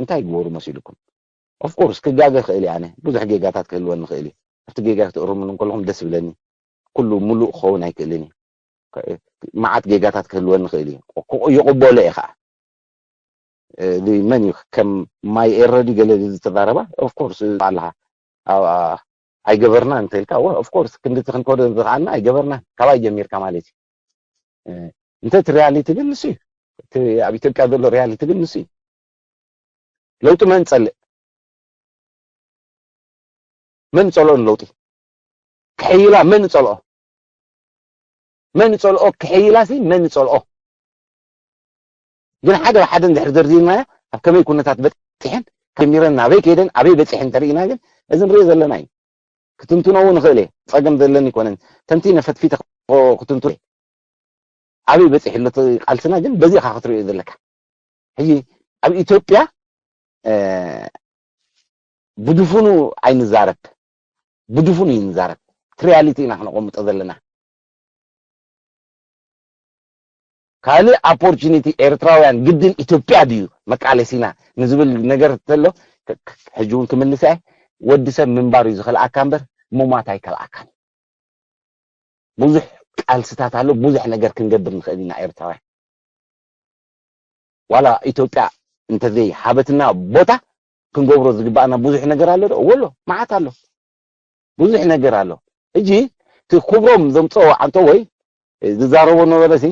እንታይ ግበሩ መሲልኩም ኦፍኮርስ ክጋገ ክእል ኣነ ብዙሕ ጌጋታት ክህልወኒ ክእል ኣብቲ ጌጋ ክትእርሙን እንከለኹም ደስ ይብለኒ ኩሉ ሙሉእ ክኸውን ኣይክእልን እዩ መዓት ጌጋታት ክህልወኒ ክእል እዩ ይቕበሎ እየ ከዓ መን እዩ ከም ማይ ኤረዲ ገለ ዝተዛረባ ኦፍኮርስ ኣለካ ኣይገበርና እንተልካ፣ of course ክንድቲ ክንከዶ ዝኸኣልና ኣይገበርና፣ ካባይ ጀሚርካ ማለት እዩ። እንተ እቲ ሪያሊቲ ግን ንሱ እዩ። እቲ ኣብ ኢትዮጵያ ዘሎ ሪያሊቲ ግን ንሱ እዩ። ለውጢ መን ጸልእ? መን ጸልኦ? ለውጢ ክሕይላ መን ጸልኦ? መን ጸልኦ? ክሕይላ ሲ መን ጸልኦ? ግን ሓደ ብሓደ እንድሕር ዘርዚርናዮ፣ ኣብ ከመይ ኩነታት በፂሐን፣ ከሚረን ናበይ ከይደን ኣበይ በፂሐን እንተርኢና ግን፣ እዚ ንሪኦ ዘለና እዩ። ክትንትኖ እውን ንኽእል እየ፣ ፀገም ዘለኒ ይኮነን። ተንቲነ ፈትፊተ ክትንትኖ እየ። ኣበይ በፂሑ ኣሎ እቲ ቃልስና ግን በዚ ኢኻ ክትሪኦ ዘለካ። ሕጂ ኣብ ኢትዮጵያ ብድፉኑ ኣይንዛረብ፣ ብድፉኑ ይንዛረብ። እቲ ሪያሊቲ ኢና ክነቐምጦ ዘለና። ካልእ ኦፖርቹኒቲ ኤርትራውያን ግድን ኢትዮጵያ ድዩ መቃለሲና ንዝብል ነገር ተሎ፣ ሕጂ እውን ክምልስ እየ። ወዲ ሰብ ምንባር እዩ ዝኽልኣካ እምበር ምሟት ኣይከልኣካን። ብዙሕ ቃልስታት ኣሎ። ብዙሕ ነገር ክንገብር ንኽእል ኢና ኤርትራውያን። ዋላ ኢትዮጵያ እንተዘይ ሃበትና ቦታ፣ ክንገብሮ ዝግባኣና ብዙሕ ነገር ኣሎ ዶ? ወሎ መዓት ኣሎ። ብዙሕ ነገር ኣሎ። እጂ እቲ ክብሮም ዘምፀኦ ዓንቶ ወይ ዝዛረቦ ነበረ ሲ፣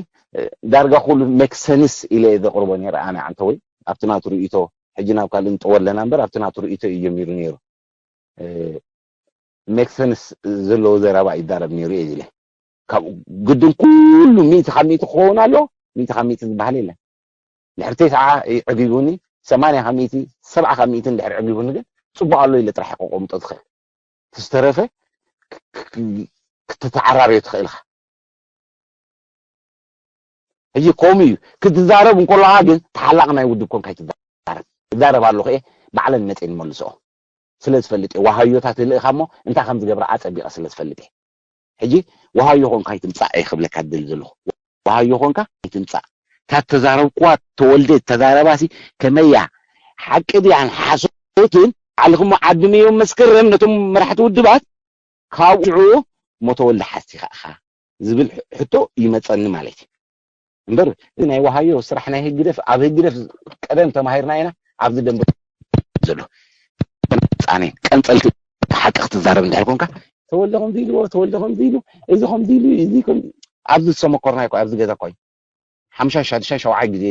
ዳርጋ ኩሉ ሜክ ሰንስ ኢለ እየ ዘቕርቦ ነይረ ኣነ ዓንቶ ወይ ኣብቲ ናቱ ርእይቶ። ሕጂ ናብ ካልእ ንጠወ ኣለና እምበር ኣብቲ ናቱ ርእይቶ እዩ ጀሚሩ ነይሩ። ሜክ ሰንስ ዘለዎ ዘረባ ይዛረብ ነይሩ እየ ኢለ። ካብ ግድን ኩሉ ሚእቲ ካብ ሚእቲ ክኸውን ኣሎ፣ ሚእቲ ካብ ሚእቲ ዝበሃል የለን። ድሕሪ ተስዓ ዕጊቡኒ፣ ሰማንያ ካብ ሚእቲ፣ ሰብዓ ካብ ሚእቲ እንድሕር ዕጊቡኒ ግን፣ ጽቡቕ ኣሎ ኢለ ጥራሕ ከቆምጦ ዝኽእል። ዝተረፈ ክትተዓራረዮ ትኽእል ኢኻ። ሕጂ ከምኡ እዩ ክትዛረብ እንከለኻ ግን ተሓላቂ ናይ ውድብ ኮንካ ይትዛረብ። እዛረብ ኣለኹ እየ፣ ባዕለን መፅኤን ይመልስኦ። ስለ ዝፈልጥ እየ ዋሃዮታት እልእኻ እሞ እንታይ ከም ዝገብራ ኣፀቢቐ ስለ ዝፈልጥ እየ። ሕጂ ዋሃዮ ኮንካ ይትምፃእ እየ ክብለካ ድል ዘለኹ። ዋሃዮ ኮንካ ይትምፃእ። እታ ተዛረብኩዋ ተወልደ ተዛረባሲ ከመያ ሓቂ ድያን ሓሶትን ዓልኹሞ ዓድምዮም መስከረም ነቶም መራሕቲ ውድባት ካብ ሽዑ ሞተወልደ ሓሲኻ ኢኻ ዝብል ሕቶ ይመፀኒ ማለት እዩ። እምበር እዚ ናይ ዋሃዮ ስራሕ ናይ ህግደፍ ኣብ ህግደፍ ቀደም ተማሂርና ኢና። ኣብዚ ደንበ ዘሎ ፃኔ ቀንፀልቲ ሓቂ ክትዛረብ እንድሕር ኮንካ ተወልደ ከምዚ ኢልዎ፣ ተወልደ ከምዚ ኢሉ፣ እዚ ከምዚ ኢሉ፣ እዚ ኣብዚ ዝተመኮርና ይኮ ኣብዚ ገዛ ኮይ ሓምሻ ሻድሻ ሸውዓይ ግዜ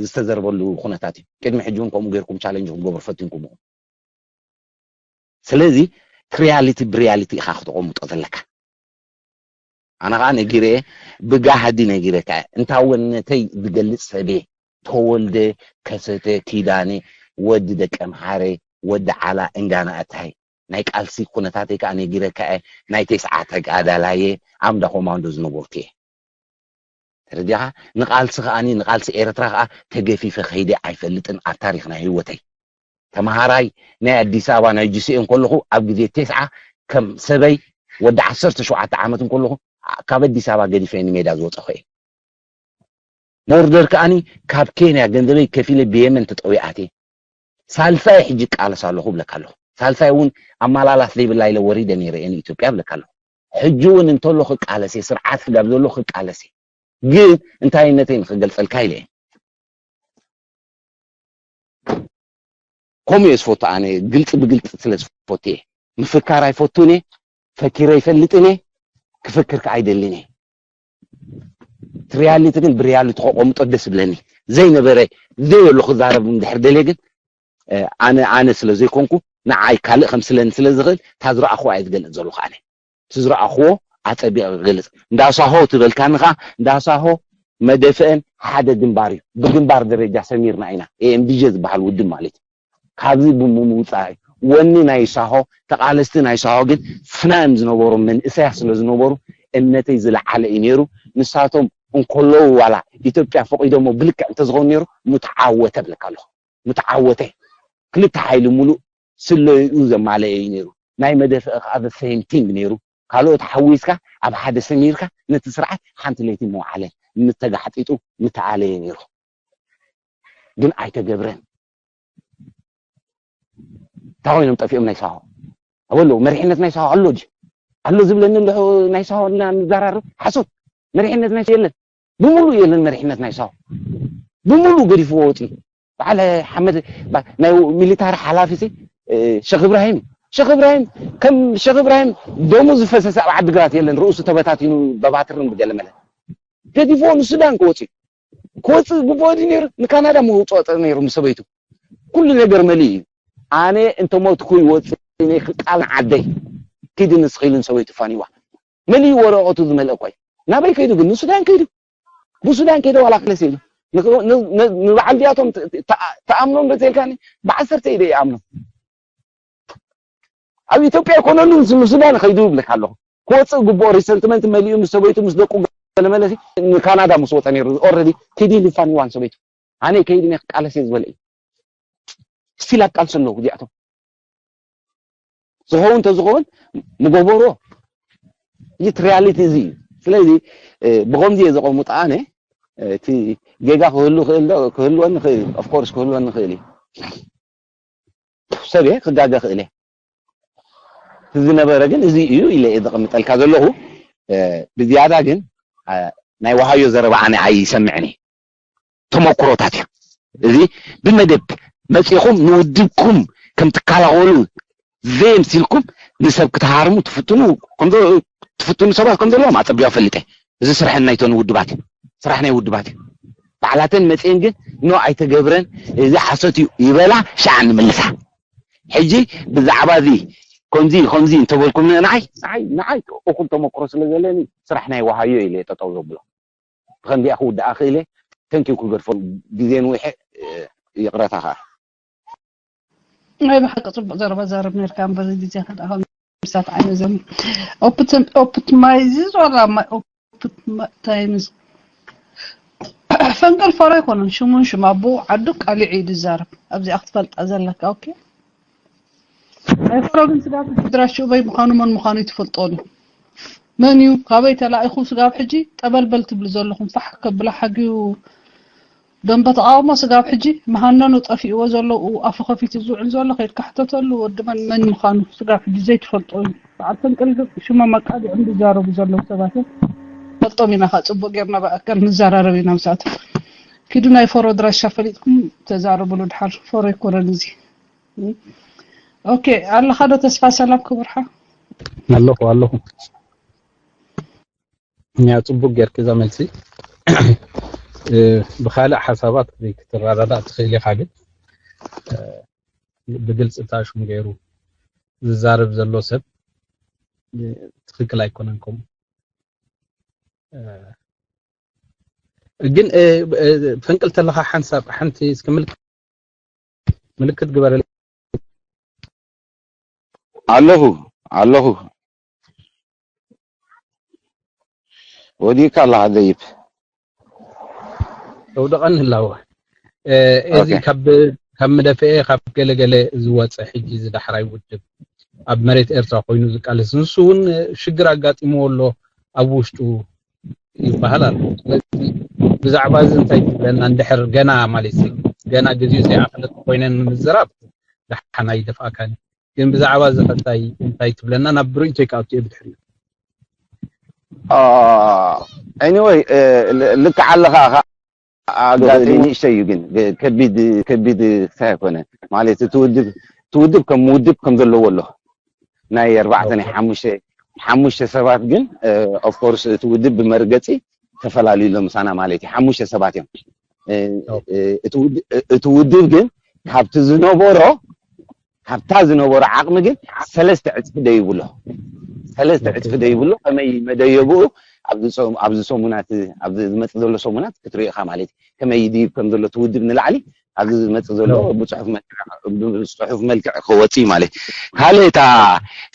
ዝተዘርበሉ ኩነታት እዩ። ቅድሚ ሕጂ እውን ከምኡ ገይርኩም ቻለንጅ ክትገብሩ ፈቲንኩም ኢኹም። ስለዚ ሪያሊቲ ብሪያሊቲ ኢኻ ክተቐምጦ ዘለካ። ኣነ ከዓ ነጊረ ብጋህዲ ነጊረካ እንታወነተይ ዝገልፅ ሰብየ ተወልደ ከሰተ ኪዳነ ወዲ ደቀምሓረ ወዲ ዓላ እንጋና እታይ ናይ ቃልሲ ኩነታተይ ከዓ ነጊረካ እየ። ናይ ተስዓ ተጋዳላየ ኣምዳ ኮማንዶ ዝነበርኩ እየ። ተረዲኻ? ንቓልሲ ከኣኒ ንቓልሲ ኤርትራ ከዓ ተገፊፈ ከይደ ኣይፈልጥን ኣብ ታሪኽ ናይ ህይወተይ። ተምሃራይ ናይ ኣዲስ ኣበባ ናይ ጂሲኤ እንከለኹ ኣብ ግዜ ቴስዓ ከም ሰበይ ወዲ ዓሰርተ ሸውዓተ ዓመት እንከለኹ ካብ ኣዲስ ኣበባ ገዲፈ ንሜዳ ዝወፀኹ እየ። ቦርደር ከኣኒ ካብ ኬንያ ገንዘበይ ከፊለ ብየመን ተጠዊኣት እየ። ሳልሳይ ሕጂ ቃለስ ኣለኹ ብለካ ኣለኹ። ሳልሳይ እውን ኣመላላስ ዘይብላ ኢለ ወሪደ ነይረ እየ ንኢትዮጵያ ብለካ ኣለኹ። ሕጂ እውን እንተሎ ክቃለስ እየ፣ ስርዓት ሕጋብ ዘሎ ክቃለስ እየ። ግን እንታይነተይ ንክገልፀልካ ኢለ እየ። ከምኡ እየ ዝፈቱ ኣነ፣ ግልፂ ብግልፂ ስለ ዝፈቱ እየ። ምፍካር ኣይፈቱን እየ፣ ፈኪረ ኣይፈልጥን እየ፣ ክፈክር ከዓ ኣይደልን እየ። እቲ ሪያሊቲ ግን ብሪያሊቲ ከቆምጦ ደስ ብለኒ። ዘይነበረ ዘየሎ ክዛረብ እንድሕር ደልየ ግን ኣነ ኣነ ስለ ዘይኮንኩ ንዓይ ካልእ ከምስለኒ ስለ ዝኽእል እታ ዝረኣኹዋ እየ ዝገልፅ ዘለኹ። ኣነ እቲ ዝረኣኹዎ ኣፀቢቐ ክገልፅ። እንዳሳሆ ትበልካኒ ከዓ እንዳሳሆ መደፍአን ሓደ ግንባር እዩ። ብግንባር ደረጃ ሰሚርና ኢና። ኤኤምዲጀ ዝበሃል ውድብ ማለት እዩ። ካብዚ ብምምውፃእ እዩ። ወኒ ናይ ሳሆ ተቓለስቲ ናይ ሳሆ ግን ፍናን ዝነበሮም መንእሰያት ስለ ዝነበሩ እምነተይ ዝለዓለ እዩ ነይሩ። ንሳቶም እንከለዉ ዋላ ኢትዮጵያ ፈቒዶሞ ብልክዕ እንተዝኸውን ነይሩ ምተዓወተ እብለካ ኣለኹ። ምተዓወተ ክልተ ሓይሊ ሙሉእ ስለይኡ ዘማለአ እዩ ነይሩ። ናይ መደፍአ ከዓ the same thing ነይሩ። ካልኦት ሓዊስካ ኣብ ሓደ ሰሚርካ ነቲ ስርዓት ሓንቲ ለይቲ መውዓለ ምተጋሕጢጡ ምተኣለየ ነይሩ። ግን ኣይተገብረን። እንታይ ኮይኖም ጠፊኦም ናይ ሳሆ? ኣበሎ መሪሕነት ናይ ሳሆ ኣሎ ድዩ? ኣሎ ዝብለኒ እንድሑ ናይ ሳሆ እና ንዘራርብ ሓሶት። መሪሕነት ናይ ሳሆ የለን። ብምሉእ የለን መሪሕነት ናይ ሳሆ። ብምሉእ ገዲፍዎ ወፂኡ። በዓል ሓመድ ባ- ናይ ሚሊታሪ ሓላፊ ሲ እ፣ ሸኽ እብራሂም ሸኽ እብራሂም ከም ሸኽ እብራሂም ደሙ ዝፈሰሰ ኣብ ዓድግራት የለን። ርእሱ ተበታቲኑ በባትርን ብገለመለ ገዲፍዎ ንሱዳን ክወፅእ ክወፅእ ግብኦ ድዩ ነይሩ? ንካናዳ ምውፅኦ ነይሩ ምስ ሰበይቱ። ኩሉ ነገር መሊኡ እዩ። ኣነ እንተሞትኩ ይወፅእ እየ ክቃል ንዓደይ። ኪዲ ንስኺ ኢሉ ንሰበይቱ ፋኒዋ መሊኡ ወረቐቱ ዝመልአ እኮ እዩ። ናበይ ከይዱ ግን? ንሱዳን ከይዱ። ብሱዳን ከይደ ዋላ ክለስ ኢሉ ንበዓል ዲያቶም ተኣምኖም ዶ ተልካኒ? ብዓሰርተ ኢደ ይኣምኖም። ኣብ ኢትዮጵያ ኣይኮነሉን ንሱዳን ከይዱ ይብለካ ኣለኹ። ክወፅእ ግብኦ ሪሰንትመንት መሊኡ ምስ ሰበይቱ ምስ ደቁ ገለመለ ንካናዳ ምስ ወፀ ነይሩ ኦረዲ ኪዲ ልፋን ይዋን ሰበይቱ ኣነ ከይድ ነ ክቃለስ እየ ዝበለ እዩ። ስቲል ኣቃልሱ ኣለዉ እዚኣቶም ዝኸውን እንተዝኸውን ምጎበሮ እቲ ሪያሊቲ እዚ እዩ። ስለዚ ብኸምዚ እየ ዘቐምጦ ኣነ። እቲ ጌጋ ክህሉ ክህልወኒ ክእል እዩ። ኦፍኮርስ ክህልወኒ ክእል እዩ። ሰብ እየ ክጋገ ክእል እየ። እቲ ዝነበረ ግን እዚ እዩ ኢለ እየ ዘቐምጠልካ ዘለኹ። ብዝያዳ ግን ናይ ወሃዮ ዘረባ ኣነ ኣይሰምዕን እየ። ተመኩሮታት እዩ። እዚ ብመደብ መፂኹም ንውድብኩም ከም ትከላኸሉ ዘየምሲልኩም ንሰብ ክትሃርሙ ትፍትኑ ትፍትኑ ሰባት ከም ዘለዎም ኣፀቢቐ ፈልጠ። እዚ ስርሐን ናይተን ውድባት እዩ። ስራሕ ናይ ውድባት እዩ። ባዕላተን መፅኤን ግን ኖ ኣይተገብረን፣ እዚ ሓሶት እዩ ይበላ፣ ሻዕ ንምልሳ። ሕጂ ብዛዕባ እዚ ከምዚ ከምዚ እንተበልኩም ንዓይ ንዓይ ንዓይ እኹል ተመክሮ ስለ ዘለኒ ስራሕ ናይ ወሃዮ ኢለ ጠጠው ዘብሎ። ብኸምዚኣ ክውድኣ ክእለ ተንኪው ክገድፎ ግዜ ንውሐ። ይቕረታ ከዓ ናይ ብሓቂ ፅቡቅ ዘረባ ዛረብ ነርካ እምበር ግዜ ከዳ ምሳት ዓይነ ዘም ኦፕትማይዝዝ ዋላ ኦፕትታይምዝ ፈንቅል ፈሮ ኣይኮነን ሽሙን ሽም ኣቦ ዓዱ ቃሊዕ እዩ ዝዛረብ ኣብዚኣ ክትፈልጣ ዘለካ ኦኬ ናይ ፈሮ ግን ስጋብ ሕጂ ድራሽ በይ ምዃኑ መን ምዃኑ ይትፈልጦን እዩ መን እዩ ካበይ ተላኢኹ ስጋብ ሕጂ ጠበልበል ትብሉ ዘለኹም ፋሕ ከብላ ሓግዩ ደንበ ተቃውሞ ስጋብ ሕጂ መሃነኑ ጠፊእዎ ዘሎ ኡ ኣፉ ከፊቱ ዝውዕል ዘሎ ከይድካ ሕተተሉ ወዲ መን መን ምዃኑ ስጋብ ሕጂ ዘይትፈልጦ እዩ። በዓል ፈንቅል ግን ሽሞም ኣቃሊዖም ዝዛረቡ ዘለዉ ሰባት እዮም። ፈልጦም ኢና ከ ጽቡቅ ጌርና ብኣካል ንዘራረብ ኢና ምስኣቶም። ኪዱ ናይ ፎሮ ኣድራሻ ፈሊጥኩም ተዛረብሉ ድሓር ፎሮ ኣይኮነን እዚ። ኦኬ ኣለኻ ዶ ተስፋ ሰላም ክቡርሓ? ኣለኹ ኣለኹ። ያ ጽቡቅ ጌርኪ እዛ መልሲ ብኻልእ ሓሳባት ክትረዳዳእ ትኽእል ኢኻ ግን ብግልፂ እታ ሽም ገይሩ ዝዛረብ ዘሎ ሰብ ትኽክል ኣይኮነን ከምኡ ግን ፈንቅል ተለኻ ሓንሳብ ሓንቲ እስኪ ምልክት ግበረለይ ኣለኹ ኣለኹ ወዲእካ ኣለኻ ደይብ ተውደቐኒ ህላወ እዚ ካብ ካብ መደፍኤ ካብ ገለገለ ዝወፀ ሕጂ እዚ ዳሕራይ ውድብ ኣብ መሬት ኤርትራ ኮይኑ ዝቃለስ ንሱ እውን ሽግር ኣጋጢምዎ ኣሎ ኣብ ውሽጡ ይበሃል ኣሎ። ስለዚ ብዛዕባ እዚ እንታይ ትብለና? እንድሕር ገና ማለት እዩ ገና ግዜኡ ዘይኣኸለ እንተኾይነ ንምዝራብ ደሓን ኣይደፍኣካን እዩ። ግን ብዛዕባ እዚ ከ እንታይ እንታይ ትብለና? ናብ ርእይቶይ ክኣቱ እየ ብድሕሪኡ። Anyway ልክዕ ኣለኻ ኣጋጣሚ ንእሽተይ እዩ ግን ከቢድ ከቢድ ክሳይ ኣይኮነ ማለት እቲ ውድብ እቲ ውድብ ከም ውድብ ከም ዘለዎ ኣሎ ናይ ኣርባዕተ ናይ ሓሙሽተ ሓሙሽተ ሰባት ግን of course እቲ ውድብ ብመርገፂ ተፈላልዩ ኣሎ ምሳና ማለት እዩ ሓሙሽተ ሰባት እዮም እቲ ውድብ ግን ካብቲ ዝነበሮ ካብታ ዝነበሮ ዓቕሚ ግን ሰለስተ ዕፅፊ ደይብሎ ሰለስተ ዕፅፊ ደይብሎ ከመይ መደየብኡ ኣብዚ ሰሙናት ኣብዚ ዝመፅእ ዘሎ ሰሙናት ክትሪኦ ኢኻ ማለት እዩ ከመይ ይድይብ ከም ዘሎ እቲ ውድብ ንላዕሊ ኣብዚ ዝመፅእ ዘሎ ብፅሑፍ መልክዕ ብፅሑፍ መልክዕ ክወፅእ እዩ ማለት እዩ ካልእ እታ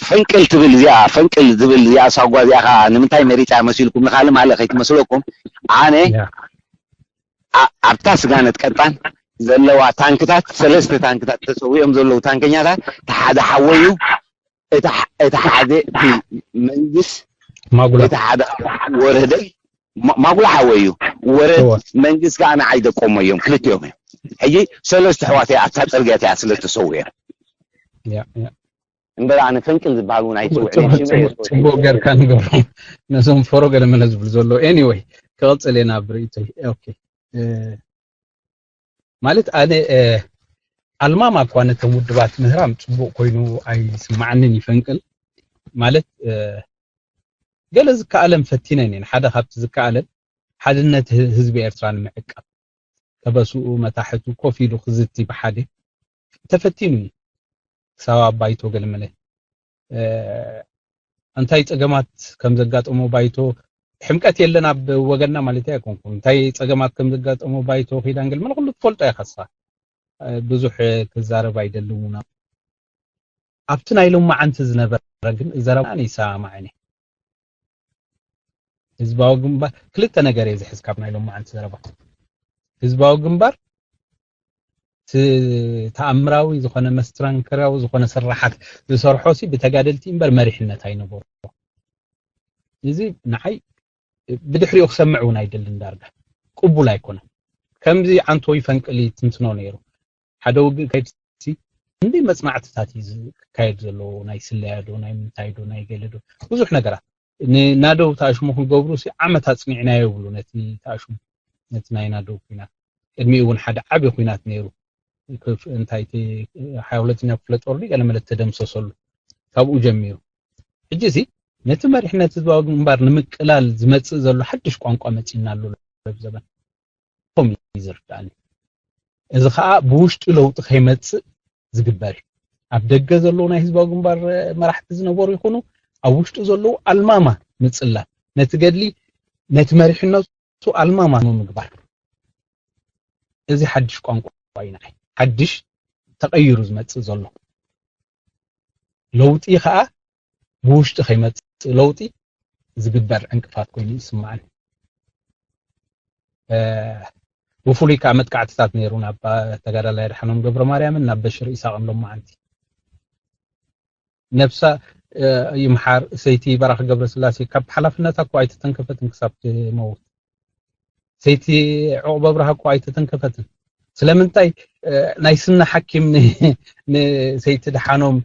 ፈንቅል ትብል እዚኣ ፈንቅል ዝብል እዚኣ ሳጓ እዚኣ ከዓ ንምንታይ መሪፃ መሲልኩም ንካልእ ማለ ከይትመስለኩም ኣነ ኣብታ ስጋነት ቀጣን ዘለዋ ታንክታት ሰለስተ ታንክታት ተሰዊኦም ዘለዉ ታንከኛታት እቲ ሓደ ሓወዩ እቲ ሓደ እቲ መንግስ ማጉላ እቲ ሓደ ወረደ ማጉላ ሓወዩ ወረድ መንግስ ከዓ ንዓይ ደቆሞ እዮም ክልቲኦም እዮም ሕጂ ሰለስተ ኣሕዋት ኣብታ ፅርግያ እቲኣ ስለ ተሰዊኦም እምበር ኣነ ፈንቅል ዝበሃል እውን ኣይፅውዕን እየ ሽመ እየ ዝፈልጦ። ፅቡቅ ጌርካ ንገሮም ነዞም ፈሮ ገለ መለ ዝብሉ ዘለዉ anyway ክቕፅል እየ ናብ ርእይቶይ okay ማለት ኣነ ኣልማማ እኳ ነተን ውድባት ምህራም ጽቡቕ ኮይኑ ኣይስምዓንን ይፈንቅል ማለት ገለ ዝከኣለን ፈቲነን እየን። ሓደ ካብቲ ዝከኣለን ሓድነት ህዝቢ ኤርትራ ንምዕቃብ ተበስኡ መታሕቱ ኮፍ ኢሉ ክዝቲ ብሓደ ተፈቲኑ እዩ። ክሳብ ኣብ ባይቶ ገለመለ እንታይ ጸገማት ከም ዘጋጠሞ ባይቶ ሕምቀት የለን ኣብ ወገንና ማለት ኣይኮንኩም። እንታይ ጸገማት ከም ዘጋጠሞ ባይቶ ኪዳን ገለመለ ኩሉ ትፈልጦ ኢኻ ንስኻ። ብዙሕ ክዛረብ ኣይደልን እውን ኣብቲ ናይ ሎማዓንቲ ዝነበረ ግን ዘረባ ይሰማማዕኒ። ህዝባዊ ግንባር ክልተ ነገር እየ ዝሕዝ ካብ ናይ ሎማዓንቲ ዘረባ። ህዝባዊ ግንባር ተኣምራዊ ዝኾነ መስትራንከራዊ ዝኾነ ስራሓት ዝሰርሖ ሲ ብተጋደልቲ እምበር መሪሕነት ኣይነበሮ። እዚ ንዓይ ብድሕሪኡ ክሰምዕ እውን ኣይደልን። ዳርጋ ቅቡል ኣይኮነን። ከምዚ ዓንቶ ይፈንቅል ይትንትኖ ነይሩ። ሓደ ውግእ ካይድ ሲ እንደ መጽናዕትታት እዩ ዝካየድ ዘለዎ ናይ ስለያ ዶ ናይ ምንታይ ዶ ናይ ገለ ዶ ብዙሕ ነገራት ንናደው ተኣሽሙ ክንገብሩ ሲ ዓመት ኣጽኒዕናዮ ይብሉ። ነቲ ተኣሽሙ ነቲ ናይ ናደው ኩናት ቅድሚኡ እውን ሓደ ዓቢ ኩናት ነይሩ። እንታይ ሓያ ሁለተኛ ክፍለ ጦር ገለ መለት ተደምሰሰሉ ካብኡ ጀሚሩ። ሕጂ ሲ ነቲ መሪሕነት ህዝባዊ ግንባር ንምቅላል ዝመጽእ ዘሎ ሓድሽ ቋንቋ መጺና ኣሎ። ዘበን ከም ይዝርዳኒ። እዚ ከዓ ብውሽጢ ለውጢ ከይመፅእ ዝግበር እዩ። ኣብ ደገ ዘለዉ ናይ ህዝባዊ ግንባር መራሕቲ ዝነበሩ ይኹኑ ኣብ ውሽጢ ዘለዉ ኣልማማ ምፅላል ነቲ ገድሊ ነቲ መሪሕነቱ ኣልማማ ንምግባር እዚ ሓድሽ ቋንቋ እዩ ንዓይ ሓድሽ ተቐይሩ ዝመፅእ ዘሎ ለውጢ ከዓ ብውሽጢ ከይመፅእ ለውጢ ዝግበር ዕንቅፋት ኮይኑ ይስማዓኒ። ብፍሉይ ከዓ መጥቃዕትታት ነይሩ ናብ ተጋዳላይ ኣድሓኖም ገብረ ማርያምን ናብ በሽር ኢሳቅን ሎማዓንቲ ነብሳ ይምሓር ሰይቲ በራኺ ገብረስላሴ ካብ ሓላፍነታ እኮ ኣይተተንከፈትን ክሳብ ትመውት። ሰይቲ ዕቑብ ኣብርሃ እኮ ኣይተተንከፈትን። ስለምንታይ ናይ ስኒ ሓኪም ንሰይቲ ድሓኖም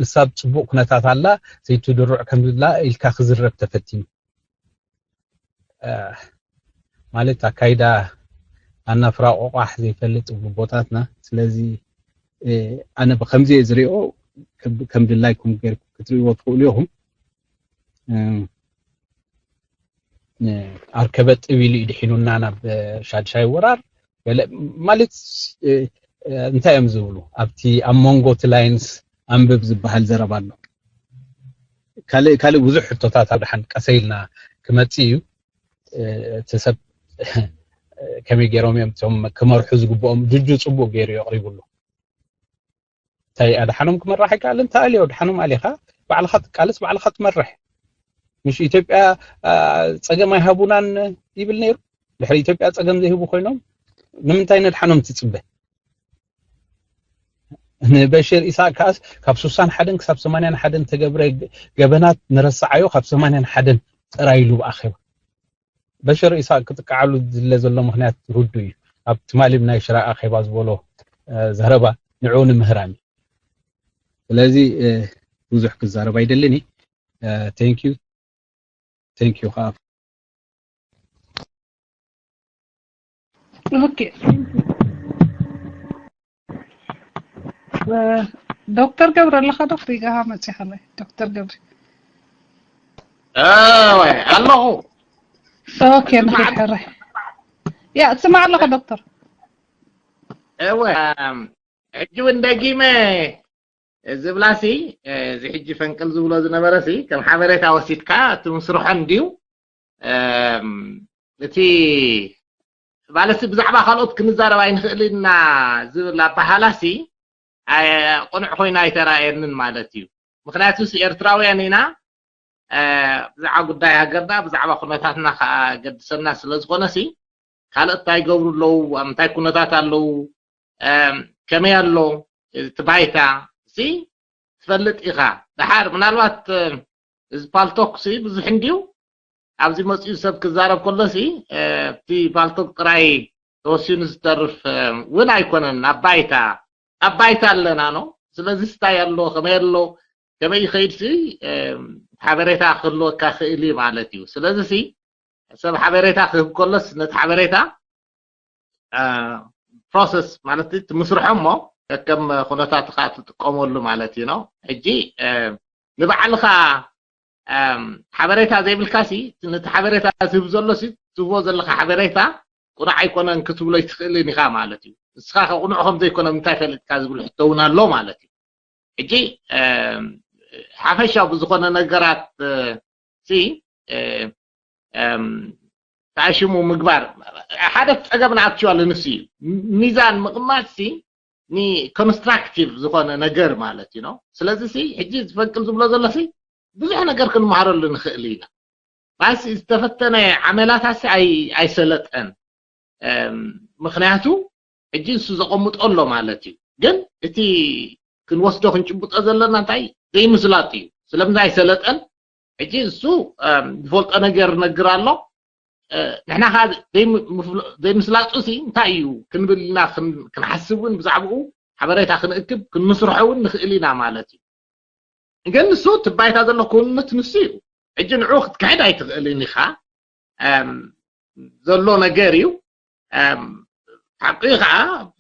እሳብ ፅቡቅ ኩነታት ኣላ ሰይቲ ድሩዕ ከምዝብላ ኢልካ ክዝረብ ተፈቲኑ ማለት ኣካይዳ ኣናፍራ ቆቋሕ ዘይፈልጥ ይብሉ ኣቦታትና። ስለዚ ኣነ ብከምዚ እየ ዝሪኦ። ከም ድላይኩም ገርኩም ክትሪእዎ ትኽእሉ ኢኹም። ኣርከበ ጥብ ኢሉ እዩ ድሒኑና ናብ ሻድሻይ ወራር ማለት እንታይ እዮም ዝብሉ ኣብቲ ኣብ መንጎ እቲ ላይንስ ኣንብብ ዝበሃል ዘረባ ኣሎ። ካልእ ካልእ ብዙሕ ሕቶታት ኣብ ደሓን ቀሰ ኢልና ክመፅእ እዩ። እቲ ሰብ ከመይ ገይሮም እዮም እቶም ክመርሑ ዝግብኦም ጅጁ ፅቡቅ ገይሩ የቕሪቡ ኣሎ። እንታይ ኣድሓኖም ክመራሕ ኣይከኣልን ተኣልዮ ድሓኖም ኣሊኻ ባዕልኻ ትቃለስ ባዕልኻ ትመርሕ። ምሽ ኢትዮጵያ ፀገም ኣይሃቡናን ይብል ነይሩ። ድሕሪ ኢትዮጵያ ፀገም ዘይህቡ ኮይኖም ንምንታይ ነድሓኖም ትፅበ? ንበሽር ኢሳቅ ከኣስ ካብ ስሳን ሓደን ክሳብ ሰማንያን ሓደን ተገብረ ገበናት ንረስዓዮ ካብ ሰማንያን ሓደን ጥራይ ኢሉ ብኣኼባ በሽር ኢሳቅ ክጥቃዓሉ ዝድለ ዘሎ ምክንያት ርዱ እዩ። ኣብ ትማሊ ናይ ሽራ ኣኼባ ዝበሎ ዘረባ ንዑ ንምህራን እዩ። ስለዚ ብዙሕ ክዛረብ ኣይደልን እዩ። Thank you. Thank you ከዓ ኦኬ ዶክተር ገብረ ኣለኻ ዶ? ሪጋኻ መፂኻለይ ዶክተር ገብረ ኣለኹ። ኦኬ ንክድ ሕረ ያ ትስማዕ ኣለኻ ዶክተር? እወ ሕጂ እውን ደጊመ ዝብላሲ እዚ ሕጂ ፈንቅል ዝብሎ ዝነበረሲ ከም ሓበሬታ ወሲድካ እቲ ምስርሖ እንድዩ እቲ ማለትሲ ብዛዕባ ካልኦት ክንዛረብ ኣይንኽእልን ኢና ዝብል ኣበሃህላሲ ቅኑዕ ኮይኑ ኣይተራእየንን ማለት እዩ። ምኽንያቱስ ኤርትራውያን ኢና፣ ብዛዕባ ጉዳይ ሃገርና ብዛዕባ ኩነታትና ከዓ ገድሰና ስለ ዝኾነሲ ካልኦት እንታይ ይገብሩ ኣለዉ፣ ኣብ ምንታይ ኩነታት ኣለዉ፣ ከመይ ኣሎ እቲ ባይታ ሲ ትፈልጥ ኢኻ። ደሓር ምናልባት እዚ ፓልቶክ ሲ ብዙሕ እንድዩ ኣብዚ መፅኡ ሰብ ክዛረብ ከሎ ሲ እቲ ፓልቶክ ጥራይ ተወሲኑ ዝተርፍ እውን ኣይኮነን። ኣብ ባይታ ኣብ ባይታ ኣለና ኖ። ስለዚ ስታይ ኣሎ ከመይ ኣሎ ከመይ ይኸይድ ሲ ሓበሬታ ክህልወካ ክእል እዩ ማለት እዩ። ስለዚ ሲ ሰብ ሓበሬታ ክህብ ከሎስ ነቲ ሓበሬታ process ማለት እቲ ምስርሖ እሞ ከከም ኩነታትካ ትጥቀመሉ ማለት እዩ ነው። ሕጂ ንባዕልኻ ሓበሬታ ዘይብልካ ሲ ነቲ ሓበሬታ ዝህብ ዘሎ ሲ ትህቦ ዘለካ ሓበሬታ ቁኑዕ ኣይኮነን ክትብሎ ይትኽእልን ኢኻ ማለት እዩ። ንስኻ ከ ቁኑዕ ከም ዘይኮነ ምንታይ ፈሊጥካ ዝብል ሕቶ እውን ኣሎ ማለት እዩ። ሕጂ ሓፈሻ ብዝኾነ ነገራት ሲ ተኣሽሙ ምግባር ሓደ ጸገም ንኣክቹዋሊ ንሱ እዩ። ሚዛን ምቕማጥ ሲ ኒ ኮንስትራክቲቭ ዝኾነ ነገር ማለት እዩ ነው። ስለዚ ሲ ሕጂ ዝፈንቅል ዝብሎ ዘሎ ሲ ብዙሕ ነገር ክንመሃረሉ ንኽእል ኢና። ባስ ዝተፈተነ ዓመላታት ሲ ኣይ- ኣይሰለጠን። ምክንያቱ ሕጂ ንሱ ዘቐምጦ ኣሎ ማለት እዩ። ግን እቲ ክንወስዶ ክንጭብጦ ዘለና እንታይ ዘይምስላጥ እዩ። ስለምንታይ ኣይሰለጠን? ሕጂ እሱ ዝፈልጦ ነገር ነግር ኣሎ። ንሕና ከዓ ዘይምስላጡ ሲ እንታይ እዩ ክንብል ኢና ክንሓስብ እውን ብዛዕባኡ ሓበሬታ ክንእክብ ክንምስርሖ እውን ንኽእል ኢና ማለት እዩ። ግን ንሱ እቲ ባይታ ዘሎ ክውንነት ንሱ እዩ። ሕጂ ንዑ ክትክሕድ ኣይትኽእልን ኢኻ። ዘሎ ነገር እዩ። ሓቂ ከዓ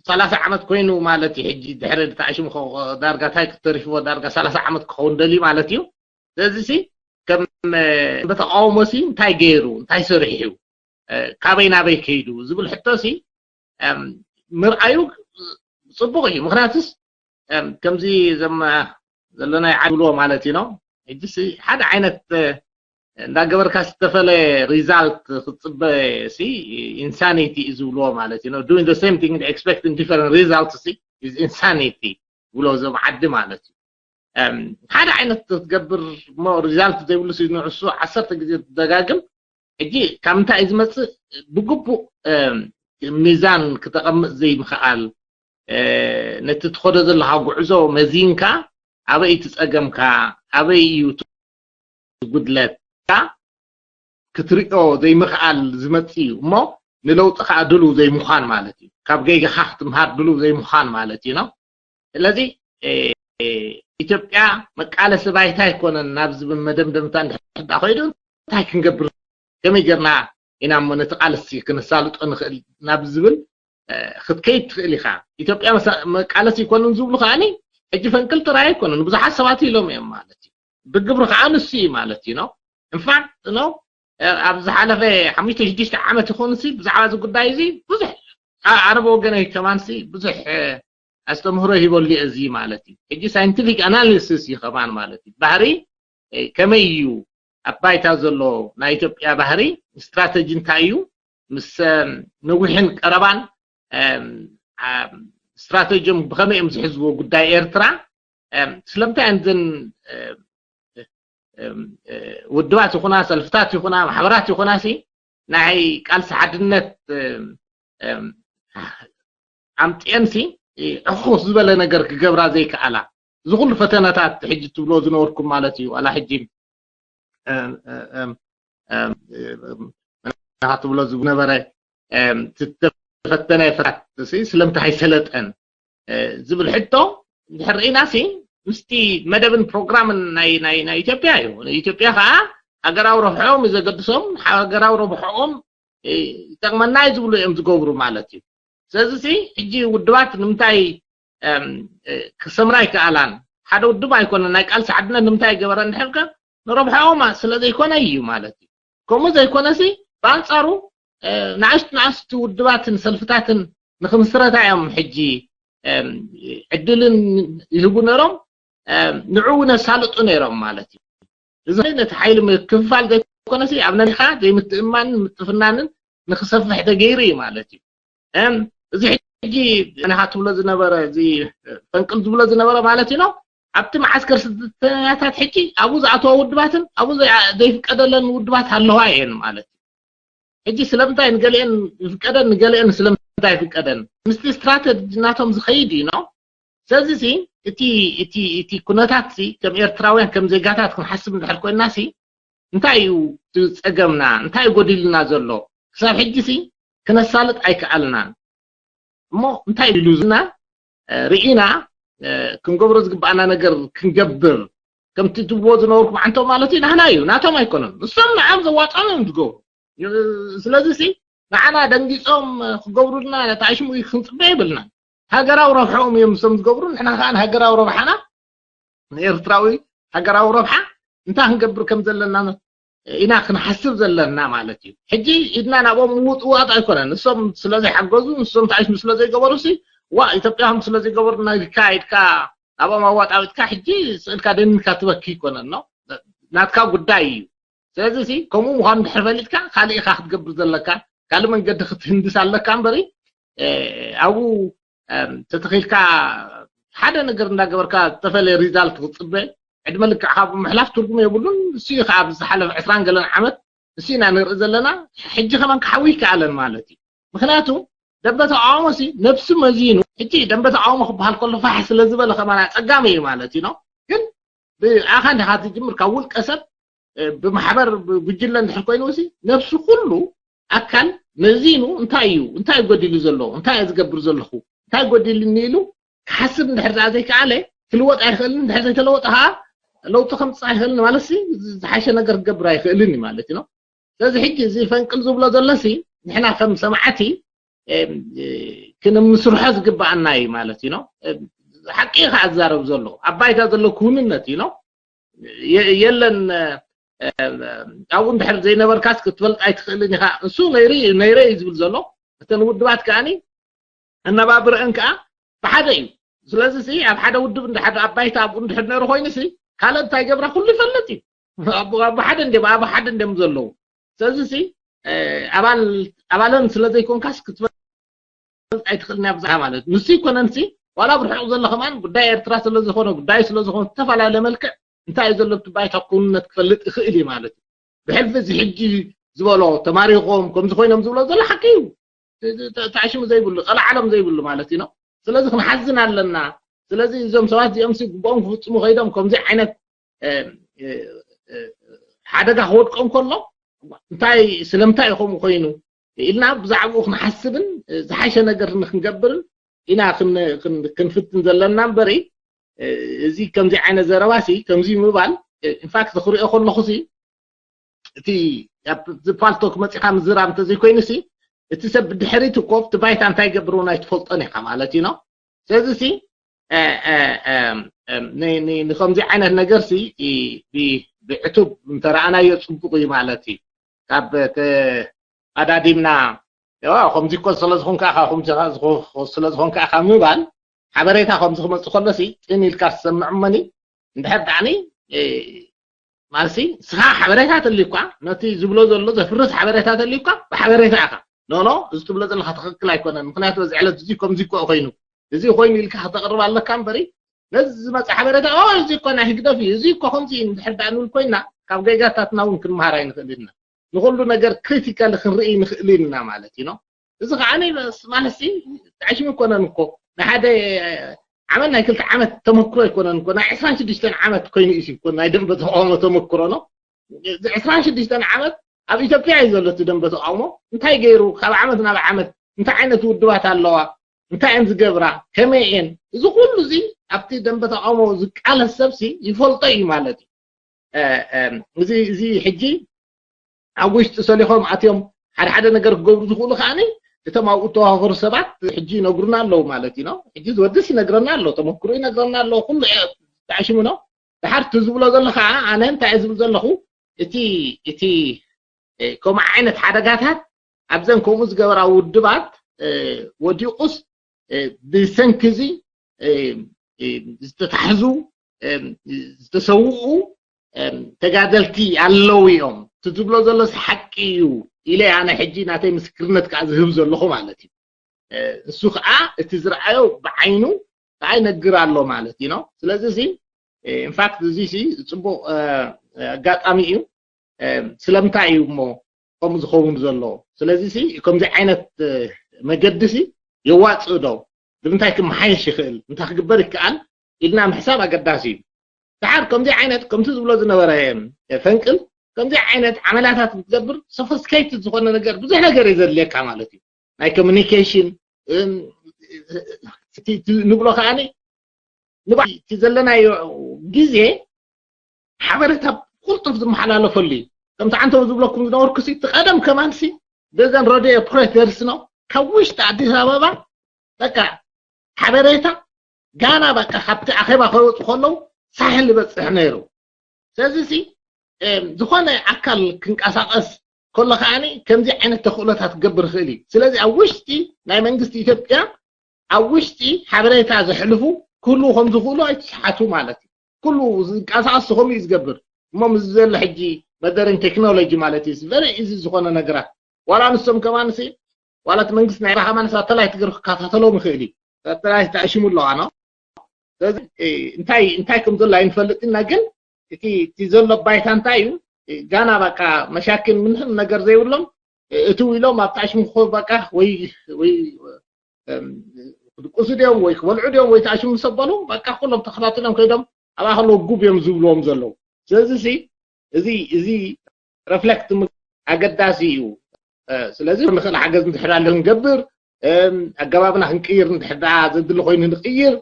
ሰላሳ ዓመት ኮይኑ ማለት እዩ። ሕጂ ድሕሪ ተኣሽሙ ዳርጋ እንታይ ክተሪፍዎ ዳርጋ ሰላሳ ዓመት ክኸውን ደልዩ ማለት እዩ። ስለዚ ሲ ከም ተቃውሞ ሲ እንታይ ገይሩ እንታይ ሰሪሑ ካበይ ናበይ ከይዱ ዝብል ሕቶ ሲ ምርኣዩ ፅቡቅ እዩ። ምክንያቱስ ከምዚ ዘም ዘለናይ ዓዲ ዝብልዎ ማለት እዩ ነው። ሕጂ ሲ ሓደ ዓይነት እንዳገበርካ ዝተፈለ ሪዛልት ክትፅበ ሲ ኢንሳኒቲ እዩ ዝብልዎ ማለት እዩ ነው። Doing the same thing and expecting different results ሲ is insanity ብሎ እዞም ዓዲ ማለት እዩ። ሓደ ዓይነት ክትገብር እሞ ሪዛልት ዘይብሉ ሲ ንዕሱ ዓሰርተ ግዜ ትደጋግም። ሕጂ ካብ ምንታይ እዩ ዝመፅእ? ብግቡእ ሚዛን ክተቐምጥ ዘይምኽኣል፣ ነቲ ትኸዶ ዘለኻ ጉዕዞ መዚንካ ኣበይ እዩ እቲ ፀገምካ ኣበይ እዩ እቲ ጉድለትካ ክትሪኦ ዘይምኽኣል ዝመፅእ እዩ እሞ ንለውጢ ከዓ ድሉው ዘይምዃን ማለት እዩ። ካብ ገይጋኻ ክትምሃር ድሉው ዘይምዃን ማለት እዩ ነው። ስለዚ ኢትዮጵያ መቃለሲ ባይታ ኣይኮነን ናብ ዝብል መደምደምታ እንድሕር ዳ ኮይዱ እንታይ ክንገብር ከመይ ጌርና ኢና እሞ ነቲ ቃልሲ ክነሳልጦ ንኽእል ናብ ዝብል ክትከይድ ትኽእል ኢኻ። ኢትዮጵያ መቃለሲ ኣይኮነን ዝብሉ ከዓኒ ሕጂ ፈንቅል ጥራይ ኣይኮነን ብዙሓት ሰባት ኢሎም እዮም ማለት እዩ። ብግብሪ ከዓ ንሱ እዩ ማለት እዩ ነው። እንፋክት ነው ኣብ ዝሓለፈ ሓሙሽተ ሽዱሽተ ዓመት ይኹን ሲ ብዛዕባ እዚ ጉዳይ እዚ ብዙሕ ዓረብ ወገነይ ከማን ሲ ብዙሕ ኣስተምህሮ ሂበሉ እዚ ማለት እዩ። ሕጂ ሳይንቲፊክ ኣናሊሲስ እዩ ከማን ማለት እዩ። ባህሪ ከመይ እዩ ኣብ ባይታ ዘሎ ናይ ኢትዮጵያ ባህሪ ስትራተጂ እንታይ እዩ ምስ ነዊሕን ቀረባን ስትራተጂም ብኸመይ እዮም ዝሕዝዎ ጉዳይ ኤርትራ ስለምንታይ እዘን ውድባት ይኹና ሰልፍታት ይኹና ማሕበራት ይኹና ሲ ናይ ቃልሲ ሓድነት ኣምፅኤን ሲ ዕኹስ ዝበለ ነገር ክገብራ ዘይከኣላ እዚ ኩሉ ፈተነታት ሕጂ ትብሎ ዝነበርኩም ማለት እዩ ዋላ ሕጂ ትብሎ ዝነበረ ዝተፈተነ ፍታት ስለምንታይ ኣይሰለጠን ዝብል ሕቶ እንድሕር ርኢና ሲ ምስቲ መደብን ፕሮግራምን ናይ ናይ ናይ ኢትዮጵያ እዩ። ኢትዮጵያ ከዓ ሃገራዊ ረብሐኦም እዩ ዘገድሶም፣ ሃገራዊ ረብሐኦም ይጠቅመና እዩ ዝብሉ እዮም ዝገብሩ ማለት እዩ። ስለዚ ሲ ሕጂ ውድባት ንምንታይ ክሰምራ ይከኣላን ሓደ ውድብ ኣይኮነን ናይ ቃልሲ ሓድነት ንምንታይ ይገበረ እንድሕር ከ ንረብሐኦም ስለ ዘይኮነ እዩ ማለት እዩ። ከምኡ ዘይኮነ ሲ ብኣንፃሩ ንኣሽቱ ንኣሽቱ ውድባትን ሰልፍታትን ንክምስረታ እዮም ሕጂ ዕድልን ይህቡ ነይሮም ንዑ እውን ኣሳልጡ ነይሮም ማለት እዩ። እዚ ነቲ ሓይሊ ምክፍፋል ዘይኮነሲ ኣብ ነኒኻ ዘይምትእማንን ምጥፍናንን ንክሰፍሕ ተገይሩ እዩ ማለት እዩ። እዚ ሕጂ ንኻ ትብሎ ዝነበረ እዚ ፈንቅል ዝብሎ ዝነበረ ማለት እዩ ነው ኣብቲ መዓስከር ስደተኛታት ሕጂ ኣብኡ ዝኣተዋ ውድባትን ኣብኡ ዘይፍቀደለን ውድባት ኣለዋ እየን ማለት እዩ። ሕጂ ስለምንታይ ንገሊአን ይፍቀደን ንገሊአን ስለምንታይ ይፍቀደን ምስቲ ስትራተጂ ናቶም ዝኸይድ እዩ ነው። ስለዚ ሲ እቲ እቲ እቲ ኩነታት ሲ ከም ኤርትራውያን ከም ዜጋታት ክንሓስብ እንድሕር ኮይና ሲ እንታይ እዩ ፀገምና እንታይ ጎዲልና ዘሎ ክሳብ ሕጂ ሲ ክነሳልጥ ኣይከኣልናን እሞ እንታይ ኢሉ ዝና ርኢና ክንገብሮ ዝግባኣና ነገር ክንገብር ከምቲ ትብዎ ዝነበርኩም ዓንቶ ማለት እዩ ናህና እዩ ናቶም ኣይኮነን እሶም ንዓም ዘዋፅኦም እዮም ዝገብሩ ስለዚ ሲ ንዓና ደንጊጾም ክገብሩልና ተኣሽሙ ክንጽበ የብልናን። ሃገራዊ ረብሕኦም እዮም እሶም ዝገብሩ፣ ንሕና ከኣ ንሃገራዊ ረብሓና ንኤርትራዊ ሃገራዊ ረብሓ እንታይ ክንገብር ከም ዘለና ኢና ክንሓስብ ዘለና ማለት እዩ። ሕጂ ኢድና ናብኦም ምውጥዋጥ ኣይኮነን። ንሶም ስለ ዘይሓገዙ፣ ንሶም ተኣሽሙ ስለ ዘይገበሩ ሲ ዋ ኢትዮጵያ ከም ስለ ዘይገበሩ ናይ ኢድካ ኢድካ ናብኦም ኣዋጣዊጥካ ሕጂ ስእልካ ደኒንካ ትበኪ ይኮነን ነው ናትካ ጉዳይ እዩ። ስለዚ ሲ ከምኡ ምዃኑ ድሕር ፈሊጥካ ካልእ ኢኻ ክትገብር ዘለካ፣ ካልእ መንገዲ ክትህንድስ ኣለካ እምበሪ ኣብኡ ተተኺልካ ሓደ ነገር እንዳገበርካ ዝተፈለየ ሪዛልት ክትፅበ ዕድመ ልክዕካ ብምሕላፍ ትርጉም የብሉን። እሱ ከዓ ኣብዚ ዝሓለፈ ዕስራን ገለን ዓመት እሱ ኢና ንርኢ ዘለና። ሕጂ ከማን ክሓዊ ይከኣለን ማለት እዩ። ምክንያቱ ደንበ ተቃውሞ ሲ ነብሱ መዚኑ ሕጂ ደንበ ተቃውሞ ክበሃል ከሎ ፋሕ ስለ ዝበለ ከማን ኣፀጋሚ እዩ ማለት እዩ ነው። ግን ብኣኻ እንዲኻ ትጅምር ካብ ውልቀ ሰብ ብማሕበር ብጉጅለ እንድሕር ኮይኑ ሲ ነብሱ ኩሉ ኣካል መዚኑ እንታይ እዩ እንታይ ጎዲሉ ዘሎ እንታይ እየ ዝገብር ዘለኹ እንታይ ጎዲልኒ ኢሉ ክሓስብ እንድሕር ደኣ ዘይከኣለ ክልወጥ ኣይኽእልን። እንድሕር ዘይተለወጠ ከዓ ለውጢ ከምፅእ ኣይኽእልን ማለት ሲ ዝሓሸ ነገር ክገብር ኣይኽእልን እዩ ማለት እዩ ነው። ስለዚ ሕጂ እዚ ፈንቅል ዝብሎ ዘሎ ሲ ንሕና ከም ሰማዕቲ ክንምስርሖ ዝግበኣና እዩ ማለት እዩ ነው። ሓቂ እዩ ከዓ ዝዛረብ ዘሎ ኣብ ባይታ ዘሎ ክውንነት እዩ ነው። የለን ኣብኡ እንድሕር ዘይነበርካስ ክትፈልጥ ኣይትኽእልን ኢኻ። እሱ ነይረ እዩ ዝብል ዘሎ እተን ውድባት ከዓኒ ኣነባብረአን ከዓ ብሓደ እዩ። ስለዚ ሲ ኣብ ሓደ ውድብ እንድሓደ ኣብ ባይታ ኣብኡ እንድሕር ነይሩ ኮይኑ ሲ ካልእ እንታይ ገብራ ኩሉ ይፈልጥ እዩ። ኣብ ሓደ እንዲም ኣብ ሓደ እንዲም ዘለዉ። ስለዚ ሲ ኣባል ኣባለን ስለ ዘይኮንካስ ክትፈልጥ ኣይትኽእልን እያ ብዛዕባ ማለት ንሱ ይኮነን ሲ ዋላ ብርሑቕ ዘሎ ከማን ጉዳይ ኤርትራ ስለ ዝኾነ ጉዳይ ስለ ዝኾነ ዝተፈላለየ መልክዕ እንታይ እዩ ዘሎ እቲ ባይታ ክውንነት ክፈልጥ ይኽእል እዩ ማለት እዩ። ብሕልፊ እዚ ሕጂ ዝበሎ ተማሪኾም ከምዚ ኮይኖም ዝብሎ ዘሎ ሓቂ እዩ። ተዓሽሙ ዘይብሉ ቀልዓለም ዘይብሉ ማለት እዩ ነው። ስለዚ ክንሓዝን ኣለና። ስለዚ እዞም ሰባት እዚኦም ሲ ግቡኦም ክፍፅሙ ከይዶም ከምዚ ዓይነት ሓደጋ ክወድቆም ከሎ እንታይ ስለምንታይ እዩ ከምኡ ኮይኑ ኢልና ብዛዕባኡ ክንሓስብን ዝሓሸ ነገር ንክንገብርን ኢና ክንፍትን ዘለና እምበሪ እዚ ከምዚ ዓይነት ዘረባ ሲ ከምዚ ምባል ኢንፋክት ክሪኦ ከለኹ ሲ እቲ ፓልቶክ መፂኻ ምዝራብ እንተዘይኮይኑ ሲ እቲ ሰብ ብድሕሪት እኮ እቲ ባይታ እንታይ ገብር እውን ኣይትፈልጦን ኢኻ ማለት እዩ ነው። ስለዚ ሲ ንከምዚ ዓይነት ነገር ሲ ብዕቱብ እንተረኣናዮ ፅቡቅ እዩ ማለት እዩ። ካብ ኣዳዲምና ከምዚ እኮ ስለዝኾንካ ኢኻ ስለዝኾንካ ኢኻ ምባል ሓበሬታ ከምዚ ክመፅእ ከሎ ሲ ጥን ኢልካ ዝሰምዕ እመኒ እንድሕር ዳዕኒ ማለት ንስኻ ሓበሬታ ተልዩካ ነቲ ዝብሎ ዘሎ ዘፍርስ ሓበሬታ ተልዩካ ብሓበሬታ ኢኻ ኖኖ እዚ ትብሎ ዘለካ ትኽክል ኣይኮነን ምክንያቱ በዚ ዕለት እዚ ከምዚ እኮ ኮይኑ እዚ ኮይኑ ኢልካ ከተቕርብ ኣለካ እምበሪ ነዚ ዝመፀ ሓበሬታ እዚ እኮ ናይ ህግደፍ እዩ እዚ እኮ ከምዚ እንድሕር ዳ ንብል ኮይና ካብ ጌጋታትና እውን ክንመሃር ኣይንኽእል ኢና ንኩሉ ነገር ክሪቲካሊ ክንርኢ ንኽእል ኢና ማለት እዩ እዚ ከዓ ማለት ሲ ተዓሽሙ ይኮነን እኮ ናይ ሓደ ዓመት ናይ ክልተ ዓመት ተመክሮ ኣይኮነን እኮ ናይ ዕስራን ሽዱሽተን ዓመት ኮይኑ እዩ እኮ ናይ ደንበ ተቃውሞ ተመክሮ ነው። እዚ ዕስራን ሽዱሽተን ዓመት ኣብ ኢትዮጵያ እዩ ዘሎ እቲ ደንበ ተቃውሞ። እንታይ ገይሩ ካብ ዓመት ናብ ዓመት እንታይ ዓይነት ውድባት ኣለዋ እንታይ እየን ዝገብራ ከመይ እየን እዚ ኩሉ እዚ ኣብቲ ደንበ ተቃውሞ ዝቃለስ ሰብሲ ይፈልጦ እዩ ማለት እዩ። እዚ እዚ ሕጂ ኣብ ውሽጢ ሰሊኾም ኣትዮም ሓደ ሓደ ነገር ክገብሩ ዝኽእሉ ከዓኒ እቶም ኣብኡ እተዋፈሩ ሰባት ሕጂ ይነግሩና ኣለዉ ማለት እዩ ነው። ሕጂ ዝወድስ ይነግረና ኣሎ፣ ተመክሮ ይነግረና ኣሎ፣ ኩሉ ተዓሽሙ ነው። ድሓር እቲ ዝብሎ ዘሎ ከዓ ኣነ እንታይ እየ ዝብል ዘለኹ እቲ እቲ ከምኡ ዓይነት ሓደጋታት ኣብዘን ከምኡ ዝገበራ ውድባት ወዲቑስ ብሰንኪ እዚ ዝተታሕዙ ዝተሰውኡ ተጋደልቲ ኣለዉ እዮም። እቲ ዝብሎ ዘሎ ሓቂ እዩ ኢለ ኣነ ሕጂ ናተይ ምስክርነት ከዓ ዝህብ ዘለኹ ማለት እዩ። እሱ ከዓ እቲ ዝረኣዮ ብዓይኑ ከዓ ይነግር ኣሎ ማለት እዩ ነው። ስለዚ እዚ ኢንፋክት እዚ ሲ ፅቡቅ ኣጋጣሚ እዩ። ስለምንታይ እዩ እሞ ከምኡ ዝኸውን ዘሎ? ስለዚ ሲ ከምዚ ዓይነት መገዲ ሲ የዋፅእ ዶ? ብምንታይ ክመሓየሽ ይኽእል? እንታይ ክግበር ይከኣል? ኢልና ምሕሳብ ኣገዳሲ እዩ። ድሓር ከምዚ ዓይነት ከምቲ ዝብሎ ዝነበረ ፈንቅል ከምዚ ዓይነት ዓመላታት ክትገብር ሶፊስቲኬትድ ዝኾነ ነገር ብዙሕ ነገር እዩ ዘድልየካ ማለት እዩ። ናይ ኮሚኒኬሽን ንብሎ ከዓኒ እቲ ዘለናዮ ግዜ ሓበሬታ ቁልጡፍ ዝመሓላለፈሉ እዩ። ከምቲ ዓንተው ዝብለኩም ዝነበርኩ ሲ እቲ ቀደም ከማን ሲ በዘን ሬድዮ ኦፕሬተርስ ነው ካብ ውሽጢ ኣዲስ ኣበባ በቃ ሓበሬታ ጋና በቃ ካብቲ ኣኼባ ከወፁ ከለዉ ሳሕል ዝበፅሕ ነይሩ። ስለዚ ሲ ዝኾነ ኣካል ክንቀሳቀስ ከሎ ከዓኒ ከምዚ ዓይነት ተኽእሎታት ክገብር ይኽእል እዩ። ስለዚ ኣብ ውሽጢ ናይ መንግስቲ ኢትዮጵያ ኣብ ውሽጢ ሓበሬታ ዘሕልፉ ክህልዉ ከም ዝኽእሉ ኣይትስሓቱ ማለት እዩ። ኩሉ ዝንቀሳቀስ ከምኡ እዩ ዝገብር። እሞ ምስ ዘሎ ሕጂ መደርን ቴክኖሎጂ ማለት እዩ very easy ዝኾነ ነገራት ዋላ ንሶም ከማን ሲ ዋላ እቲ መንግስቲ ናይ ከማን ሳተላይት ገይሩ ክከታተሎም ይኽእል እዩ። ሳተላይት ተኣሽሙ ኣለዋ ነው። ስለዚ እንታይ እንታይ ከም ዘሎ ኣይንፈልጥና ግን እቲ እቲ ዘሎ ባይታ እንታይ እዩ? ጋና በቃ መሻክል ምንም ነገር ዘይብሎም እትው ኢሎም ኣብ ታሽሙ ክኾ በቃ ወይ ወይ ክድቅሱ ድዮም ወይ ክበልዑ ድዮም ወይ ታሽሙ ሰበሉ በቃ ኩሎም ተኸታትሎም ከይዶም ኣብ ኣኸሎ ጉብ እዮም ዝብልዎም ዘለዉ። ስለዚ ሲ እዚ እዚ ረፍሌክት ኣገዳሲ እዩ። ስለዚ ንኽእል ሓገዝ እንድሕር ኣሎ ክንገብር ኣገባብና ክንቅይር እንድሕር ዘድሊ ኮይኑ ንቅይር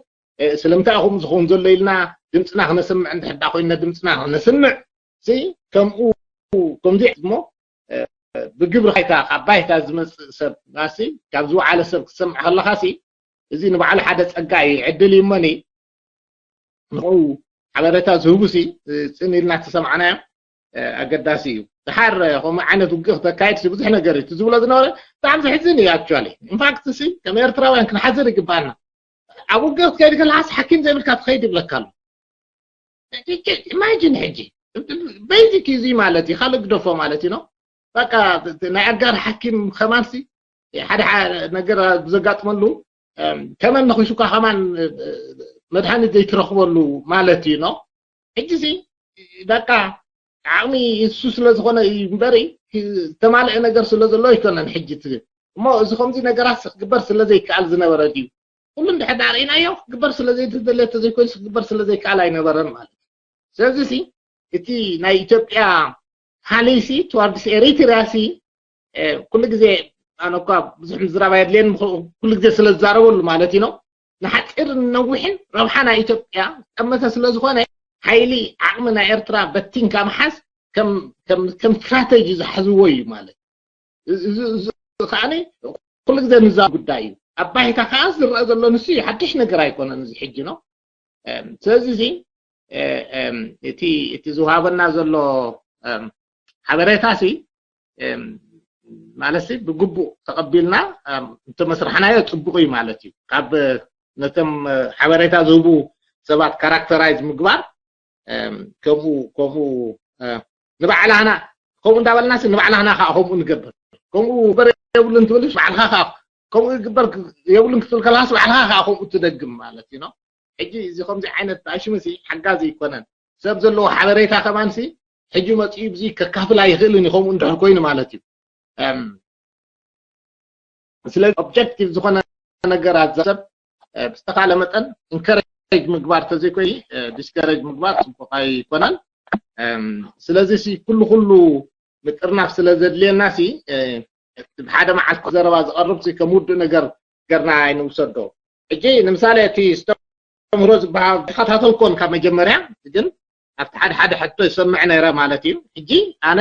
ስለምንታይ ኢኹም ዝኸውን ዘሎ ኢልና ድምፅና ክነስምዕ እንድሕር ኮይና ድምፅና ክነስምዕ ከምኡ ከምዚ እሞ ብግብሪ ካይታ ካብ ባይታ ዝመፅእ ሰብ ሲ ካብ ዝወዓለ ሰብ ክትሰምዕ ከለኻ ሲ እዚ ንባዕሉ ሓደ ፀጋ እዩ ዕድል እዩ እመኒ ንኡ ሓበሬታ ዝህቡ ሲ ፅን ኢልና ተሰማዕናዮ ኣገዳሲ እዩ። ድሓር ከምኡ ዓይነት ውግእ ክተካይድ ብዙሕ ነገር እዩ ዝብሎ ዝነበረ ብጣዕሚ ዘሕዝን እዩ። ኣክቹዋሊ ኢንፋክት ሲ ከም ኤርትራውያን ክንሓዝር ይግባኣና። ኣብ ውግእ ክትከይድ ከለካስ ሓኪም ዘይብልካ ትኸይድ ይብለካ ኣሎ። ኢማጂን ሕጂ ቤዚክ እዚ ማለት እዩ ካልእ ግደፎ ማለት እዩ ነው። በቃ ናይ ኣጋር ሓኪም ከማንሲ ሓደ ነገር ብዘጋጥመሉ ከመን ነኺሱካ ከማን መድሃኒት ዘይትረኽበሉ ማለት እዩ ነው። ሕጂ ሲ በቃ ዓቕሚ እሱ ስለ ዝኾነ እዩ እምበሪ ዝተማልአ ነገር ስለ ዘሎ ኣይኮነን። ሕጂ ትብል እሞ እዚ ከምዚ ነገራት ክግበር ስለ ዘይከኣል ዝነበረ ድዩ? ኩሉ እንድሕር ርኢናዮ ክግበር ስለ ዘይተደለ ተዘይኮይኑ ክግበር ስለ ዘይከኣል ኣይነበረን ማለት እዩ። ስለዚ ሲ እቲ ናይ ኢትዮጵያ ፓሊሲ ትዋርድስ ኤሪትሪያ ሲ ኩሉ ግዜ ኣነ እኳ ብዙሕ ምዝራብ ኣየድልየን ኩሉ ግዜ ስለ ዝዛረበሉ ማለት እዩ ነው ንሓፂር ነዊሕን ረብሓ ናይ ኢትዮጵያ ጠመተ ስለ ዝኾነ ሓይሊ ዓቕሚ ናይ ኤርትራ በቲንካ ምሓዝ ከም ስትራተጂ ዝሓዝዎ እዩ ማለት እዩ። ከዓ ኩሉ ግዜ ንዛ ጉዳይ እዩ። ኣብ ባይታ ከዓ ዝረአ ዘሎ ንሱ እዩ ሓድሽ ነገር ኣይኮነን እዚ ሕጂ ነው። ስለዚ እዚ እቲ እቲ ዝውሃበና ዘሎ ሓበሬታ ሲ ማለት ብግቡእ ተቐቢልና እንተመስራሕናዮ ፅቡቕ እዩ ማለት እዩ። ካብ ነቶም ሓበሬታ ዝህቡ ሰባት ካራክተራይዝ ምግባር ከምኡ ከምኡ ንባዕላህና ከምኡ እንዳበልና ንባዕላህና ከዓ ከምኡ ንገብር። ከምኡ ግበር የብሉን ትብል ባዕልካ ከዓ ከምኡ ግበር የብሉን ክትብል ከለካስ ባዕልካ ከዓ ከምኡ ትደግም ማለት እዩ። ሕጂ እዚ ከምዚ ዓይነት ኣሽምሲ ሓጋዚ ኣይኮነን። ሰብ ዘለዎ ሓበሬታ ከማንሲ ሕጂ መፂኡ ብዙ ከካፍል ኣይኽእልን እዩ። ከምኡ እንድሕር ኮይኑ ማለት እዩ። ስለዚ ኦብጀክቲቭ ዝኾነ ነገራት ሰብ ብዝተኻለ መጠን ኢንከረጅ ምግባር ተዘይኮይ ዲስከረጅ ምግባር ፅቡቅ ኣይኮነን። ስለዚ ሲ ኩሉ ኩሉ ምጥርናፍ ስለ ዘድልየና ሲ ብሓደ መዓልቲ ዘረባ ዝቐርብ ሲ ከም ውዱእ ነገር ገርና ኣይንውሰዶ። ሕጂ ንምሳሌ እቲ ምህሮ ዝበሃል ተኸታተልኮን ካብ መጀመርያ ግን ኣብቲ ሓደ ሓደ ሕቶ ይሰምዕ ነይረ ማለት እዩ። ሕጂ ኣነ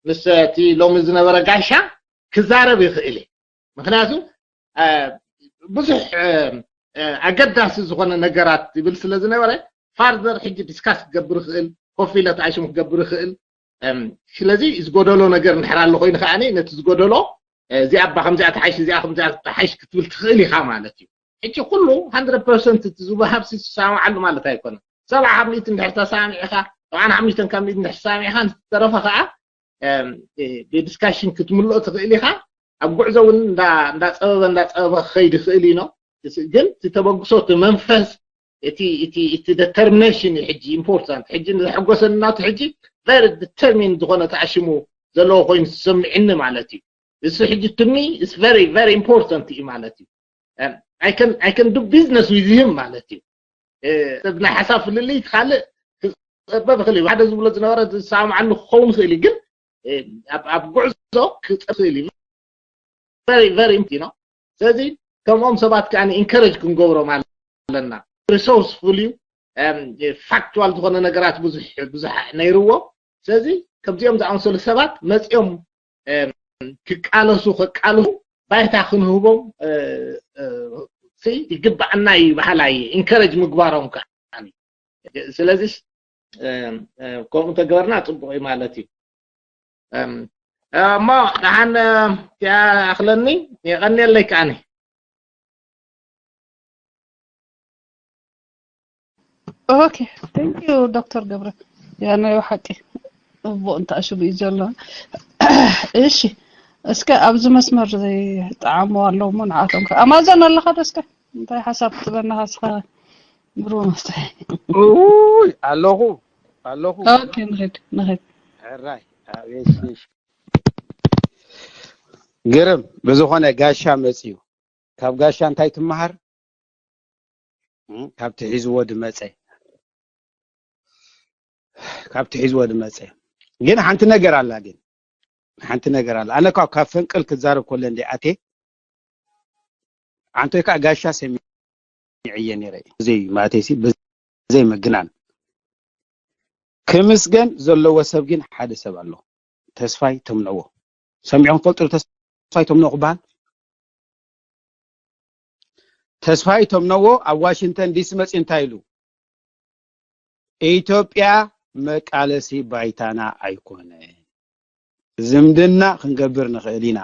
ምስ እቲ ሎሚ ዝነበረ ጋሻ ክዛረብ ይኽእል እየ። ምክንያቱ ብዙሕ ኣገዳሲ ዝኾነ ነገራት ይብል ስለ ዝነበረ ፋርደር ሕጂ ዲስካስ ክገብር ይኽእል፣ ኮፍ ኢለ ተኣሽሙ ክገብር ይኽእል። ስለዚ ዝጎደሎ ነገር እንድሕር ኣሎ ኮይኑ ከዓ ነቲ ዝጎደሎ እዚኣ እባ ከምዚኣ ተሓይሽ እዚኣ ከምዚኣ ተሓይሽ ክትብል ትኽእል ኢኻ ማለት እዩ። ሕጂ ኩሉ ሃንድረድ ፐርሰንት እቲ ዝወሃብ ሲ ትሰማማዓሉ ማለት ኣይኮነን። ሰብዓ ካብ ሚእቲ እንድሕር ተሰማሚዕኻ ሰብዓን ሓሙሽተን ካብ ሚእቲ እንድሕር ተሰማሚዕኻ ዝተረፈ ከዓ ብዲስካሽን ክትምልኦ ትኽእል ኢኻ። ኣብ ጉዕዞ እውን እንዳፀበበ እንዳፀበበ ክኸይድ ይኽእል እዩ ነው። ግን እቲ ተበግሶ እቲ መንፈስ እቲ እቲ እቲ ደተርሚኔሽን እዩ ሕጂ ኢምፖርታንት። ሕጂ ዘሐጎሰኒ ናቱ ሕጂ ቨሪ ዲተርሚን ዝኾነ ተኣሽሙ ዘለዎ ኮይኑ ዝሰምዕኒ ማለት እዩ። እሱ ሕጂ to me is very very important እዩ ማለት እዩ። I can I can do business with him ማለት እዩ። ሰብ ናይ ሓሳብ ፍልልይ ካልእ ክፀበብ ይኽእል እዩ። ሓደ ዝብሎ ዝነበረ ዝሰማማዓሉ ክኸውን ይኽእል እዩ፣ ግን ኣብ ጉዕዞ ክፀብ ይኽእል እዩ። ቨሪ ቨሪ ነው። ስለዚ ከምኦም ሰባት ከዓ ኢንከረጅ ክንገብሮም ኣለና። ሪሶርስፉል እዩ፣ ፋክቹዋል ዝኾነ ነገራት ብዙሕ ብዙሕ ነይርዎ። ስለዚ ከምዚኦም ዝኣመሰሉ ሰባት መፂኦም ክቃለሱ ከቃልሱ ባይታ ክንህቦም ይግባኣና እዩ በሃላይ ኢንከረጅ ምግባሮም ከዓ። ስለዚስ ከምኡ ተገበርና ፅቡቅ እዩ ማለት እዩ። እሞ ደሓን ትኣኽለኒ። የቐንየለይ ከዓኒ። ኦኬ፣ ቴንክ ዩ ዶክተር ገብረ። ያ ናይ ሓቂ እቦ እንተ ኣሽቡ እዩ ዘሎ። እሺ፣ እስከ ኣብዚ መስመር ዘይጠዓሙ ኣለዉ እሞ ንዓቶም ከ ኣማዘን ኣለኻ ዶ እስከ እንታይ ሓሳብ ትበና እስኻ? ብሩ መስተ ኡይ ኣለኹ ኣለኹ። ኦኬ፣ ንኸድ ንኸድ። ሕራይ ኣቤት ሽሽ። ግርም ብዝኾነ ጋሻ መፅዩ። ካብ ጋሻ እንታይ ትመሃር? እም፣ ካብ ትሒዝዎ ድመፀ ካብ ትሒዝዎ ድመፀ። ግን ሓንቲ ነገር ኣላ። ግን ሓንቲ ነገር ኣላ። ኣነ ካብ ካብ ፈንቅል ክዛረብ ከሎ እንደ ኣቴ ኣንቶይ ከዓ ጋሻ ሰሚዐየ ነይረ። ብዘይ ማለተይሲ ብዘይ ምግናን ክምስገን ዘለዎ ሰብ ግን ሓደ ሰብ ኣሎ። ተስፋይ ተምነዎ። ሰሚዕኩም ትፈልጡ ዶ ተስፋይ ተምነዎ ክበሃል? ተስፋይ ተምነዎ ኣብ ዋሽንግተን ዲሲ መፂኡ እንታይ ኢሉ? ኢትዮጵያ መቃለሲ ባይታና ኣይኮነ። ዝምድና ክንገብር ንኽእል ኢና።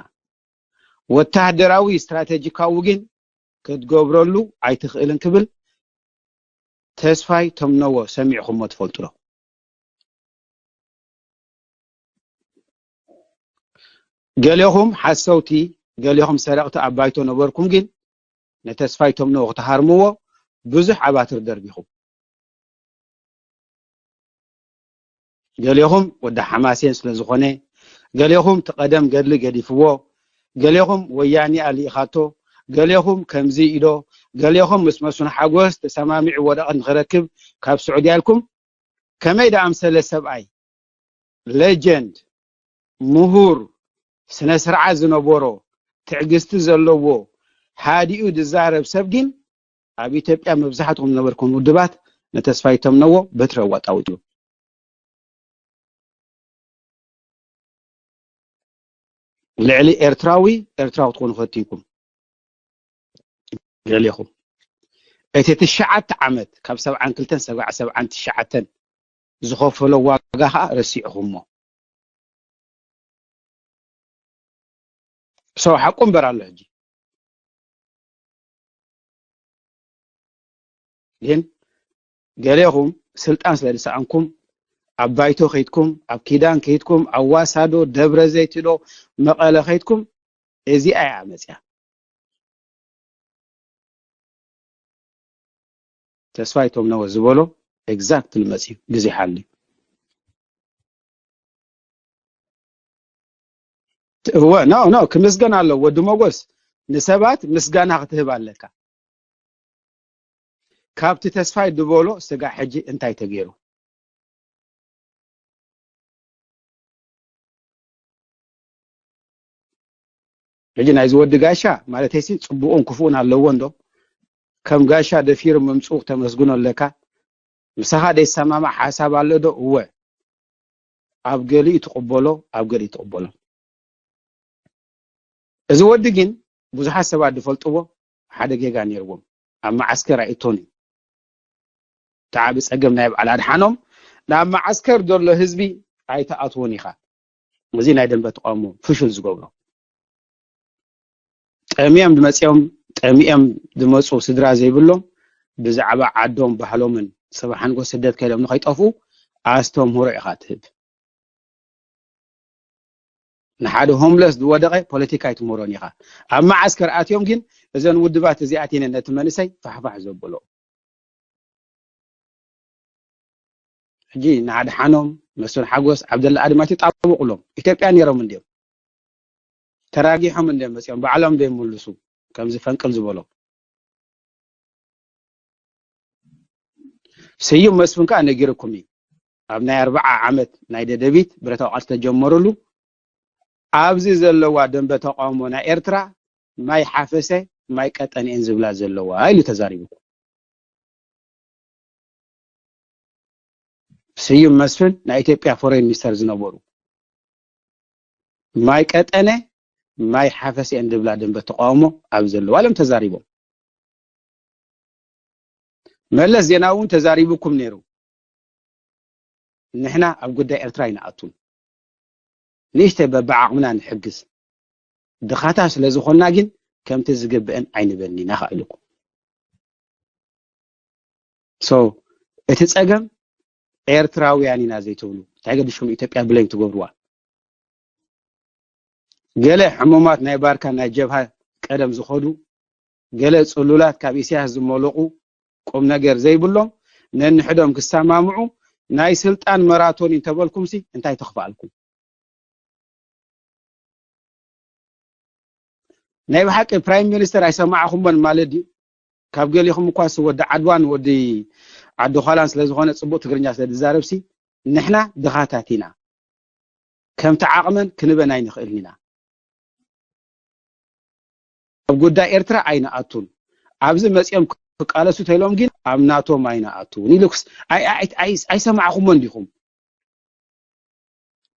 ወታደራዊ ስትራቴጂካዊ ግን ክትገብረሉ ኣይትኽእልን ክብል ተስፋይ ተምነዎ ሰሚዕኹሞ ትፈልጡ ዶ? ገሌኹም ሓሰውቲ፣ ገሌኹም ሰረቕቲ ኣብ ባይቶ ነበርኩም፣ ግን ንተስፋይ ተምነዎ ክትሃርምዎ ብዙሕ ኣባትር ደርቢኹም። ገሌኹም ወዲ ሓማሴን ስለ ዝኾነ፣ ገሌኹም እቲ ቀደም ገድሊ ገዲፍዎ፣ ገሌኹም ወያኒኣ ልኢኻቶ፣ ገሌኹም ከምዚ ኢዶ፣ ገሌኹም ምስ መስፍን ሓጎስ ተሰማሚዑ ወረቐት ንኽረክብ ካብ ስዑድያ ኢልኩም ከመይ ደኣምሰለ ሰብኣይ ሌጀንድ ምሁር ስነ ስርዓት ዝነበሮ ትዕግስቲ ዘለዎ ሃዲኡ ዝዛረብ ሰብ ግን ኣብ ኢትዮጵያ መብዛሕትኹም ዝነበርኩም ውድባት ንተስፋይ ተምነዎ በትሪ ኣዋጣውጡ ልዕሊ ኤርትራዊ ኤርትራዊ ክትኾኑ ፈቲንኩም ገሊኹም እቲ ትሽዓተ ዓመት ካብ ሰብዓን ክልተን ሰብዓን ትሽዓተን ዝኸፈሎ ዋጋ ከዓ ረሲዕኹሞ ሰው ሓቁ እምበር ኣሎ ሕጂ ግን ገሌኹም ስልጣን ስለ ዝሰኣንኩም ኣብ ባይቶ ከይድኩም ኣብ ኪዳን ከይድኩም ኣዋሳዶ ደብረ ዘይትዶ መቐለ ከይድኩም እዚኣ እያ መፅያ ተስፋይ ቶም ነወ ዝበሎ exactly መፅዩ ግዜ ሓልዩ እወ no no ክምስገን ኣሎ ወዲ ሞጎስ ንሰባት ምስጋና ክትህብ ኣለካ ካብቲ ተስፋይ ድበሎ ስጋዕ ሕጂ እንታይ ተገይሩ ሕጂ ናይዚ ወዲ ጋሻ ማለተይሲ ፅቡቁን ክፉኡን ኣለዎ እንዶ ከም ጋሻ ደፊሩ ምምፅኡ ክተመስግኖ ኣለካ ምሳኻ ደይሰማማዕ ሓሳብ ኣሎ ዶ እወ ኣብ ገሊኡ ትቕበሎ ኣብ ገሊኡ ትቕበሎ እዚ ወዲ ግን ብዙሓት ሰባት ዝፈልጥዎ ሓደ ጌጋ ነይርዎም ኣብ መዓስከር ኣይእቶን እዩ እቲ ዓቢ ጸገም ናይ በዓል ኣድሓኖም ናብ መዓስከር ዘሎ ህዝቢ ኣይተኣትዎን ኢኻ እዚ ናይ ደንበ ተቃውሞ ፍሹል ዝገብሮ ጠሚዮም ዝመፅኦም ጠሚኦም ዝመፁ ስድራ ዘይብሎም ብዛዕባ ዓዶም ባህሎምን ሰብሓንጎ ስደት ከይዶም ንኸይጠፍኡ ኣስተምህሮ ኢኻ ትህብ ንሓደ ሆምለስ ዝወደቐ ፖለቲካ ኣይትምህሮን ኢኻ ኣብ መዓስከር ኣትዮም ግን እዘን ውድባት እዚኣት ነቲ መንእሰይ ፋሕፋሕ ዘብሎ ሕጂ ንሓድሓኖም መስፍን ሓጎስ ዓብደላ ኣድማቲ ጣብቑሎም ኢትዮጵያ ነይሮም እንዲዮም ተራጊሖም እንዲዮም መፅኦም ባዕሎም ዘይምልሱ ከምዚ ፈንቅል ዝበሎ ስዩም መስፍን ከዓ ነጊርኩም እዩ ኣብ ናይ ኣርባዓ ዓመት ናይ ደደቢት ብረታዊ ቃልሲ ተጀመረሉ ኣብዚ ዘለዋ ደንበ ተቃውሞ ናይ ኤርትራ ማይ ሓፈሰ ማይ ቀጠንኤን ዝብላ ዘለዋ ኢሉ ተዛሪቡ ስዩም መስፍን ናይ ኢትዮጵያ ፎሬን ሚኒስተር ዝነበሩ ማይ ቀጠነ ማይ ሓፈስ እየን ዝብላ ደንበ ተቃውሞ ኣብ ዘለዋ ኢሎም ተዛሪቦም። መለስ ዜናዊ እውን ተዛሪቡኩም ነይሩ። ንሕና ኣብ ጉዳይ ኤርትራ ኣይንኣቱን፣ ንእሽተይ በብዓቕምና ንሕግዝ፣ ድኻታት ስለ ዝኾንና ግን ከምቲ ዝግብአን ኣይንበን ኢና ኢልኩም። So እቲ ጸገም ኤርትራውያን ኢና ዘይትብሉ፣ እንታይ ገዲሽኩም ኢትዮጵያ ብሌም ትገብርዋ? ገለ ሕሙማት ናይ ባርካ ናይ ጀብሃ ቀደም ዝኸዱ፣ ገለ ጽሉላት ካብ ኢሳያስ ዝመለቑ፣ ቁም ነገር ዘይብሎም ነንሕዶም ክሰማምዑ ናይ ስልጣን መራቶን እንተበልኩምሲ እንታይ ተኽፍኣልኩም? ናይ ብሓቂ ፕራይም ሚኒስተር ኣይሰማዕኹሞን ማለት ድዩ? ካብ ገሊኹም እኳ ሲ ወዲ ዓድዋን ወዲ ዓዲ ዃላን ስለ ዝኾነ ጽቡቕ ትግርኛ ስለ ዝዛረብሲ ንሕና ድኻታት ኢና፣ ከምቲ ዓቕመን ክንበን ኣይንኽእልን ኢና። ኣብ ጉዳይ ኤርትራ ኣይንኣቱን፣ ኣብዚ መጺኦም ክቃለሱ ተኢሎም ግን ኣብ ናቶም ኣይንኣቱን ኢሉክስ ኣይ- ኣይ- ኣይ- ኣይሰማዕኹሞን ዲኹም?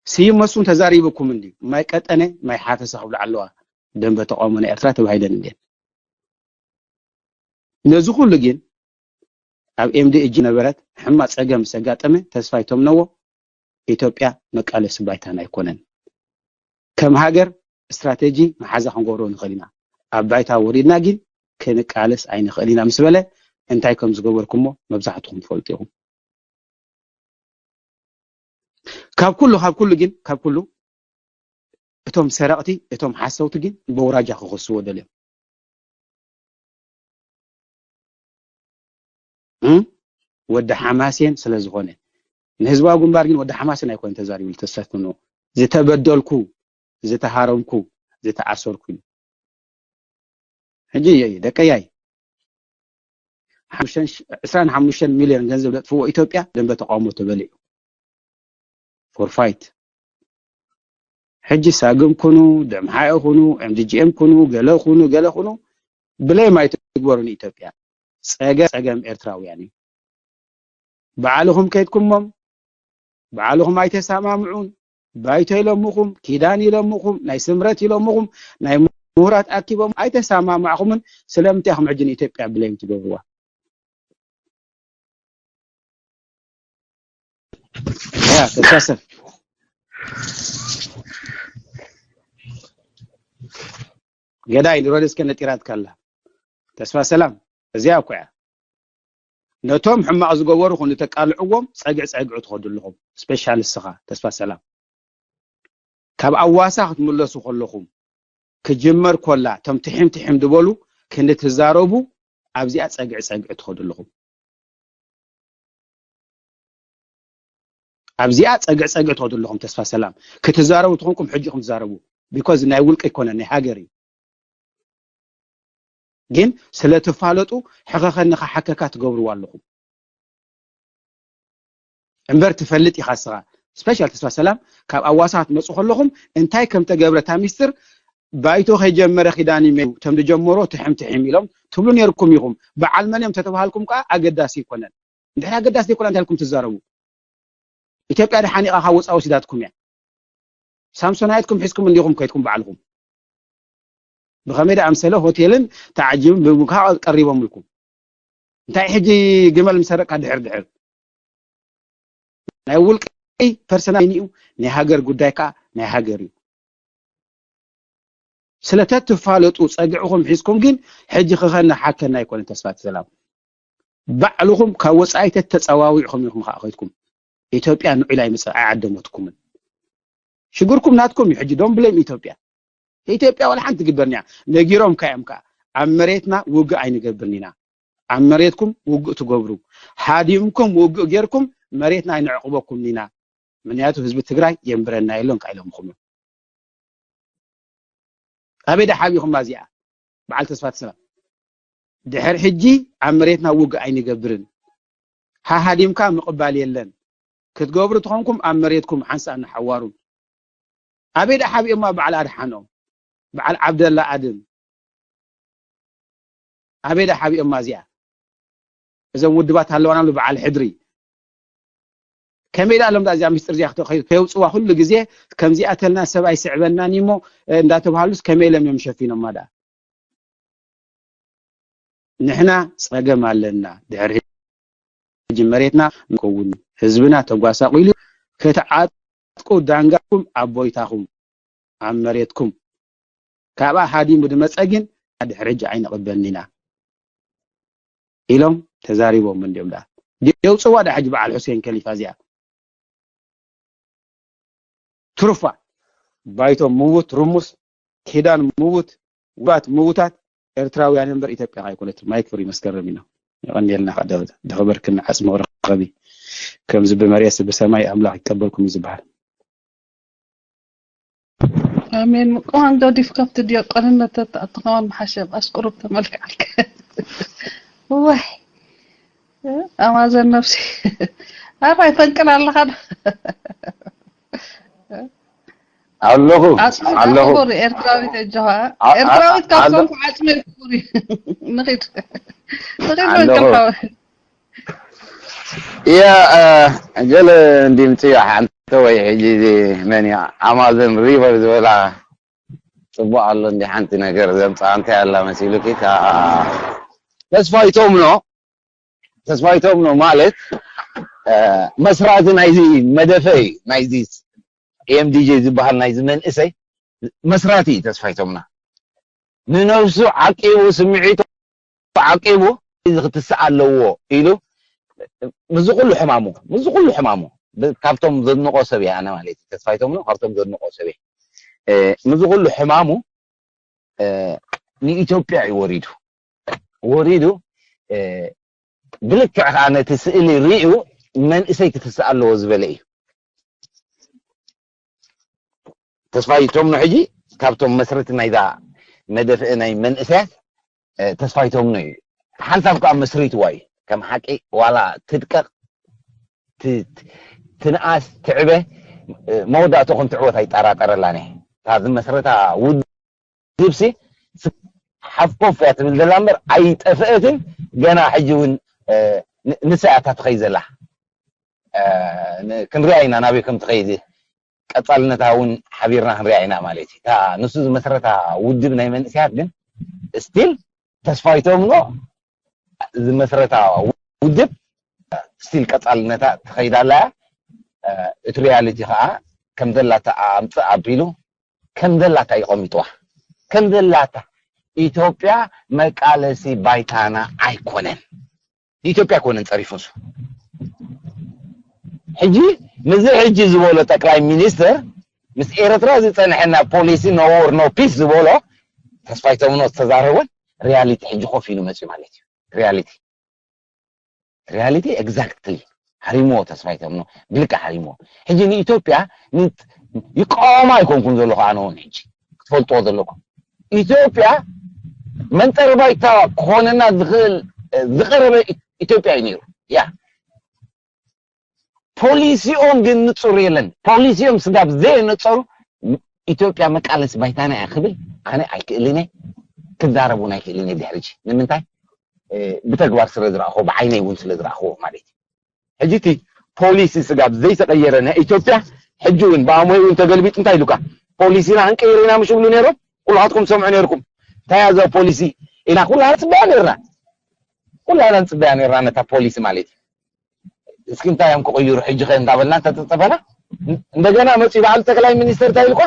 ስዩም መስፍን ተዛሪብኩም እንዲ ማይ ቀጠነ ማይ ሓፈሰ ክብሉ ኣለዋ። ደንበ ተቃውሞ ናይ ኤርትራ ተባሂለን እንዴ? ነዚ ኩሉ ግን ኣብ ኤምዲ እጅ ነበረት ሕማቅ ጸገም ምስ ኣጋጠመ ተስፋይ ተምነዎ ኢትዮጵያ መቃለሲ ባይታና ኣይኮነን። ከም ሃገር ስትራቴጂ መሓዛ ክንገብሮ ንኽእል ኢና። ኣብ ባይታ ወሪድና ግን ክንቃለስ ኣይንኽእል ኢና ምስ በለ እንታይ ከም ዝገበርኩሞ መብዛሕትኹም ትፈልጡ ኢኹም። ካብ ኩሉ ካብ ኩሉ ግን ካብ ኩሉ እቶም ሰረቕቲ እቶም ሓሰውቲ ግን በውራጃ ክኸስዎ ደልዮም እም? ወዲ ሓማሴን ስለ ዝኾነ ንህዝባዊ ግንባር ግን ወዲ ሓማሴን ኣይኮነ ተዛሪቡ ተሰፍኑ ዝተበደልኩ ዝተሃረምኩ ዝተኣሰርኩ እዩ። ሕጂ እየ ደቀያይ ሓሙሽተ- ዕስራን ሓሙሽተን ሚልዮን ገንዘብ ለጥፍዎ ኢትዮጵያ ደንበ ተቃውሞ ተበሊዑ ፎርፋይት። ሕጂ ሳግም ኩኑ ደምሓኤ ኩኑ ኤምዲጂኤም ኩኑ ገለ ኩኑ ገለ ኩኑ ብሌም ኣይትግበሩ ንኢትዮጵያ። ጸገም ጸገም ኤርትራውያን እዩ። ባዕልኹም ከይድኩሞም ባዕልኹም ኣይተሰማምዑን። ባይቶ ኢሎምኹም፣ ኪዳን ኢሎምኹም፣ ናይ ስምረት ኢሎምኹም፣ ናይ ምሁራት ኣኪቦም ኣይተሰማማዕኹምን። ስለምንታይ ኢኹም ሕጂ ንኢትዮጵያ ብሌም ትገብርዋ? ያ ተሳሰብ ገዳይ ንሮድስከ ነጢራትካ ኣላ። ተስፋ ሰላም እዚኣ እኮ እያ። ነቶም ሕማቕ ዝገበሩ ንተቃልዕዎም ጸግዕ ጸግዑ ትኸዱ ኣለኹም። ስፔሻል እስኻ ተስፋ ሰላም ካብ ኣዋሳ ክትምለሱ ከለኹም ክጅመር ኮላ እቶም ትሒም ትሒም ዝበሉ ክንትዛረቡ ኣብዚኣ ጸግዕ ጸግዑ ትኸዱ ኣለኹም። ኣብዚኣ ጸግዕ ጸግዕ ትኸዱ ኣለኹም። ተስፋ ሰላም ክትዛረቡ ትኾንኩም ሕጂ ኢኹም ትዛረቡ። ቢኮዝ ናይ ውልቂ ኣይኮነ ናይ ሃገር እዩ። ግን ስለ ትፋለጡ ሕኸኸኒ ክሓከካ ትገብርዋ ኣለኹም። እምበር ትፈልጥ ኢኻ እስኻ። ስፔሻል ተስፋ ሰላም ካብ ኣዋሳ ክትመፁ ከለኹም እንታይ ከም ተገብረ እታ ሚስጥር ባይቶ ከይጀመረ ኪዳን እዩ እቶም ዝጀመሮ ትሕም ትሕም ኢሎም ትብሉ ነይርኩም ኢኹም። በዓል መን እዮም ተተባሃልኩም ከዓ ኣገዳሲ ኣይኮነን። እንድሕር ኣገዳሲ ዘይኮነ እንታይ ኢልኩም ትዛረቡ? ኢትዮጵያ ደሓን ኢኻ ካብ ወፃ ወሲዳትኩም እያ። ሳምሶናይትኩም ሒዝኩም እንዲኹም ከይድኩም ባዕልኹም ብኸመይ ደኣ ኣምሰለ ሆቴልን ተዓጂብን ብምካ ቀሪቦምልኩም። እንታይ ሕጂ ግመል ምሰረቅካ ድሕር ድሕር ናይ ውልቀይ ፐርሰናል እዩ። ናይ ሃገር ጉዳይ ከዓ ናይ ሃገር እዩ። ስለተትፋለጡ ጸግዕኹም ሒዝኩም ግን ሕጂ ክኸና ሓከና ኣይኮነ ተስፋ ሰላም ባዕልኹም ካብ ወጻኢ ተተጸዋዊዕኹም ኢኹም ከዓ ከይድኩም ኢትዮጵያ ንዑ ኢላ ኣይመጸ ኣይዓደመትኩምን። ሽግርኩም ናትኩም እዩ። ሕጂ ዶም ብሌም ኢትዮጵያ ኢትዮጵያ ዋላ ሓንቲ ትግበርኒ እያ። ነጊሮም ካዮም ከዓ ኣብ መሬትና ውግእ ኣይንገብርን ኢና። ኣብ መሬትኩም ውግእ ትገብሩ ሃዲምኩም ውግእ ጌርኩም መሬትና ኣይንዕቕበኩም ኢና። ምክንያቱ ህዝቢ ትግራይ የንብረና የለን ከዓ ኢሎምኹም እዮም። ኣበይ ዳ ሓቢኹማ እዚኣ በዓል ተስፋ ተሰላ ድሕር ሕጂ ኣብ መሬትና ውግእ ኣይንገብርን። ሃሃዲምካ ምቕባል የለን። ክትገብሩ ትኾንኩም ኣብ መሬትኩም ሓንሳእ ንሓዋሩን። ኣበይ ዳ ሓቢኦማ በዓል ኣድሓኖም በዓል ዓብደላ ኣድም ኣበይ ዳ ሓቢኦማ እዚኣ? እዞም ውድባት ኣለዋና ሉ በዓል ሕድሪ ከመይ ዳሎም ዳ እዚኣ ምስጢር እዚኣ ክተ- ከይ- ከየውፅዋ ኩሉ ግዜ ከምዚኣ ተልና ሰብ ኣይስዕበናን እሞ እንዳተባሃሉስ ከመይ ኢሎም እዮም ሸፊኖማ ዳ? ንሕና ፀገም ኣለና። ድሕሪ ሕጂ መሬትና ንከውን ህዝብና ተጓሳቂሉ ክትዓጥቁ ዳንጋኩም ኣብ ቦይታኩም ኣብ መሬትኩም ካብኣ ሃዲሙ ድመፀ ግን ድሕሪ ሕጂ ኣይንቕበልን ኢና ኢሎም ተዛሪቦም እንዲዮም ዳ የውፅዋ ዳ ሕጂ በዓል ሑሴን ከሊፋ እዚኣ ትሩፋ ባይቶ ምውት ርሙስ ኪዳን ምውት ውባት ምውታት ኤርትራውያን እምበር ኢትዮጵያ ኣይኮነት። ማይክ ፍሪ መስከረም ኢና። የቐንየልና ደኸበርክና ዓጽሚ ረኸቢ ከምዚ ብመሬት ብሰማይ ኣምላኽ ይቀበልኩም እዩ ዝበሃል። ኣሜን። ምቁዋን ገዲፍ ከብቲ ዲያቆንነት ተትኣትኸዋን ምሓሸ ኣስቁሩብ ተመልክዓልከ። ወይ ኣማዘን ነፍሲ ኣራይ ፈንቅል ኣለኻ ዶ? ኣለኹ ዓጽሚ ኣለኹ ክቡር ኤርትራዊት ኣጆኻ። ኣ- ኣ- ኤርትራዊት ካብ ኣሎ- ኮንኩ ዓጽሚ ክቡር እዩ። ንኺድ ንኺድ ኣለኹ። ፈንቅል ሓወ። እያ እ፣ ገለ እንዲምፅዮ ሓንቲ ወይ ሕጂ እዚ መን እያ ኣማዘን ሪቨር ዝበላ ፅቡቅ ኣሎ እንዲ ሓንቲ ነገር ዘምፅኣ እንታይ ኣላ መሲሉኪ እታ ተስፋይቶም ኖ ተስፋይቶም ኖ ማለት እ፣ መስራቲ ናይዚ መደፈ እዩ ናይዚ ኤምዲጄ ዝበሃል ናይዚ መንእሰይ መስራቲ እዩ ተስፋይቶምና ንነብሱ ዓቂቡ ስምዒቱ ዓቂቡ እዚ ክትስእ ኣለዎ ኢሉ ምስዚ ኩሉ ሕማሙ ምስዚ ኩሉ ሕማሙ ብ- ካብቶም ዘድንቆ ሰብ እየ ኣነ ማለት እዩ ተስፋይቶም ነው ካብቶም ዘድንቆ ሰብ እየ እ፣ ምስዚ ኩሉ ሕማሙ እ፣ ንኢትዮጵያ እዩ ወሪዱ ወሪዱ እ፣ ብልክዕ ከዓ ነቲ ስእሊ ሪኡ መንእሰይ ክትስእ ኣለዎ ዝበለ እዩ ተስፋይቶም ነው ሕጂ ካብቶም መስረቲ ናይዛ መደፍእ ናይ መንእሰያት እ፣ ተስፋይቶም ነው እዩ ሓንሳብ ከዓ መስሪትዋ እዩ ከም ሓቂ ዋላ ትድቀቕ ት- ት- ትንኣስ ትዕበ እ፣ መወዳእቶ ከም ትዕወት ኣይጠራጠረላን እየ እታ ዝመስረታ ውድብሲ ሓፍኮፍ እያ ትብል ዘላ እምበር ኣይጠፍአትን ገና ሕጂ እውን እ፣ ን- ንሳ እያ እታ ትኸይ ዘላ እ፣ ን- ክንሪኣ ኢና ናበይ ከም ትኸይድ ቀፃልነታ እውን ሓቢርና ክንሪኣ ኢና ማለት እዩ እታ ንሱ ዝመስረታ ውድብ ናይ መንእሰያት ግን ስቲል ተስፋይቶም ኖ ዝመስረታ ውድብ ስቲል ቀፃልነታ ትኸይድ ኣላ እያ እቲ ሪያሊቲ ከዓ ከም ዘላታ ኣምፅእ ኣቢሉ ከም ዘላታ እዩ ቀሚጥዋ ከም ዘላታ ኢትዮጵያ መቃለሲ ባይታና ኣይኮነን ኢትዮጵያ ኣይኮነን ፀሪፉ ንሱ ሕጂ ምዚ ሕጂ ዝበሎ ጠቅላይ ሚኒስትር ምስ ኤርትራ ዝፀንሐና ፖሊሲ no war no peace ዝበሎ ተስፋይቶም ኖ ዝተዛረቦን ሪያሊቲ ሕጂ ኮፍ ኢሉ መፅዩ ማለት እዩ reality reality exactly ሓሪምዎ ተስፋይቶም ኖ ብልካ ሓሪምዎ ሕጂ ንኢትዮጵያ ን- ይቃወማ ኣይኮንኩን ዘለኹ ኣነ እውን ሕጂ ክትፈልጥዎ ዘለኩም ኢትዮጵያ መንጠሪ ባይታ ክኾነና ዝኽእል ዝቀረበ ኢትዮጵያ እዩ ነይሩ ያ ፖሊሲኦም ግን ንፁር የለን ፖሊሲኦም ስጋብ ዘየነፀሩ ኢትዮጵያ መቃለሲ ባይታና እያ ክብል ኣነ ኣይክእልን እየ ክዛረብ እውን ኣይክእልን እየ ድሕሪ ሕጂ ንምንታይ እ፣ ብተግባር ስለ ዝረእኹዎ ብዓይነይ እውን ስለ ዝረእኹዎ ማለት እዩ ሕጂ እቲ ፖሊሲ ስጋብ ዘይተቀየረ ናይ ኢትዮጵያ ሕጂ እውን ብኣሞይ እውን ተገልቢጡ እንታይ ኢሉካ ፖሊሲና ክንቀይር ኢና ምሽ ብሉ ነይሮም ኩላትኩም ሰምዑ ነይርኩም እንታይ እያ እዛ ፖሊሲ ኢና ኩላና ንፅበያ ነይርና ኩላና ንፅበያ ነይርና ነታ ፖሊሲ ማለት እዩ እስኪ እንታይ እዮም ክቕይሩ ሕጂ ከ እንዳበልና እንተፀፀፈና እንደገና መፅኡ በዓል ጠቅላይ ሚኒስትር እንታይ ኢልኳ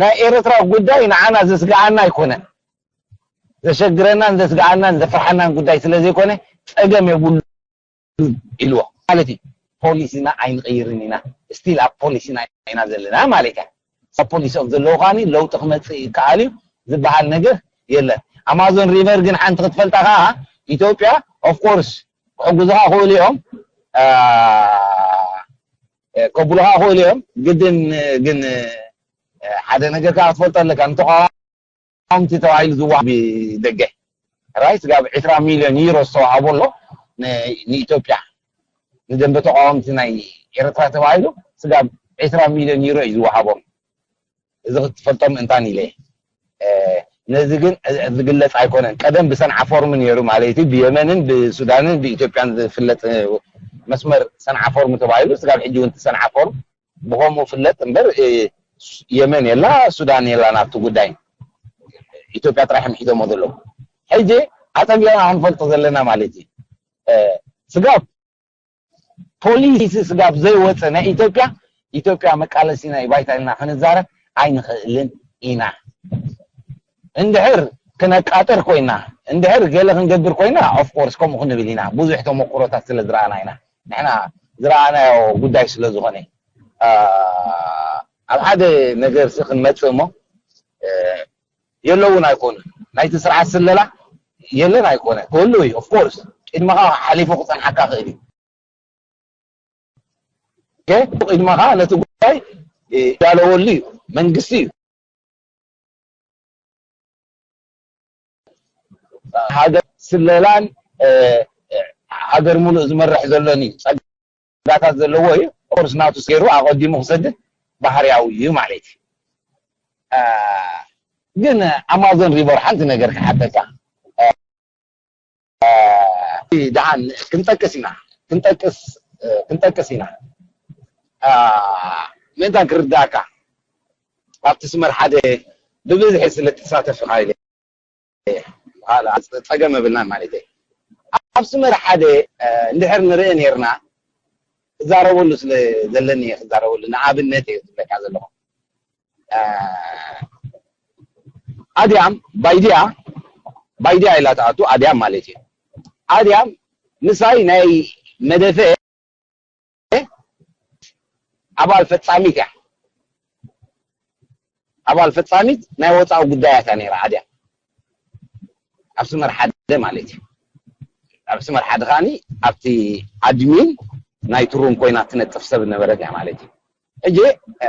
ናይ ኤርትራ ጉዳይ ንዓና ዘስግኣና ኣይኮነን ዘሸግረናን ዘስግኣናን ዘፍርሓናን ጉዳይ ስለ ዘይኮነ ፀገም የብሉ ኢልዎ ማለት እዩ ፖሊሲና ኣይንቕይርን ኢና ስቲል ኣብ ፖሊሲና ኢና ዘለና ማለት እያ ኣብ ፖሊሲኦም ዘለዉ ከዓኒ ለውጢ ክመፅእ ይከኣል እዩ ዝበሃል ነገር የለን ኣማዞን ሪቨር ግን ሓንቲ ክትፈልጣ ከዓ ኢትዮጵያ ኦፍኮርስ ክሕግዙኻ ክእሉ እዮም አ፣ ከብሉኻ ክእሉ እዮም ግድን ግን አ፣ ሓደ ነገር ከዓ ክትፈልጦ ኣለካ ንተቃዋምቲ ተባሂሉ ዝዋሃብ ደገ ራይ ስጋብ ዕስራ ሚልዮን ዩሮ ዝተዋሃቦ ኣሎ ን- ንኢትዮጵያ ንደንበ ተቃወምቲ ናይ ኤርትራ ተባሂሉ ስጋብ ዕስራ ሚልዮን ዩሮ እዩ ዝወሃቦም እዚ ክትፈልጦም እንታን ኢለ ነዚ ግን ዝግለፅ ኣይኮነን ቀደም ብሰንዓ ፎርም ነይሩ ማለት እዩ ብየመንን ብሱዳንን ብኢትዮጵያን ዝፍለጥ መስመር ሰንዓ ፎርም ተባሂሉ፣ ስጋብ ሕጂ እውን እቲ ሰንዓ ፎርም ብኸምኡ ፍለጥ እምበር፣ እ፣ የመን የላ፣ ሱዳን የላ ናብቲ ጉዳይ። ኢትዮጵያ ጥራሕ እዮም ሒዞሞ ዘለዉ። ሕጂ ኣጸቢቕና ክንፈልጦ ዘለና ማለት እዩ። እ፣ ስጋብ ፖሊሲ ስጋብ ዘይወፀ ናይ ኢትዮጵያ፣ ኢትዮጵያ መቃለሲ ናይ ባይታ ኢልና ክንዛረብ ኣይንኽእልን ኢና። እንድሕር ክነቃጥር ኮይና፣ እንድሕር ገለ ክንገብር ኮይና፣ ኦፍኮርስ ከምኡ ክንብል ኢና። ብዙሕ ተመኩሮታት ስለ ዝረኣና ኢና። ንሕና ዝረኣናዮ ጉዳይ ስለ ዝኾነ፣ አ፣ ኣብ ሓደ ነገር ሲ ክንመጽእ እሞ፣ እ፣ የለውን ኣይኮኑን። ናይቲ ስርዓት ስለላ የለን ኣይኮነ። ክህሉ እዩ፣ ኦፍኮርስ። ቅድመኻ ሓሊፉ ክጸንሓካ ክእል እዩ። ኦኬ? ቅድመኻ ነቲ ጉዳይ፣ እ፣ ይዳለወሉ እዩ። መንግስቲ እዩ። ሃገር ስለላን፣ እ፣ እ፣ ሃገር ሙሉእ ዝመርሕ ዘሎን እዩ። ጸጋታት ዘለዎ እዩ። ኦፍኮርስ ናቱ ገይሩ ኣቐዲሙ ክሰድድ ባህርያዊ እዩ ማለት እዩ። እ፣ ግን ኣማዞን ሪቨር ሓንቲ ነገር ክሓተካ። እ፣ እ፣ ደሓን ክንጠቅስ ኢና። ክንጠቅስ፣ እ፣ ክንጠቅስ ኢና። እ፣ ምእንታን ክርዳእካ፣ ኣብቲ ስመር ሓደ ብብዝሒ ስለ ትሳተፍ ኢኻ ኢለ። ጸገም የብልናን ማለት እዩ። ኣብ ስመር ሓደ፣ እ፣ እንድሕር ንርኢ ነይርና፣ ክዛረበሉ ስለ ዘለኒ እየ ክዛረበሉ። ንኣብነት እየ ዝብለካ ዘለኹ። እ፣ ኣድያም ባይድያ፣ ባይድያ ኢላ ትኣቱ ኣድያም ማለት እዩ። ኣድያም ምሳይ ናይ መደፈ ኣባል ፈጻሚት እያ። ኣባል ፈጻሚት ናይ ወጻኢ ጉዳያት እያ ነይራ ኣድያም። ኣብ ስመር ሓደ ማለት እዩ። ኣብ ስመር ሓደ ከኣኒ ኣብቲ ኣድሚን ናይ ትሩም ኮይና ትነጥፍ ሰብ ነበረት እያ ማለት እዩ። ሕጂ፣ እ፣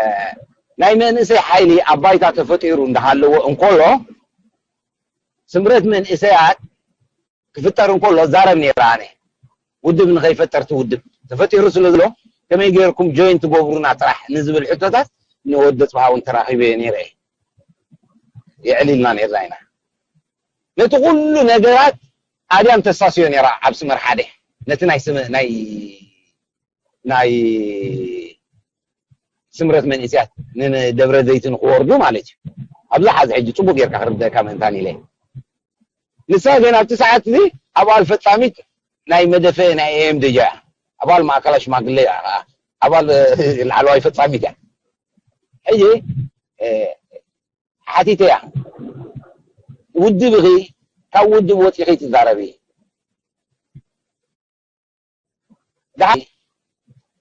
ናይ መንእሰይ ሓይሊ ኣብ ባይታ ተፈጢሩ እንዳሃለወ እንከሎ፣ ስምረት መንእሰያት ክፍጠር እንከሎ ዛረብ ነይረ ኣነ። ውድብ ንኸይፈጠር እቲ ውድብ ተፈጢሩ ስለ ዘሎ፣ ከመይ ገይርኩም ጆይን ትገብሩና ጥራሕ ንዝብል ሕቶታት ንወዲ ጽብሃ እውን ተራኺበዮ ነይረ እየ። የዕሊልና ነይርና ኢና። ነቲ ኩሉ ነገራት ኣድያም ተሳስዮ ነይራ ኣብ ስመር ሓደ። ነቲ ናይ ስመ-፣ ናይ፣ ናይ ስምረት መንእስያት ን-፣ ንደብረ ዘይት ንክወርዱ ማለት እዩ። ኣብዚ ሓዚ ሕጂ ጽቡቅ ጌርካ ክርደእካ ምእንታን ኢለ። ንሳ ግን ኣብቲ ሰዓት እዚ ኣባል ፈጻሚት ናይ መደፈ ናይ ኤ ኤም ዲ ጂ እያ። ኣባል ማእከላይ ሽማግለ እያ። ኣባል፣ እ፣ ላዕለዋይ ፈጻሚት እያ። ሕጂ፣ እ፣ ሓቲተያ፣ ውድብ ኢኺ፣ ካብ ውድብ ወጺኺ ትዛረቢ። ደሓር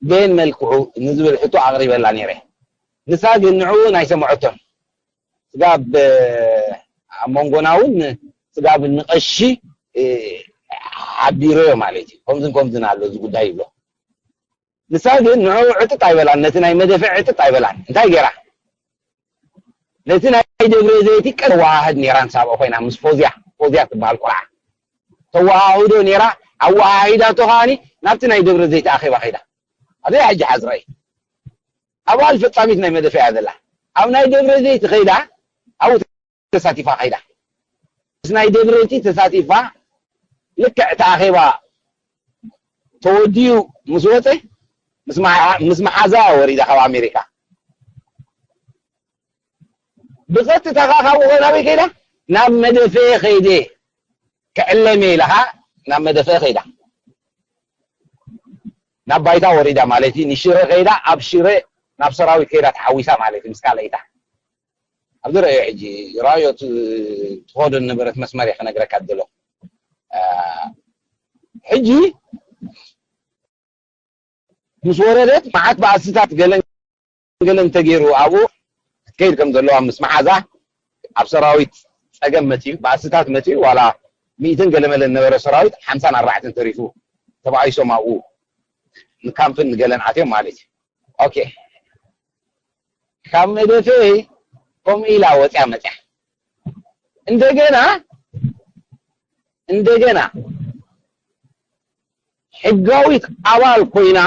በየን መልክዑ ንዝብል ሕቶ ኣቕሪበላ ነይረ። ንሳ ግን ንዕኡ ኣይሰምዐቶን። ስጋብ፣ ኣብ መንጎና እውን ስጋብ ንቐሺ፣ እ፣ ሓቢረዮ ማለት እዩ። ከምዝን ከምዝን ኣሎ እዚ ጉዳይ ይብሎ። ንሳ ግን ንዕኡ ዕጥጥ ኣይበላን፣ ነቲ ናይ መደፍዕ ዕጥጥ ኣይበላን። እንታይ ገይራ? ነቲ ናይ ደብረ ዘይቲ ቀ-፣ ተወሃህድ ነይራ ንሳብኦ ኮይና ምስ ፎዝያ፣ ፎዝያ ትበሃል ቆልዓ። ተወሃህዶ ነይራ፣ ኣወሃሂዳቶ ከኣኒ ናብቲ ናይ ደብረ ዘይቲ ኣኼባ ከይዳ። ኣብዚ ሕጂ ሓዝረይ። ኣብኣ ፈጻሚት ናይ መደፍዕ እያ ዘላ። ኣብ ናይ ደብረ ዘይቲ ከይዳ፣ ኣብኡ ተሳቲፋ ከይዳ። ምስ ናይ ደብረ ዘይቲ ተሳቲፋ፣ ልክዕ እቲ ኣኼባ ተወዲኡ ምስ ወጸ፣ ምስ መሓ-፣ ምስ መሓዛ ወሪዳ ካብ ኣሜሪካ። ብቐጥታ ከኣ ካብኡ ናበይ ከይዳ? ናብ መደፈ ከይደ ክዕለም እየ ኢላ ከኣ ናብ መደፈ ከይዳ። ናብ ባይታ ወሪዳ ማለት እዩ። ንሽረ ከይዳ፣ ኣብ ሽረ ናብ ሰራዊት ከይዳ ተሓዊሳ ማለት እዩ ምስ ካልኣይታ። ኣብዚ ረኣዮ ሕጂ፣ ረኣዮ ት-፣ ትኸዶ ነበረት መስመር እየ ክነግረካ ዘለኹ። አ፣ ሕጂ ምስ ወረደት መዓት ባእስታት ገለን ገለን ተገይሩ ኣብኡ ክትከይድ ከም ዘለዋ ምስ መሓዛ ኣብ ሰራዊት ጸገም መጺኡ፣ ባእስታት መጺኡ፣ ዋላ ሚእትን ገለመለን ነበረ ሰራዊት፣ ሓምሳን ኣርባዕተን ተሪፉ ተባኢሶም ኣብኡ ንካምፕን ንገለን ኣትዮም ማለት እዩ። ኦኬ። ካብ መደፈ ከምኡ ኢላ ወጽያ መጽያ። እንደገና፣ እንደገና ሕጋዊት ኣባል ኮይና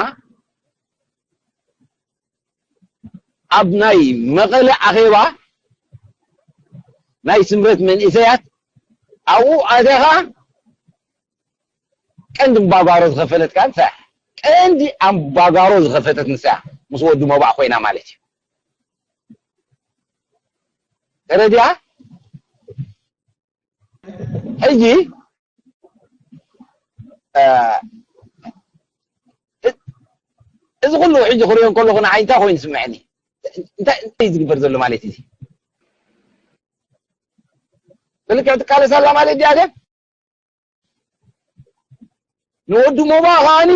ኣብ ናይ መቐለ ኣኼባ ናይ ስምረት መንእሰያት ኣብኡ ኣትያ ኸኣ ቀንዲ እምባጓሮ ዝኸፈለት ከኣ ንሳ እያ። ቀንዲ ኣምባጋሮ ዝኸፈተት ንሳ እያ፣ ምስ ወዲ ሞባእ ኮይና ማለት እዩ። ተረዲኣ? ሕጂ፣ እ፣ እ፣ እዚ ኩሉ ሕጂ ክሪኦ ከለኹ ንዓይ እንታይ ኮይኑ ዝስምዐኒ? እንታይ፣ እንታይ እዩ ዝግበር ዘሎ ማለት እዩ? ብልክዕ ትቃለስ ኣላ ማለት ድያ ግን? ንወዲ ሞባ ከዓኒ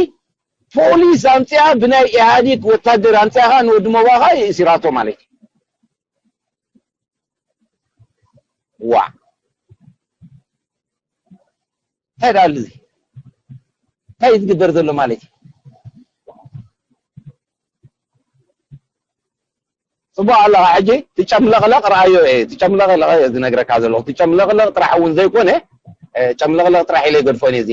ፖሊስ ኣምፅኣ፣ ብናይ ኢህኣዴግ ወታደር ኣምፅኣ ከኣ ንወዲ ሞባ ከኣ የእሲራቶ ማለት እዩ። ዋ፣ እንታይ ደኣ ኣሎ እዚ? እንታይ እዩ ዝግበር ዘሎ ማለት እዩ? ጽቡቕ ኣለኻ። ሕጂ ትጨምለቕለቕ ረኣዮ እየ፣ ትጨምለቕለቕ እየ ዝነግረካ ዘለኹ። ትጨምለቕለቕ ጥራሕ እውን ዘይኮነ፣ እ፣ ጨምለቕለቕ ጥራሕ ኢለ ይገድፎን እየ። እዚ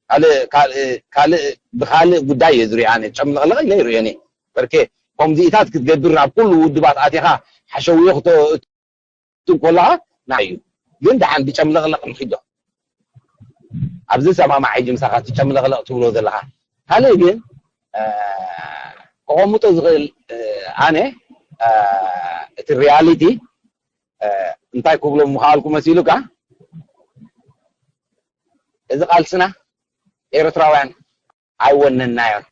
ካልእ፣ ካልእ፣ ካልእ፣ ብኻልእ ጉዳይ እየ ዝሪኦ ኣነ። ጨምለቕለቕ ኢለ ይሪኦን እየ። በርኬ፣ ከምዚኢታት ክትገብር ናብ ኩሉ ውድባት ኣቲኻ ሓሸውዮ ክተ-፣ ክትእቱ ከለኻ ንዓይ እዩ። ግን ደሓን ብጨምለቕለቕ ንኺዶ። ኣብዚ ሰማማዕ ሕጂ ምሳኻ እቲ ጨምለቕለቕ ትብሎ ዘለኻ። ካልእ ግን፣ እ፣ ከቐምጦ ዝኽእል፣ እ፣ ኣነ፣ እ፣ እቲ ሪያሊቲ፣ እ፣ እንታይ ክብሎ ምኽኣልኩ መሲሉካ? እዚ ቃልስና ኤርትራውያን ኣይወነናዮን።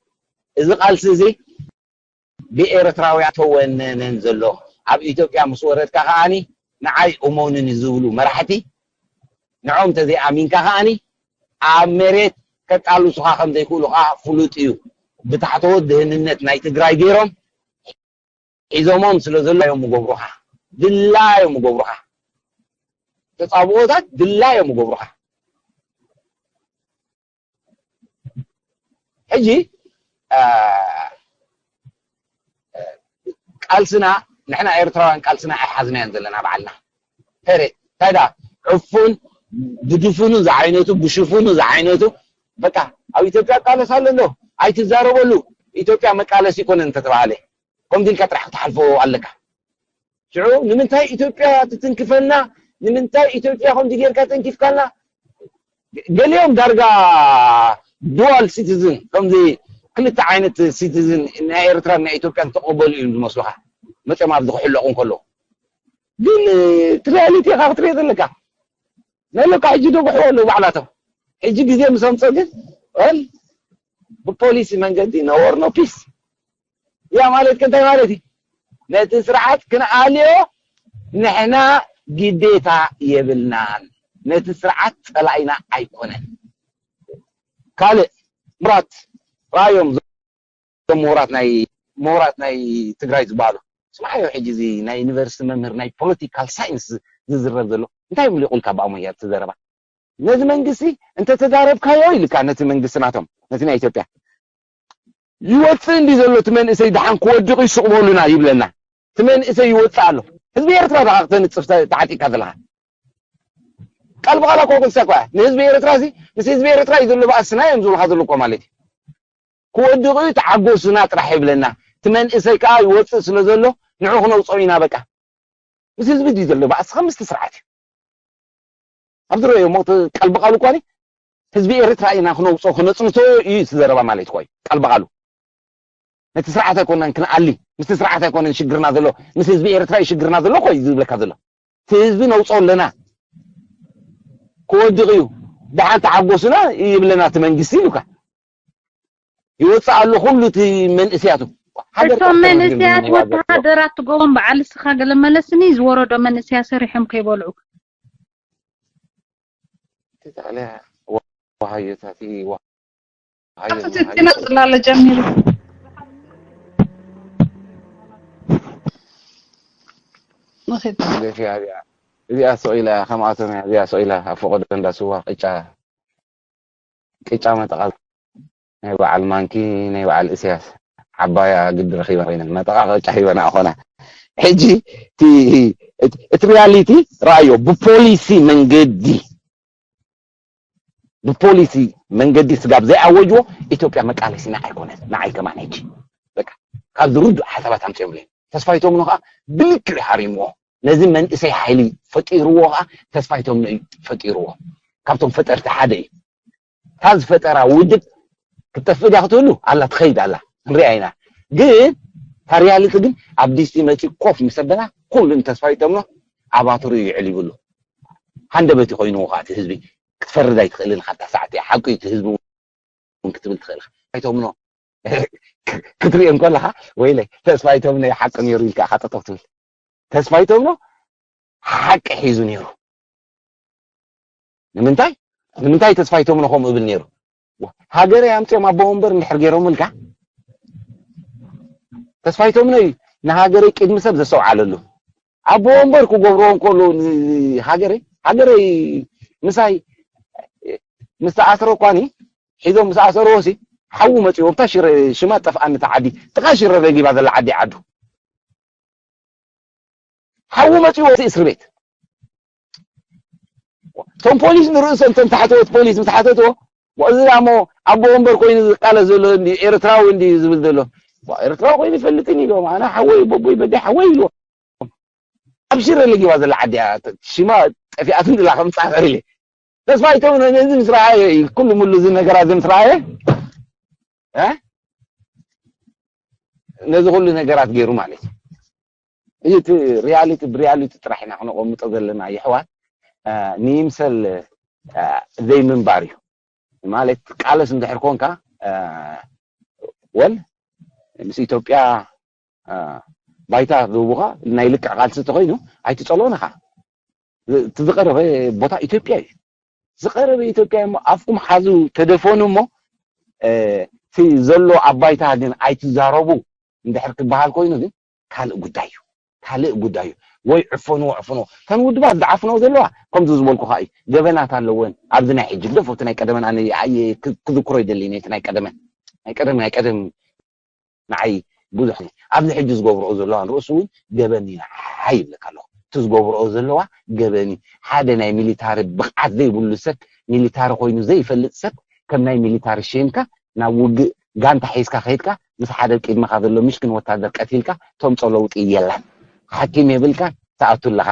እዚ ቃልሲ እዚ ብኤርትራውያን ተወነነን ዘሎ። ኣብ ኢትዮጵያ ምስ ወረድካ ከኣኒ ንዓይ እመኑኒ ዝብሉ መራሕቲ፣ ንዖም እንተዘይኣሚንካ ከኣኒ ኣብ መሬት ከቃልሱኻ ከም ዘይክእሉ ከኣ ፍሉጥ እዩ። ብታሕተዎት ድህንነት ናይ ትግራይ ገይሮም ሒዞሞም ስለ ዘለዉ እዮም ዝገብሩኻ። ድላዮም ይገብሩኻ። ተጻብኦታት ድላዮም ይገብሩኻ። ሕጂ፣ እ፣ ቃልስና፣ ንሕና ኤርትራውያን ቃልስና ኣይሓዝናዮን ዘለና ባዕልና። ፔሬድ። እንታይ ደኣ፣ ዕፉን፣ ብድፉኑ ዝዓይነቱ፣ ብሽፉኑ ዝዓይነቱ፣ በቃ፣ ኣብ ኢትዮጵያ ቃለስ ኣሎ እንዶ፣ ኣይትዛረበሉ፣ ኢትዮጵያ መቃለሲ ይኮነን እንተተባሃለ፣ ከምዚ ኢልካ ጥራሕ ክትሓልፎ ኣለካ። ሽዑ ንምንታይ ኢትዮጵያ ትትንክፈልና? ንምንታይ ኢትዮጵያ ከምዚ ጌርካ ተንኪፍካልና? ገሊኦም ዳርጋ ዱዋል ሲቲዝን፣ ከምዚ ክልተ ዓይነት ሲቲዝን ናይ ኤርትራን ናይ ኢትዮጵያን ዝተቐበሉ እዮም ዝመስሉኻ። መፅኦም ኣብዚ ክሕለቑ እንከለዉ። ግን እቲ ሪያሊቲ ኢኻ ክትሪኦ ዘለካ። ነሎካ ሕጂ ደጉሕዎ ኣለዉ ባዕላቶም። ሕጂ ግዜ ምስ ኣምፀ ግን፣ ወል፣ ብፖሊሲ መንገዲ no war no peace። ያ ማለት ከ እንታይ ማለት እዩ? ነቲ ስርዓት ክንኣልዮ ንሕና ግዴታ የብልናን። ነቲ ስርዓት ጸላኢና ኣይኮነን። ካልእ ምራት ራእዮም፣ እዞም ምሁራት ናይ፣ ምሁራት ናይ ትግራይ ዝበሃሉ። ስማዕዮ ሕጂ እዚ ናይ ዩኒቨርሲቲ መምህር ናይ ፖለቲካል ሳይንስ ዝዝረብ ዘሎ እንታይ ይብሉ ይቑልካ ብኣሞያ እቲ ዘረባ? ነዚ መንግስቲ እንተተዛረብካዮ ኢልካ ነቲ መንግስቲ ናቶም፣ ነቲ ናይ ኢትዮጵያ፣ ይወፅእ እንዲ ዘሎ እቲ መንእሰይ ደሓን ክወድቕ ይስቕ በሉና ይብለና። እቲ መንእሰይ ይወፅእ ኣሎ። ህዝቢ ኤርትራ ዳኻ ክተንፅፍ ተ-፣ ተዓጢቕካ ዘለኻ? ቃል ብቓል እኮ ክልተ እኮ እያ። ንህዝቢ ኤርትራ እዚ፣ ምስ ህዝቢ ኤርትራ እዩ ዘሎ፣ ባእስና እዮም ዝብሉኻ ዘሎ እኮ ማለት እዩ። ክወድቕ እዩ፣ ተዓጎሱና ጥራሕ ይብለና። እቲ መንእሰይ ከዓ ይወፅእ ስለ ዘሎ፣ ንዑ ክነውፅኦ ኢና በቃ። ምስ ህዝቢ ድዩ ዘሎ ባእሲ? ከምስቲ ስርዓት እዩ። ኣብ ዝረአዮ እሞ እቲ ቃል ብቃሉ እኳ ህዝቢ ኤርትራ ኢና ክነውፅኦ ክነፅንቶ እዩ እቲ ዘረባ ማለት እኮ እዩ። ቃል ብቃሉ ነቲ ስርዓት ኣይኮነን ክንኣሊ፣ ምስቲ ስርዓት ኣይኮነን ሽግርና ዘሎ፣ ምስ ህዝቢ ኤርትራ እዩ ሽግርና ዘሎ እኮ እዩ ዝብለካ ዘሎ። እቲ ህዝቢ ነውፅኦ ኣለና፣ ክወድቕ እዩ፣ ደሓን ተዓጎሱና ይብለና እቲ መንግስቲ ኢሉካ። ይወፅእ ኣሎ ኩሉ እቲ መንእስያቱ። ሃገር እቶም ጥራሕ መንእስያት ተረዲኡ ወተሃደራት ትገብሮም በዓል እስኻ ገለ መለስኒ ዝወረዶ መንእስያ ሰሪሖም ከይበልዑ። ተታዕልያ ወሃዮታቲ ወሃዮ ኣቶ ትቲ ነፅላለ ጀሚሩ። ንኺድ። ገፊ ኣብያ። እዚኣ ስቕ ኢላ ከምኣቶም እያ። እዚኣ ስቕ ኢላ ኣብ ፈቐዶ እንዳ ስዋ ቅጫ ቅጫ መጠቓ ናይ በዓል ማንኪ ናይ በዓል እስያስ ዓባያ ግዲ ረኺበን ኮይነን መጠቓ ቅጫ ሂበና ኣኾና። ሕጂ እቲ እቲ ሪያሊቲ ረኣዮ ብፖሊሲ መንገዲ ብፖሊሲ መንገዲ ስጋብ ዘይኣወጅዎ ኢትዮጵያ መቃለሲና ኣይኮነን። ንዓይ ከማን ሕጂ በቃ ካብዚ ርዱእ ሓሳባት ኣምፅኦምለይ ተስፋይቶም ኸዓ ብልክዕ ሓሪምዎ ነዚ መንእሰይ ሓይሊ ፈጢርዎ ኸዓ ተስፋይቶም እዩ ፈጢርዎ። ካብቶም ፈጠርቲ ሓደ እዩ። እታ ዝፈጠራ ውድብ ክትጠፍእ ድያ ክትህሉ ኣላ፣ ትኸይድ ኣላ፣ ንሪኣ ኢና። ግን ታሪያሊቲ ግን ኣብ ዲስቲ መፂ ኮፍ ምስ ኣበላ ኩሉ ንተስፋይ ተምኖ ኣባትሩ ይዕል ይብሉ። ሃንደበት ኮይኑ ከዓ እቲ ህዝቢ ክትፈርድ ኣይትኽእልን። ካብታ ሰዓት እያ ሓቂ እቲ ህዝቢ እውን ክትብል ትኽእል ኢኻ። ተስፋይ ተምኖ ክትሪኦ እንከለኻ ወይለ ተስፋይ ተምኖ ሓቂ ነይሩ ኢልካ ኢኻ ጠጠው ትብል። ተስፋይ ተምኖ ሓቂ ሒዙ ነይሩ። ንምንታይ ንምንታይ ተስፋይ ተምኖ ከምኡ እብል ነይሩ? ሃገረይ ኣምፅኦም ኣቦ ወንበር እንድሕር ገይሮምልካ ተስፋይ ተምኖ እዩ ንሃገረይ ቅድሚ ሰብ ዘስተውዓለሉ። ኣቦ ወንበር ክገብርዎ እንከሎ ንሃገረይ ሃገረይ ምሳይ ምስ ተኣስረ እኳኒ ሒዞም ምስ ኣሰርዎ ሲ ሓዉ መፂዎ ኣብታ ሽረ ሽማ ጠፍኣኒ እታ ዓዲ ጥቓ ሽረ ረጊባ ዘላ ዓዲ ዓዱ ሓዉ መፂዎ እቲ እስር ቤት እቶም ፖሊስ ንርእሶም እቶም ታሕተዎት ፖሊስ ምስ ሓተትዎ እዚ ዳሞ ኣቦ ወንበር ኮይኑ ዝቃለ ዘሎ እንዲ ኤርትራዊ እንዲ ዝብል ዘሎ ኤርትራዊ ኮይኑ ይፈልጥን ኢሎም ኣነ ሓወይ ቦቦይ በደ ሓወይ ኢልዎ ኣብ ሽረ ለጊባ ዘላ ዓዲ እያ ሽማ ጠፊኣትን ዝላ ከምፃ ኢለ ተስፋ ይተው ነዚ ምስ ረኣየ ኩሉ ሙሉ እዚ ነገራት እዚ ምስ ረኣየ ነዚ ኩሉ ነገራት ገይሩ ማለት እዩ። እቲ ሪያሊቲ ብሪያሊቲ ጥራሕ ኢና ክነቐምጦ ዘለና የሕዋት። ንይምሰል ዘይምንባር እዩ ማለት ቃለስ እንድሕር ኮንካ ወል ምስ ኢትዮጵያ ባይታ ዝህቡኻ ናይ ልክዕ ቃልሲ ተኮይኑ ኣይትፀልኦን ኢኻ። እቲ ዝቐረበ ቦታ ኢትዮጵያ እዩ። ዝቐረበ ኢትዮጵያ እሞ ኣፍኩም ሓዙ ተደፈኑ እሞ እቲ ዘሎ ኣብ ባይታ ግን ኣይትዛረቡ እንድሕር ክበሃል ኮይኑ ግን ካልእ ጉዳይ እዩ። ካልእ ጉዳይ እዩ። ወይ ዕፈንዎ ዕፈንዎ። እተን ውድባት ዝዓፍነው ዘለዋ ከምዚ ዝበልኩኻ እዩ። ገበናት ኣለወን። ኣብዚ ናይ ሕጂ ግደፎ እቲ ናይ ቀደመን ኣነ ክዝክሮ ይደሊ ነቲ ናይ ቀደመን ናይ ቀደም ናይ ቀደም ንዓይ ብዙሕ ኣብዚ ሕጂ ዝገብርኦ ዘለዋ ንርእሱ እውን ገበን እዩ ንዓይ ይብለካ ኣለኹ እቲ ዝገብርኦ ዘለዋ ገበን እዩ ሓደ ናይ ሚሊታሪ ብቕዓት ዘይብሉ ሰብ ሚሊታሪ ኮይኑ ዘይፈልጥ ሰብ ከም ናይ ሚሊታሪ ሸይምካ ናብ ውግእ ጋንታ ሒዝካ ከይድካ ምስ ሓደ ቅድመኻ ዘሎ ምሽክን ወታደር ቀቲልካ ተምጾ ለውጢ የላን ሓኪም የብልካ ትኣቱ ኣለኻ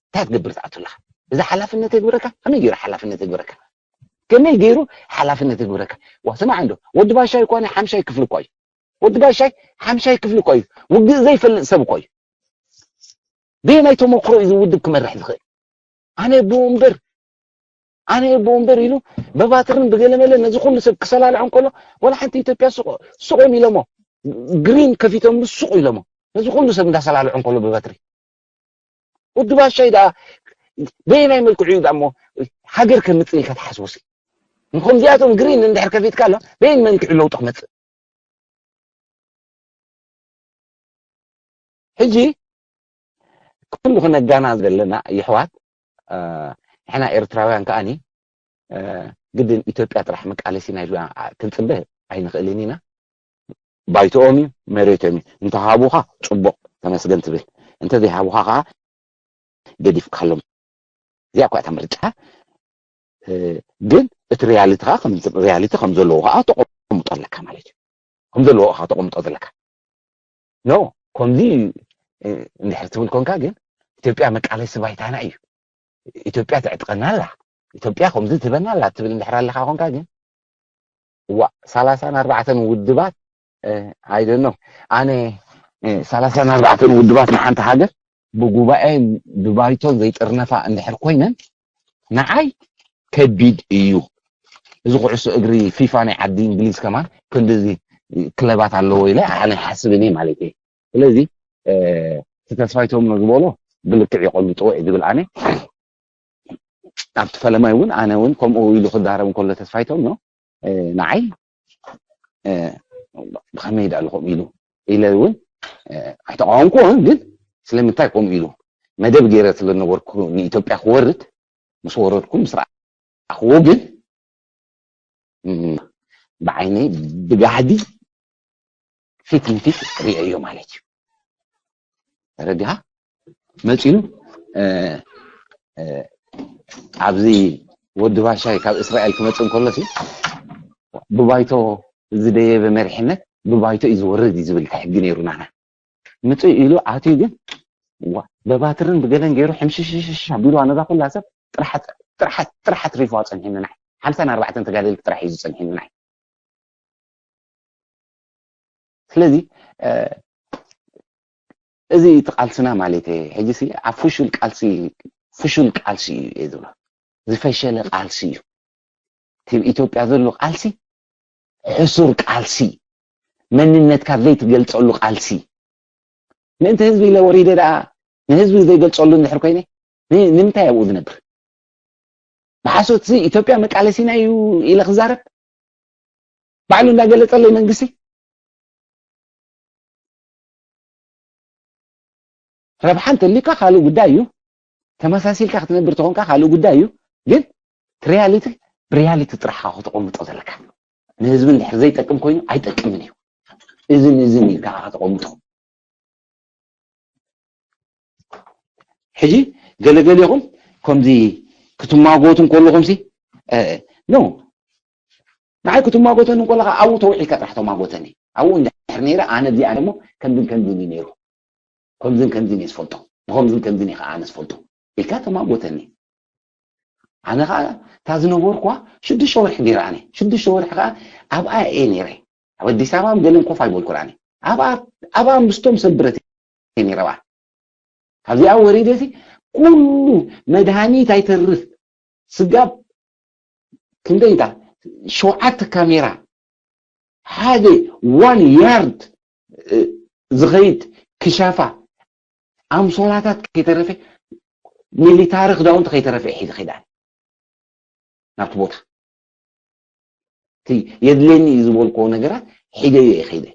እንታይ ትገብር ትኣቱ ኣለኻ እዚ ሓላፍነት የግብረካ ከመይ ገይሩ ሓላፍነት የግብረካ ከመይ ገይሩ ሓላፍነት የግብረካ ዋ ስማዕ እንዶ ወዲ ባሻይ እኳ ናይ ሓምሻይ ክፍሊ እኳ እዩ ወዲ ባሻይ ሓምሻይ ክፍሊ እኮ እዩ። ውግእ ዘይፈልጥ ሰብ እኮ እዩ። በየናይ ተመክሮ እዩ ዝውድብ ክመርሕ ዝኽእል? ኣነ የቦ እምበር ኣነ የቦ እምበር ኢሉ በባትርን ብገለመለ ነዚ ኩሉ ሰብ ክሰላልዖ እንከሎ ወላ ሓንቲ ኢትዮጵያ ሱቕ ሱቕ እዮም ኢሎሞ ግሪን ከፊቶምሉ ሱቕ ኢሎሞ ነዚ ኩሉ ሰብ እንዳሰላልዖ እንከሎ ብበትሪ ወዲ ባሻይ ደኣ በየናይ መልክዑ እዩ ደኣ እሞ ሃገር ከምፅእ ኢልካ ትሓስቦ ሲ ንከምዚኣቶም ግሪን እንድሕር ከፊትካ ኣሎ በየን መልክዑ ለውጢ ክመፅእ ሕጂ ኩሉ ክነጋና ዘለና ይሕዋት ንሕና ኤርትራውያን ከኣኒ ግድን ኢትዮጵያ ጥራሕ መቃለሲና ኢልና ክንፅበ ኣይንኽእልን ኢና ባይቶኦም እዩ መሬቶም እዩ እንተሃቡኻ ፅቡቕ ተመስገን ትብል እንተዘይሃቡኻ ከዓ ገዲፍካሎም እዚኣ እኳ እታ ምርጫ ግን እቲ ሪያሊቲ ከዓ ሪያሊቲ ከም ዘለዎ ከዓ ተቐምጦ ኣለካ ማለት እዩ ከም ዘለዎ ከዓ ተቐምጦ ዘለካ ኖ ከምዚ እንድሕር ትብል ኮንካ ግን ኢትዮጵያ መቃለሲ ባይታና እዩ ኢትዮጵያ ተዕጥቀና ኣላ ኢትዮጵያ ከምዚ ትበና ኣላ ትብል እንድሕር ኣለካ ኮንካ ግን እዋ ሰላሳን ኣርባዕተን ውድባት ኣይደኖ ኣነ ሰላሳን ኣርባዕተን ውድባት ንሓንቲ ሃገር ብጉባኤ ብባይቶ ዘይጥርነፋ እንድሕር ኮይነን ንዓይ ከቢድ እዩ እዚ ኩዕሶ እግሪ ፊፋ ናይ ዓዲ እንግሊዝ ከማን ክንድዚ ክለባት ኣለዎ ኢለ ኣነ ሓስብን እየ ማለት እየ ስለዚ እቲ ተስፋይቶም ዝበሎ ብልክዕ የቐምጥዎ እየ ዝብል ኣነ ኣብቲ ፈለማይ እውን ኣነ እውን ከምኡ ኢሉ ክዛረብ እንከሎ ተስፋይቶም ኖ ንዓይ ብኸመይ ዳ ኣለኹም ኢሉ ኢለ እውን ኣይተቃወምኩዎን ግን ስለምንታይ ከምኡ ኢሉ መደብ ገይረ ስለነበርኩ ንኢትዮጵያ ክወርድ ምስ ወረድኩ ምስ ረኣኽዎ ግን ብዓይነይ ብጋህዲ ፊት ንፊት ርእየዮ ማለት እዩ ተረዲኻ መፂኡ ኣብዚ ወዲ ባሻይ ካብ እስራኤል ክመፅእ እንከሎ ብባይቶ ዝደየበ መሪሕነት ብባይቶ እዩ ዝወርድ እዩ ዝብል ሕጊ ነይሩ ናና ምፅእ ኢሉ ኣትዩ ግን በባትርን ብገለን ገይሩ ሕምሽሽሽሽ ኣቢልዋ ነዛ ኩላ ሰብ ጥራሕ ኣትሪፍዋ ፀኒሑ ንናይ ሓምሳን ኣርባዕተን ተጋደልቲ ጥራሕ እዩ ዝፀኒሑ ንናይ ስለዚ እዚ እቲ ቃልስና ማለት ሕጂ ሲ ኣብ ፍሹል ቃልሲ ፍሹል ቃልሲ እዩ ዝብሎ። ዝፈሸለ ቃልሲ እዩ። እቲ ኢትዮጵያ ዘሎ ቃልሲ ሕሱር ቃልሲ፣ መንነትካ ዘይትገልጸሉ ቃልሲ። ምእንቲ ህዝቢ ኢለ ወሪደ ደኣ ንህዝቢ ዘይገልጸሉ እንድሕር ኮይነ ንምንታይ ኣብኡ ዝነብር? ብሓሶት ኢትዮጵያ መቃለሲና እዩ ኢለ ክዛረብ? ባዕሉ እንዳገለጸለይ መንግስቲ ረብሓ እንተልዩካ ካልእ ጉዳይ እዩ። ተመሳሲልካ ክትነብር ተኾንካ ካልእ ጉዳይ እዩ። ግን ሪያሊቲ ብሪያሊቲ ጥራሕ ክትቆምጦ ዘለካ። ንህዝቢ እንድሕር ዘይጠቅም ኮይኑ ኣይጠቅምን እዩ። እዝን እዝን ኢልካ ከተቆምጦ። ሕጂ ገለገሊኹም ከምዚ ክትማጎቱ እንከለኹም ሲ ኖ ንዓይ ክትማጎተኒ እንከለኻ ኣብኡ ተውዒልካ ጥራሕ ተማጎተኒ። ኣብኡ እንድሕር ነይረ ኣነ እዚኣ ደሞ ከምዝን ከምዝን እዩ ነይሩ። ከምዝን ከምዝን እየ ዝፈልጦ፣ ብኸምዝን ከምዝን እየ ከዓ ኣነ ዝፈልጦ ኢልካ ተማጎተኒ። ኣነ ከዓ እታ ዝነበርኩዋ ሽዱሽተ ወርሒ ነይረ ኣነ። ሽዱሽተ ወርሒ ከዓ ኣብኣ እየ ነይረ። ኣብ ኣዲስ ኣበባ ገለን ኮፍ ኣይበልኩን ኣነ። ኣብኣ ኣብኣ ምስቶም ሰብ ብረት እየ ነይረ ኣብኣ። ካብዚኣ ወሪደሲ ኩሉ መድሃኒት ኣይተርፍ ስጋብ ክንደይ እንታ ሸውዓተ ካሜራ ሓደ ዋን ያርድ ዝኸይድ ክሻፋ ኣምሶላታት ከይተረፈ ሚሊታሪ ክዳውንቲ ከይተረፈ ሒዘ ከይዳ ናብቲ ቦታ እቲ የድለኒ እዩ ዝበልክዎ ነገራት ሒደዮ እየ ከይደ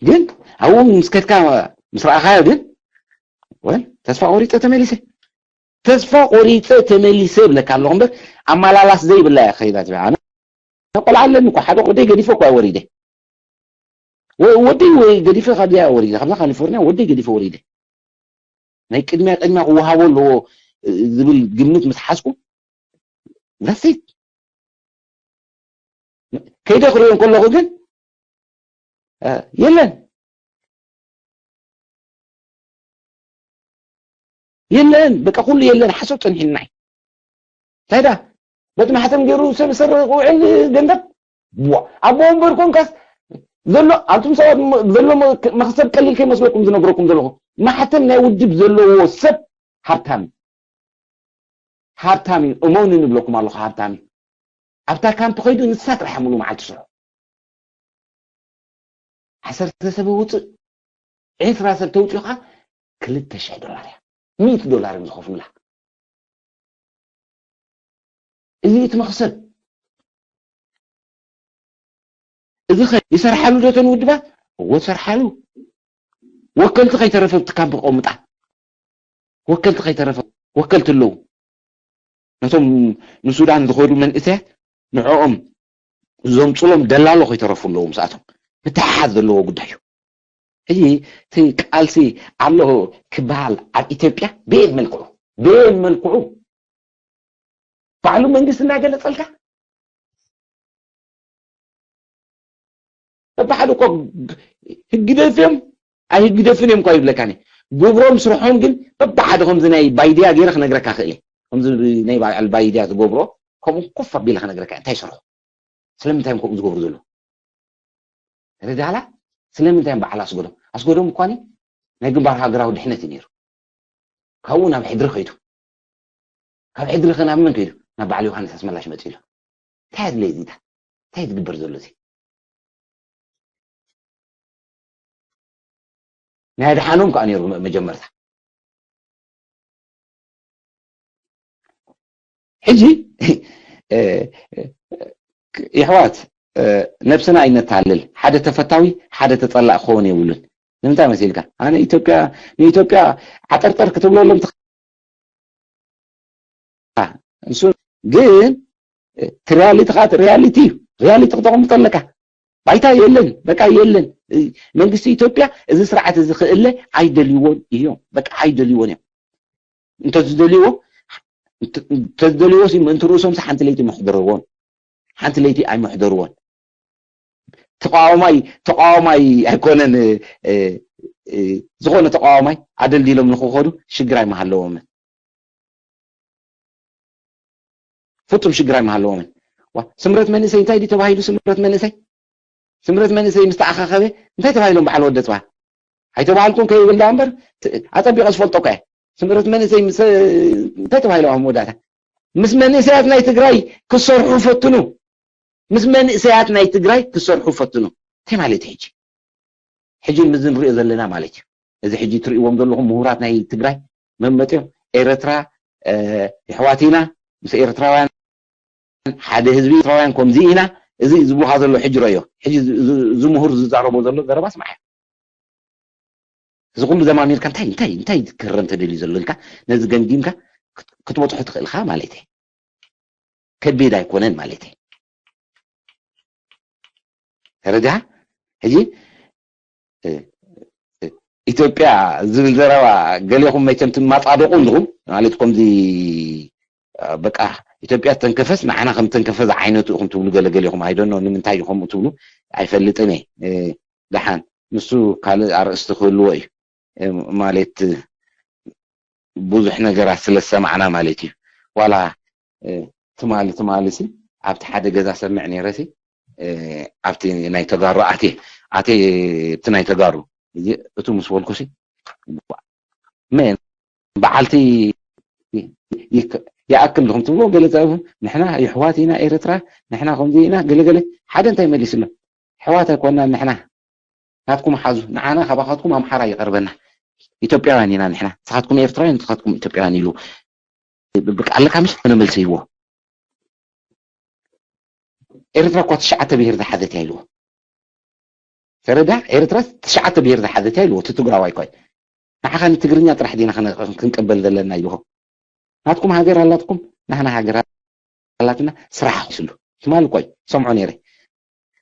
ግን ኣብኡ ምስ ከድካ ምስ ረኣኻዮ ግን ወይ ተስፋ ቆሪፀ ተመሊሰ ተስፋ ቆሪፀ ተመሊሰ ብለካ ኣለኹ እምበር ኣመላላስ ዘይብላ እያ ከይዳ ትብል ኣነ ቆልዓ ኣለኒ እኮ ሓደ ወደይ ገዲፈ እኮ ወሪደ ወደይ ወይ ገዲፈ ካብዚኣ ወሪደ ካብዛ ካሊፎርኒያ ወደይ ገዲፈ ወሪደ ናይ ቅድሚያ ቅድሚያ ክወሃቦ ኣለዎ ዝብል ግምት ምስ ሓዝኩ ዛሴት ከይደ ክሪኦ ከለኹ ግን የለን የለን በቃ ኩሉ የለን ሓሶት ፀኒሕና እንታይ ዳ በቲ ማሕተም ገይሩ ሰብ ዝሰርቕ ውዕል ገንዘብ ኣቦ ወንበር ኮንካስ ዘሎ ኣንቱም ሰባት ዘሎ መክሰብ ቀሊል ከይመስለኩም ዝነግረኩም ዘለኹ ማሕተም ናይ ውድብ ዘለዎ ሰብ ሃብታም እዩ ሃብታም እዩ እመኑ ንብለኩም ኣለኹ ሃብታም እዩ ኣብታ ካምፕ ከይዱ ንሳ ጥራሕ ሙሉ መዓልቲ ስርሑ ዓሰርተ ሰብ ውፅእ ዕስራ ሰብ ተውፅኡ ከዓ ክልተ ሽሕ ዶላር እያ ሚእቲ ዶላር እዮም ዝኸፍሉላ እዚ እቲ መኽሰብ እዚ ኸ ይሰርሓሉ ዶ ተን ውድባት እዎ ይሰርሓሉ ወከልቲ ከይተረፈ ኣብቲ ካምፕ ቆምጣ ወከልቲ ከይተረፈ ወከልቲ ኣለዉ ነቶም ንሱዳን ዝኸዱ መንእሰያት ንዕኦም ዘምፅሎም ደላሎ ከይተረፉ ኣለዉ ምስኣቶም ምትሕሓዝ ዘለዎ ጉዳይ እዩ ሕጂ እቲ ቃልሲ ኣሎ ክበሃል ኣብ ኢትዮጵያ ብየት መልክዑ ብየት መልክዑ ባዕሉ መንግስቲ እናገለፀልካ በብሓደ እኮ ህግደፍ እዮም ኣይህግደፍን እዮም እኳ ይብለካኒ ግብሮም ስርሖም ግን በብሓደ ከምዚ ናይ ባይድያ ገይረ ክነግረካ ክእል ከምዚ ናይ በዓል ባይድያ ዝገብሮ ከምኡ ኮፍ ኣቢለ ክነግረካ እንታይ ይሰርሑ ስለምንታይ እዮም ከምኡ ዝገብሩ ዘለዉ ርዳላ ስለምንታይ እዮም በዓል ኣስገዶም ኣስገዶም እኳኒ ናይ ግንባር ሃገራዊ ድሕነት እዩ ነይሩ ካብኡ ናብ ሕድሪ ከይዱ ካብ ሕድሪ ከ ናብ መን ከይዱ ናብ በዓል ዮሃንስ ኣስመላሽ መፂሉ እንታይ ኣድለየ ዚታ እንታይ ዝግበር ዘሎ እዚ ናይ ኣድሓኖም ከዓ ነይሩ መጀመርታ ሕጂ የሕዋት ነብስና ኣይነታልል ሓደ ተፈታዊ ሓደ ተፀላእ ክኸውን የብሉን ንምንታይ መሲልካ ኣነ ኢትዮጵያ ንኢትዮጵያ ዓጠርጠር ክትብለሎም ንሱ ግን እቲ ሪያሊቲ ከዓ ሪያሊቲ እዩ ሪያሊቲ ክተቐምጦ ኣለካ ባይታ የለን በቃ የለን መንግስቲ ኢትዮጵያ እዚ ስርዓት እዚ ክእለ ኣይደልይዎን እዮም በቃ ኣይደልይዎን እዮም እንተዝደልይዎ እንተዝደልይዎ ምእንቲ ርእሶም ሓንቲ ለይቲ መሕደርዎን ሓንቲ ለይቲ ኣይመሕደርዎን ተቃዋማይ ተቃዋማይ ኣይኮነን ዝኾነ ተቃዋማይ ኣደልዲሎም ንክኸዱ ሽግር ኣይመሃለዎምን ፍጹም ሽግር ኣይመሃለዎምን ስምረት መንእሰይ እንታይ ድዩ ተባሂሉ ስምረት መንእሰይ ስምረት መንእሰይ ምስ ተኣኻኸበ እንታይ ተባሂሎም በዓል ወደ ጽባ? ኣይተባህልኩን ከይብል ደኣ እምበር፣ ት-፣ ኣጸቢቐ ዝፈልጦ እኳ እየ። ስምረት መንእሰይ ምስ፣ እንታይ ተባሂሎም ኣብ መወዳእታ? ምስ መንእሰያት ናይ ትግራይ ክሰርሑ ፈትኑ። ምስ መንእሰያት ናይ ትግራይ ክሰርሑ ፈትኑ። እንታይ ማለት እዩ ሕጂ? ሕጂ እዚ ንሪኦ ዘለና ማለት እዩ። እዚ ሕጂ ትርእይዎም ዘለኹም ምሁራት ናይ ትግራይ መመጥዮም ኤረትራ፣ እ፣ የሕዋት ኢና፣ ምስ ኤርትራውያን ሓደ ህዝቢ፣ ኤርትራውያን ከምዚ ኢና፣ እዚ ዝብሉኻ ዘሎ ሕጂ ረዮ። ሕጂ ዝ-፣ ዝ-፣ እዚ ምሁር ዝዛረቦ ዘሎ ዘረባ ስማዕ። እዚ ኩሉ ዘማሚርካ እንታይ፣ እንታይ፣ እንታይ ክረም ተደልዩ ዘሎ ኢልካ ነዚ ገምጊምካ ክት-፣ ክትበጽሖ ትኽእል ኢኻ ማለት እዩ። ከቢድ ኣይኮነን ማለት እዩ። ተረዲኻ? ሕጂ፣ እ፣ እ፣ ኢትዮጵያ ዝብል ዘረባ ገሌኹም መቸም ትማጻደቑ እንዲኹም፣ ማለት ከምዚ፣ እ፣ በቃ ኢትዮጵያ ተንከፈስ ንዓና ከም ተንከፈ ዝዓይነቱ ኢኹም ትብሉ፣ ገለ ገሌኹም፣ I don't know ንምንታይ እዩ ከምኡ ትብሉ ኣይፈልጥን እየ። እ፣ ደሓን ንሱ ካልእ ኣርእስቲ ክህልዎ እዩ። እ፣ ማለት ብዙሕ ነገራት ስለ ዝሰማዕና ማለት እዩ። ዋላ፣ እ፣ ትማሊ፣ ትማሊ ሲ ኣብቲ ሓደ ገዛ ሰምዕ ነይረ ሲ፣ እ፣ ኣብቲ ናይ ተጋሩ ኣትየ፣ ኣትየ ኣብቲ ናይ ተጋሩ፣ እዚ እቱ ምስ በልኩ ሲ፣ መን በዓልቲ ይ-፣ ይ-፣ ይክ-፣ ይኣክል ድኹም ትብሎ ገለ ጸብሑ፣ ንሕና የሕዋት ኢና ኤርትራ፣ ንሕና ከምዚ ኢና፣ ገለ ገለ፣ ሓደ እንታይ መሊስሎም? ኣሕዋት ኣይኮናን ንሕና፣ ናትኩም ሓዙ፣ ንዓና ካባኻትኩም ኣምሓራ ይቐርበና። ኢትዮጵያውያን ኢና ንሕና፣ ንስኻትኩም ኤርትራውያን፣ ንስኻትኩም ኢትዮጵያውያን ኢሉ። ብ-፣ ብቃል ኣለካ ምሽ? ኣነ መልሲ ይዎ። ኤርትራ እኳ ትሽዓተ ብሄር ዝሓዘት እያ ኢልዎ። ተረዳ? ኤርትራ ትሽዓተ ብሄር ዝሓዘት እያ ኢልዎ። እቲ ትግራዋይ እኳ እዩ። ንዓኻ ንትግርኛ ጥራሕ ዲና ክነ-፣ ክንቅበል ዘለና ኢልዎ። ናትኩም ሃገር ኣላትኩም፣ ናህና ሃገር ኣላትና፣ ስራሕ ክስሉ። ትማሊ እኳ እዩ፣ ሰምዖ ነይረ።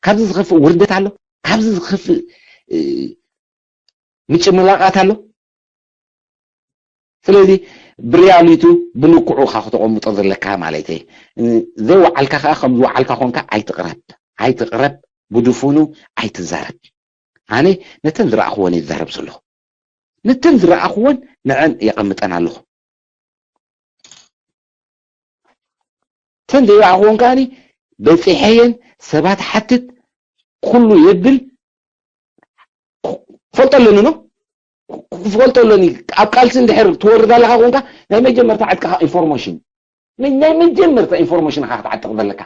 ካብዚ ዝኸፍእ ውርደት ኣሎ? ካብዚ ዝኸፍእ፣ እ፣ ምጭምላቓት ኣሎ? ስለዚ ብሪያሊቱ ብልክዑ ኢኻ ክተቐምጦ ዘለካ ማለት እየ። እ፣ ዘይወዓልካ ከኣ ከም ዝወዓልካ ኮንካ ኣይትቕረብ። ኣይትቕረብ፣ ብድፉኑ ኣይትዛረብ። ኣነ ነተን ዝረኣኽወን እየ ዝዛረብ ዘለኹ። ነተን ዝረኣኽወን ንዐን የቐምጠን ኣለኹ። እተን ዘይረኣኽወን ከኣኒ በጺሐየን፣ ሰባት ሓትት፣ ኩሉ የብል፣ ክፈልጦ ኣለኒ ኖ? ክፈልጦ ኣለኒ። ኣብ ቃልሲ እንድሕር ትወርድ ኣለኻ ኮንካ፣ ናይ መጀመርታ ዕጥቅኻ ኢንፎርሜሽን። ናይ፣ ናይ መጀመርታ ኢንፎርሜሽን ኢኻ ክትዓጥቕ ዘለካ።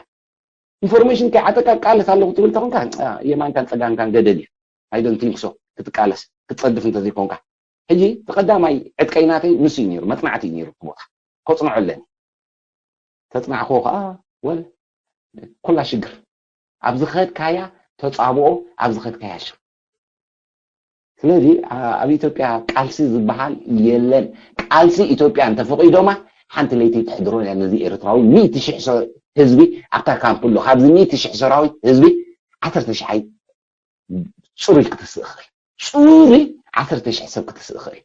ኢንፎርሜሽን ከይዓጠቃ ቃለስ ኣለኹ ትብል ተኾንካ፣ አ፣ የማንካን ጸጋምካን ገደል እዩ። I don't think so። ክትቃለስ፣ ክትጸድፍ እንተዘይኮንካ። ሕጂ እቲ ቀዳማይ ዕጥቀይ ናተይ ንሱ እዩ ነይሩ፣ መጽናዕቲ እዩ ነይሩ እቲ ቦታ። ከጽንዖ ኣለኒ። ተጽናዕክዎ ከኣ፣ ወል፣ ኩላ ሽግር። ኣብ ዝኸድካያ ተጻብኦ፣ ኣብ ዝኸድካያ ሽር። ስለዚ፣ ኣ-፣ ኣብ ኢትዮጵያ ቃልሲ ዝበሃል የለን። ቃልሲ ኢትዮጵያ እንተፈቒዶማ፣ ሓንቲ ለይቲ ተሕድሮ እያ ነዚ ኤርትራዊ ሚእቲ ሽሕ ሰ-፣ ህዝቢ ኣብታ ካምፕ ኣሎ። ካብዚ ሚእቲ ሽሕ ሰራዊት ህዝቢ፣ ዓሰርተ ሽሕ ኣይ-፣ ጽሩይ ክትስእ ይኽእል። ጽሩይ ዓሰርተ ሽሕ ሰብ ክትስእ ይኽእል።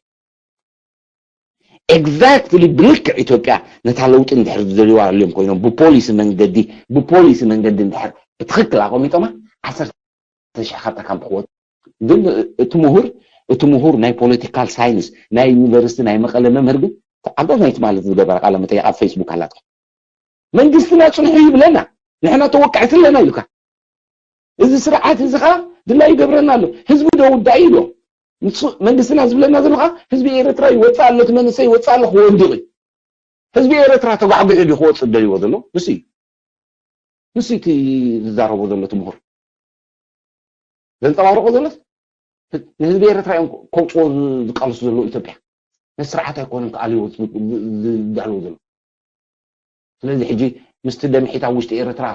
ኤግዛክትሊ ብልክዕ ኢትዮጵያ ነታ ለውጢ እንድሕር ዝደልይዋ ኣልዮም ኮይኖም ብፖሊሲ መንገዲ፣ ብፖሊሲ መንገዲ እንድሕር ብትኽክል ኣቐሚጦማ፣ ዓሰርተ ሽሕ ካብታ ካምፕ ክወጽእ። ግን እቲ ምሁር፣ እቲ ምሁር ናይ ፖለቲካል ሳይንስ ናይ ዩኒቨርሲቲ ናይ መቐለ መምህር ግን ኣብ ናይ ትማሊ ዝገበረ ቃለ መጠይቕ ኣብ ፌስቡክ ኣላቶ። መንግስትና ጽንሑ ይብለና፣ ንሕና ተወቃዕቲ ኣለና ኢሉካ። እዚ ስርዓት እዚ ኸኣ ድላዩ ይገብረና ኣሎ። ህዝቢ ዶ ውዳእ ኢሉ? ንሱ መንግስትና ዝብለና ዘሎ ኸኣ ህዝቢ ኤርትራ ይወጽእ ኣሎ፣ እቲ መንእሰይ ይወጽእ ኣሎ፣ ክወድቕ እዩ። ህዝቢ ኤርትራ ተጓዕጒሑ ድዩ ክወጽእ ደልይዎ ዘሎ? ንሱ እዩ። ንሱ እቲ ዝዛረቦ ዘሎ እቲ ምሁር። ዘንጸባርቆ ዘሎስ ንህዝቢ ኤርትራ እዮም ከውጽዎ ዝ-፣ ዝቃለሱ ዘለዉ ኢትዮጵያ። ነቲ ስርዓት ኣይኮነን ክኣልይዎ ዝ-፣ ዝ-፣ ዝ-፣ ዝዳለዉ ዘለዉ። ስለዚ ሕጂ ምስቲ ደምሒት ኣብ ውሽጢ ኤርትራ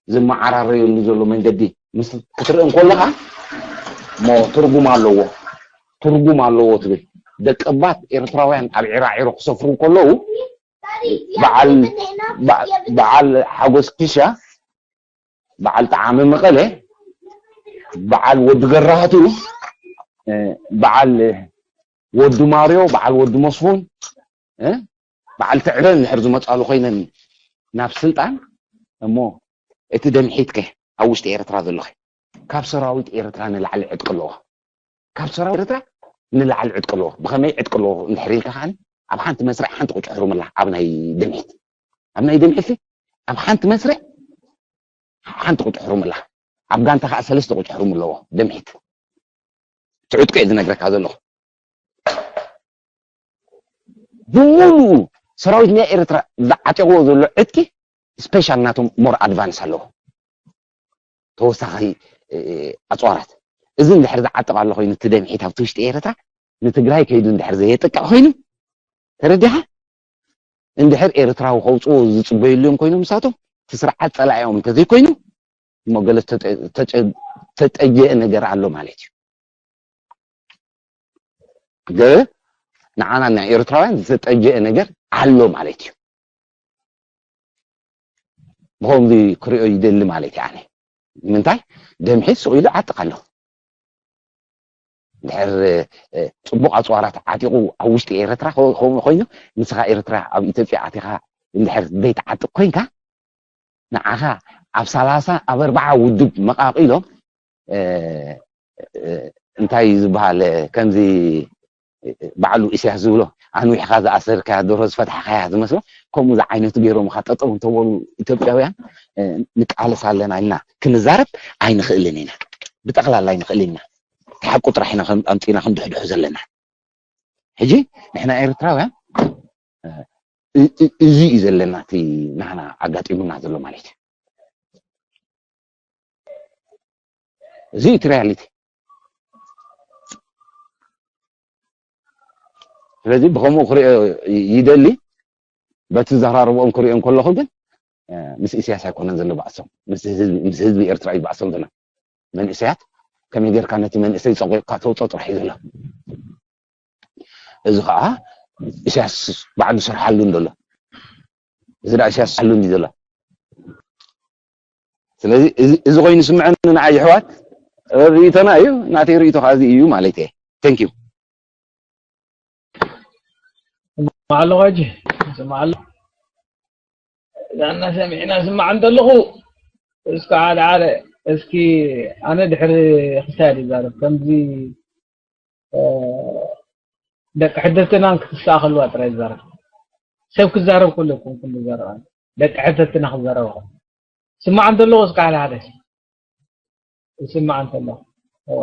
ዝመዓራረየሉ ዘሎ መንገዲ ምስ ክትርኢ እንከለኻ እሞ ትርጉም ኣለዎ። ትርጉም ኣለዎ ትብል። ደቀባት ኤርትራውያን ኣብ ዒራዒሮ ክሰፍሩ እንከለዉ በዓል፣ በ-፣ በዓል ሓጎስ ኪሻ፣ በዓል ጠዓመ መቐለ፣ በዓል ወዲ ገራህቱ፣ እ፣ በዓል ወዲ ማርዮ፣ በዓል ወዲ መስፉን፣ እ፣ በዓል ትዕበ እንድሕር ዝመጻሉ ኮይነን ናብ ስልጣን፣ እሞ እቲ ደምሒትከ ኣብ ውሽጢ ኤርትራ ዘለኸ ካብ ሰራዊት ኤርትራ ንላዕሊ ዕጥቂ ኣለዎ። ካብ ሰራዊት ኤርትራ ንላዕሊ ዕጥቂ ኣለዎ። ብኸመይ ዕጥቂ ኣለዎ እንድሕር ኢልካ ከዓኒ፣ ኣብ ሓንቲ መስርዕ ሓንቲ ቁጭ ሕሩምላ፣ ኣብ ናይ ደምሒት፣ ኣብ ናይ ደምሒት ኣብ ሓንቲ መስርዕ ሓንቲ ቁጭ ሕሩምላ። ኣብ ጋንታ ከዓ ሰለስተ ቁጭሕሩም ኣለዎ። ደምሒት ትዕጥቁ እየ ዝነግረካ ዘለኹ። ብምሉኡ ሰራዊት ናይ ኤርትራ ዝዓጠቕዎ ዘሎ ዕጥቂ ስፔሻል ናቶም ሞር ኣድቫንስ ኣለዎ። ተወሳኺ ኣፅዋራት እዚ እንድሕር ዝዓጠቕ ኣሎ ኮይኑ እቲ ደምሒት ኣብቲ ውሽጢ ኤርትራ ንትግራይ ከይዱ እንድሕር ዘየጥቅዕ ኮይኑ ተረዲኻ እንድሕር ኤርትራዊ ከውፅዎ ዝፅበይሉ እዮም ኮይኖም ንሳቶም እቲ ስርዓት ፀላኢኦም እንተዘይኮይኑ እሞ ገለ ዝተጠየአ ነገር ኣሎ ማለት እዩ። ገለ ንዓና ናይ ኤርትራውያን ዝተጠየአ ነገር ኣሎ ማለት እዩ። ብኸምዚ ክሪኦ ይደሊ ማለት እዩ። ኣነ ንምንታይ ደምሒት ስቕ ኢሉ ዓጥቕ ኣለኹ። ድሕር ፅቡቕ ኣፅዋራት ዓጢቑ ኣብ ውሽጢ ኤርትራ ከምኡ ኮይኑ ንስኻ ኤርትራ ኣብ ኢትዮጵያ ኣቲኻ እንድሕር ዘይትዓጥቕ ኮይንካ ንዓኻ ኣብ ሰላሳ ኣብ ኣርባዓ ውድብ መቓቒሎም እንታይ ዝበሃል ከምዚ ባዕሉ ኢሳያስ ዝብሎ ኣንዊሕካ ዝኣሰርካያ ደሮ ዝፈታሕካያ ዝመስሎ ከምኡ ዝዓይነቱ ገይሮምካ ጠጠው እንተበሉ ኢትዮጵያውያን ንቃለስ ኣለና ኢልና ክንዛረብ ኣይንኽእልን ኢና። ብጠቕላላ ኣይንኽእልን ኢና። እቲ ሓቁ ጥራሕ ኢና ኣምፂና ክንድሕድሑ ዘለና። ሕጂ ንሕና ኤርትራውያን እዚ እዩ ዘለና እቲ ናህና ኣጋጢሙና ዘሎ ማለት እዩ። እዚ እቲ ሪያሊቲ። ስለዚ ብከምኡ ክሪኦ ይደሊ። በቲ ዘራርቦኦም ክሪኦ እንከለኹ ግን ምስ ኢሳያስ ኣይኮነን ዘሎ ባእሶም፣ ምስ ህዝቢ ኤርትራ እዩ ባእሶም ዘሎ። መንእሰያት ከመይ ጌርካ ነቲ መንእሰይ ጸቂቕካ ተውጾ ጥራሕ እዩ ዘሎ። እዚ ከዓ ኢሳያስ ባዕሉ ሰርሓሉ እንዶ ኣሎ። እዚ ዳ ኢሳያስ ሰርሓሉ እንዲ ዘሎ። ስለዚ እዚ ኮይኑ ስምዐኒ ንዓይ ይሕዋት ርእይቶና እዩ፣ ናተይ ርእይቶ ከዓ እዚ እዩ ማለት እየ። Thank you። ስማዕ ኣለኹ ሕጂ ስማዕ ኣለኹ ዛና ሰሚዕና ስማዕ እንተለኹ እስኪ ሓደ ሓደ እስኪ ኣነ ድሕሪ ክሳድ ይዛረብ ከምዚ ደቂ ሕደትናን ክትሰኣኸልዋ ጥራይ ይዛረብ ሰብ ክዛረብ ከሎ ይኮንኩ ዝዛረብ ደቂ ሕደትና ክዛረብ ስማዕ እንተለኹ እስኪ ሓደ ሓደ ይስማዕ እንተሎ እወ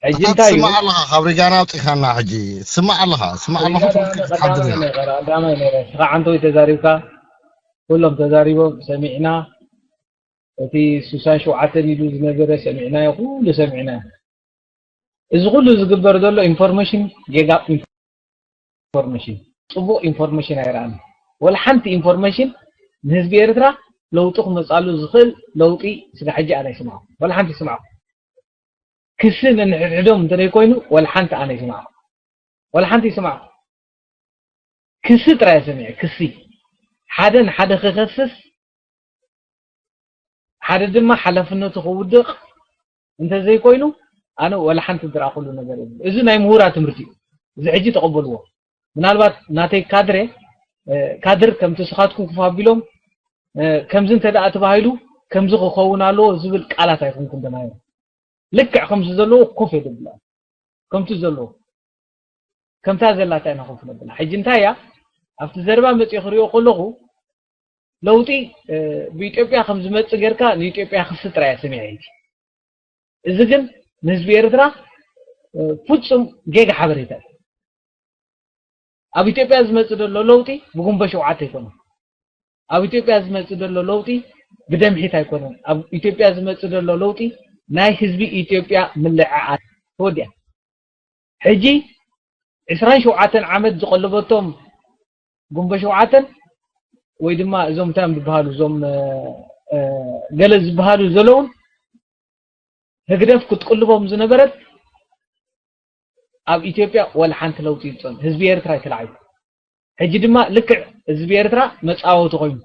ሕጂ እንታይ እዩ ትስማዕ ኣለኻ ካብ ሪጋና ኣውፂኻና ሕጂ ትስማዕ ኣለኻ ትስማዕ ኣለኹ ትምህርቲ ክትሓድር ኢና ቀዳማይ ነረ ስኻ ዓንተወይ ተዛሪብካ ኩሎም ተዛሪቦም ሰሚዕና እቲ ስሳን ሸውዓተን ኢሉ ዝነበረ ሰሚዕናዮ ኩሉ ሰሚዕናዮ እዚ ኩሉ ዝግበር ዘሎ ኢንፎርሜሽን ጌጋ ኢንፎርሜሽን ጽቡቕ ኢንፎርሜሽን ኣይረኣን ወላ ሓንቲ ኢንፎርሜሽን ንህዝቢ ኤርትራ ለውጢ ክመጻሉ ዝኽእል ለውጢ ስጋ ሕጂ ኣነ ኣይስምዖ ወላ ሓንቲ ይስምዖ ክሲ ነንሕድሕዶም እንተደይ ኮይኑ ወላ ሓንቲ ኣነ ይስምዖ ወላ ሓንቲ ይስምዖ ክሲ ጥራይ ሰሚዐ ክሲ ሓደ ንሓደ ክኸስስ ሓደ ድማ ሓላፍነቱ ክውድቕ እንተዘይኮይኑ ኣነ ወላ ሓንቲ ዝረኣኹሉ ነገር የብሉ። እዚ ናይ ምሁራት ትምህርቲ እዩ። እዚ ሕጂ ተቐበልዎ። ምናልባት ናተይ ካድረ ካድር ከምቲ ስኻትኩም ክፍ ኣቢሎም ከምዚ እንተ ደኣ ተባሂሉ ከምዚ ክኸውን ኣለዎ ዝብል ቃላት ኣይኮንኩን ደናዮ። ልክዕ ከምዚ ዘለዎ ኮፍ የደብላ ከምቲ ዘለዎ ከምታ ዘላታ ኢና ኮፍ ነብላ። ሕጂ እንታይ እያ ኣብቲ ዘረባ መፅኡ ክሪኦ ከለኹ ለውጢ ብኢትዮጵያ ከም ዝመፅእ ጌርካ ንኢትዮጵያ ክሲ ጥራይ እያ ሰሚዐ ሕጂ። እዚ ግን ንህዝቢ ኤርትራ ፍፁም ጌጋ ሓበሬታ እዩ። ኣብ ኢትዮጵያ ዝመፅእ ዘሎ ለውጢ ብጉንቦ ሸውዓተ ኣይኮነን። ኣብ ኢትዮጵያ ዝመፅእ ዘሎ ለውጢ ብደምሒት ኣይኮነን። ኣብ ኢትዮጵያ ዝመፅእ ዘሎ ለውጢ ናይ ህዝቢ ኢትዮጵያ ምልዕዓል ተወዲኣ። ሕጂ ዕስራን ሸውዓተን ዓመት ዝቐለበቶም ጉንቦ ሸውዓተን ወይ ድማ እዞም እንታይ እዮም ዝበሃሉ እዞም ገለ ዝበሃሉ ዘለውን ህግደፍ ክትቅልቦም ዝነበረት ኣብ ኢትዮጵያ ወላ ሓንቲ ለውጢ ይብፀን ህዝቢ ኤርትራ ይተላዓዩ ሕጂ ድማ ልክዕ ህዝቢ ኤርትራ መፃወቲ ኮይኑ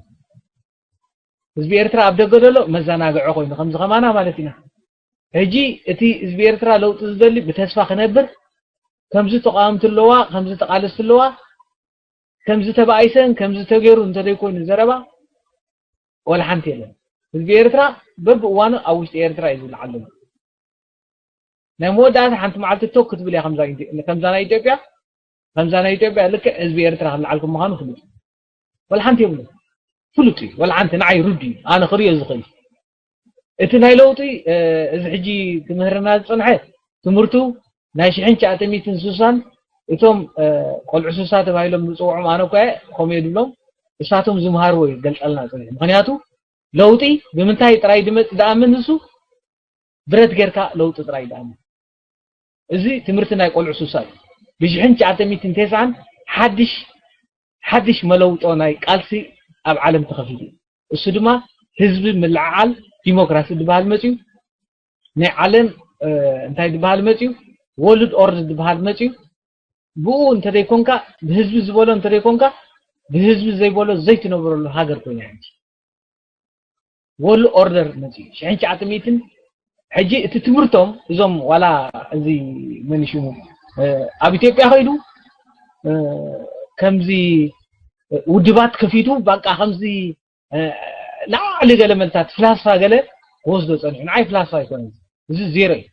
ህዝቢ ኤርትራ ኣብ ደገ ዘሎ መዘናግዒ ኮይኑ ከምዚ ከማና ማለት ኢና ሕጂ እቲ ህዝቢ ኤርትራ ለውጢ ዝደሊ ብተስፋ ክነብር ከምዚ ተቃወምቲ ኣለዋ ከምዚ ተቃለስቲ ኣለዋ ከምዚ ተባኢሰን ከምዚ ተገይሩ እንተደይኮይኑ ዘረባ ወላ ሓንቲ የለን ህዝቢ ኤርትራ በብእዋኑ ኣብ ውሽጢ ኤርትራ እዩ ዝለዓል ዘሎ ናይ መወዳእታ ሓንቲ መዓልቲ ቶክ ክትብል እያ ከምዛ ናይ ኢትዮጵያ ከምዛ ናይ ኢትዮጵያ ልክዕ ህዝቢ ኤርትራ ክለዓልኩም ምዃኑ ፍሉጥ እዩ ወላ ሓንቲ የብሉ ፍሉጥ እዩ ወላ ሓንቲ ንዓይ ርዱ እዩ ኣነ ክሪኦ ዝኽእል እቲ ናይ ለውጢ እዚ ሕጂ ክምህርና ዝፅንሐ ትምህርቱ ናይ ሽሕን ትሽዓተ ሚእትን ስሳን እቶም ቆልዑ ስሳ ተባሂሎም ዝፅውዖም ኣነ እኳ ከምኡ የድሎም እሳቶም ዝምሃርዎ እዩ ገልፀልና ፅንሕ ምክንያቱ ለውጢ ብምንታይ ጥራይ ድመፅ ድኣምን ንሱ ብረት ጌርካ ለውጢ ጥራይ ድኣምን እዚ ትምህርቲ ናይ ቆልዑ ስሳ እዩ ብሽሕን ትሽዓተ ሚእትን ተስዓን ሓድሽ ሓድሽ መለውጦ ናይ ቃልሲ ኣብ ዓለም ተኸፊቱ እዩ እሱ ድማ ህዝቢ ምልዓዓል ዲሞክራሲ ዝበሃል መፅዩ ናይ ዓለም እንታይ ዝበሃል መፅዩ ወርልድ ኦርደር ዝበሃል መፅዩ ብኡ እንተደይኮንካ ብህዝቢ ዝበሎ እንተደይኮንካ ብህዝቢ ዘይበሎ ዘይትነብረሉ ሃገር ኮይና ሕጂ ወርልድ ኦርደር መፅዩ ሽሕን ትሽዓተ ሚእትን ሕጂ እቲ ትምህርቶም እዞም ዋላ እዚ መን ሽሙ ኣብ ኢትዮጵያ ከይዱ ከምዚ ውድባት ከፊቱ በቃ ከምዚ ላዕሊ ገለ መልታት ፍላስፋ ገለ ክወስዶ ፀኒሑ ንዓይ ፍላስፋ ኣይኮነ እዚ ዜሮ እዩ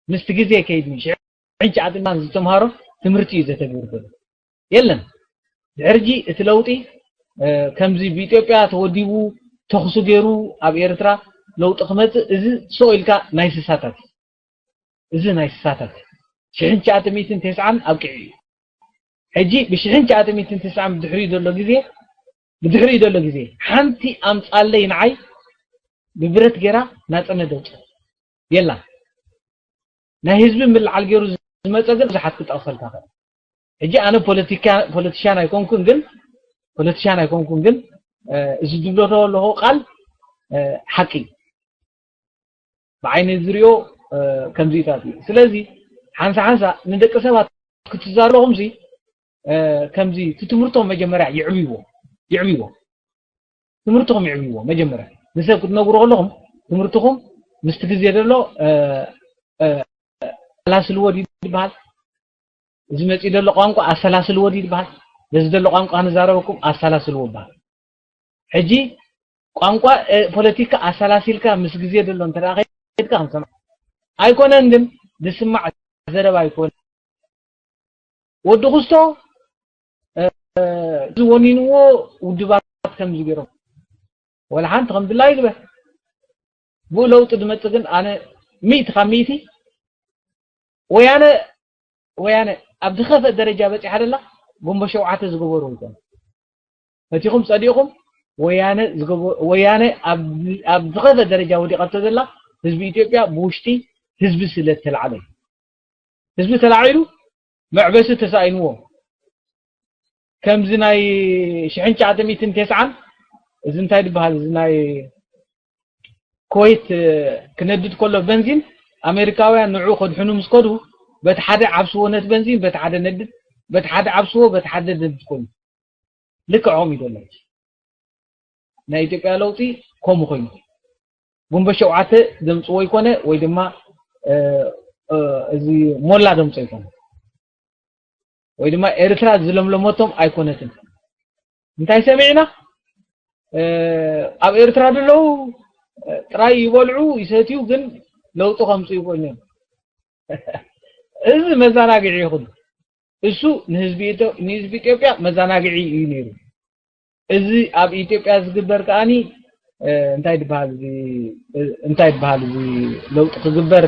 ምስቲ ግዜ ከይድ ሽዕንጭ ኣጥናን ዝተምሃሮ ትምህርቲ እዩ ዘተግብር ዘሎ የለን ድሕርጂ እቲ ለውጢ ከምዚ ብኢትዮጵያ ተወዲቡ ተኽሱ ገይሩ ኣብ ኤርትራ ለውጢ ክመፅእ እዚ ስቕ ኢልካ ናይ ስሳታት እዚ ናይ ስሳታት ሽሕን ትሽዓተ ሚእትን ተስዓን ኣብቂዑ እዩ ሕጂ ብሽሕን ትሽዓተ ሚእትን ተስዓን ብድሕሪኡ ዘሎ ግዜ ብድሕሪኡ ዘሎ ግዜ ሓንቲ ኣምፃለይ ንዓይ ብብረት ገይራ ናፅነት ደውፅ የላ ናይ ህዝቢ ምልዓል ገይሩ ዝመፀ ግን ብዙሓት ክጠቕሰልካ ኽእል ሕጂ ኣነ ፖለቲሻን ኣይኮንኩን ግን ፖለቲሻን ኣይኮንኩን ግን እዚ ዝብሎ ኣለኹ ቃል ሓቂ ብዓይነ ዝሪኦ ከምዚታት እዩ ስለዚ ሓንሳ ሓንሳ ንደቂ ሰባት ክትዛረኹም ሲ ከምዚ እቲ ትምህርቶም መጀመርያ ይዕብይዎ ይዕብይዎ ትምህርትኹም ይዕብይዎ መጀመርያ ንሰብ ክትነግሩ ከለኹም ትምህርትኹም ምስቲ ግዜ ዘሎ ኣላስልዎ ድዩ ዝበሃል እዚ መፂኡ ዘሎ ቋንቋ ኣሰላስልዎ ድዩ ዝበሃል ነዚ ዘሎ ቋንቋ ክንዛረበኩም ኣሰላስልዎ ይበሃል ሕጂ ቋንቋ ፖለቲካ ኣሰላሲልካ ምስ ግዜ ዘሎ እንተ ከድካ ክንሰምዕ ኣይኮነን ግን ዝስማዕ ዘረባ ኣይኮነ ወዲ ክስቶ ዝወኒንዎ ውድባት ከም ዝገሮም ወላ ሓንቲ ከም ድላይ ግበር ብኡ ለውጢ ዝመፅእ ግን ኣነ ሚእቲ ካብ ሚእቲ ወያነ ወያነ ኣብ ዝኸፈ ደረጃ በፂሓ ደላ ጎንቦ ሸውዓተ ዝገበሩ ይኮነ ፈቲኹም ፀዲቕኹም ወያነ ዝገበ- ወያነ ኣብ ኣብ ዝኸፈ ደረጃ ወዲቐቶ ዘላ ህዝቢ ኢትዮጵያ ብውሽጢ ህዝቢ ስለ ተላዕለ እዩ። ህዝቢ ተላዒሉ መዕበሲ ተሳኢንዎ ከምዚ ናይ ሽሕን ትሽዓተ ሚእትን ተስዓን እዚ እንታይ ዝበሃል እዚ ናይ ኮይት ክነድድ ከሎ በንዚን ኣሜሪካውያን ንዑ ከድሕኑ ምስ ከዱ በቲ ሓደ ዓብስዎ ነት በንዚን በቲ ሓደ ነድድ በቲ ሓደ ዓብስዎ በቲ ሓደ ነድድ ኮይኑ ልክዖም ይደሎ ናይ ኢትዮጵያ ለውጢ ከምኡ ኮይኑ ጉንበ ሸውዓተ ዘምፅዎ ይኮነ ወይ ድማ እዚ ሞላ ዘምፆ ይኮነ ወይ ድማ ኤርትራ ዝለምለመቶም ኣይኮነትን እንታይ ሰሚዕና ኣብ ኤርትራ ዘለዉ ጥራይ ይበልዑ ይሰትዩ ግን ለውጢ ከምፁ ይኮኑ እዚ መዘናግዒ ይኹን እሱ ንህዝቢ ኢትዮጵያ መዘናግዒ እዩ ነይሩ እዚ ኣብ ኢትዮጵያ ዝግበር ከዓኒ እንታይ ዝበሃል እዚ እንታይ ዝበሃል እዚ ለውጢ ክግበር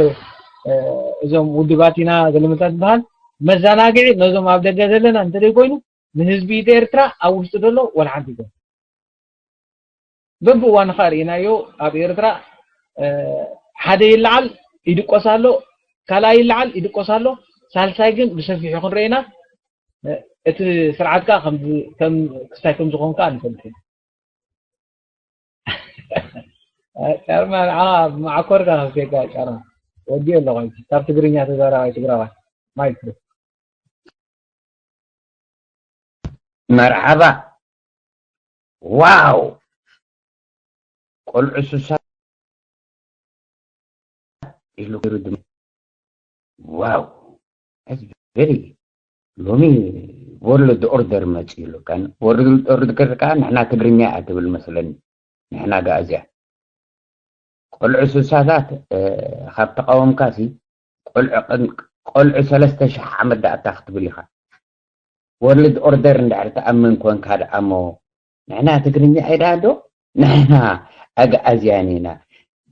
እዞም ውድባት ኢና ገለመታት ዝበሃል መዘናግዒ ነዞም ኣብ ደገ ዘለና እንተደይ ኮይኑ ንህዝቢ ኤርትራ ኣብ ውሽጢ ዘሎ ወላ ሓንቲ ይኮን በብእዋኑ ከዓ ርኢናዮ ኣብ ኤርትራ ሓደ ይለዓል ይድቆስ ኣሎ ካልኣይ ይለዓል ይድቆስ ኣሎ ሳልሳይ ግን ብሰፊሑ ክንረኢና እቲ ስርዓት ከዓ ከም ከም ክስታይ ከም ዝኾን ከዓ ንፈልጥ ኢና ጨርማ ንዓ መዓኮርካ ከፍቴካ ጨርማ ወዲ ኣለኹ ካብ ትግርኛ ተዛራባይ ትግራዋይ ማይክ መርሓባ ዋው ቆልዑ ሱሳ ኢሉ ገይሩ ድማ ዋው that's very ሎሚ ወርልድ ኦርደር መፂኡ ኢሉ ወርልድ ኦርደር ከዓ ንሕና ትግርኛ እያ ትብል መስለኒ ንሕና ጋእዝያ ቆልዑ ሱሳታት ካብ ተቃወምካሲ ቆልዑ ሰለስተ ሽሕ ዓመት ደኣ እታ ክትብል ኢኻ ወርልድ ኦርደር እንድሕር ትኣምን ኮንካ ደኣ እሞ ንሕና ትግርኛ ኣይዳ ዶ ንሕና ኣግኣዝያን ኢና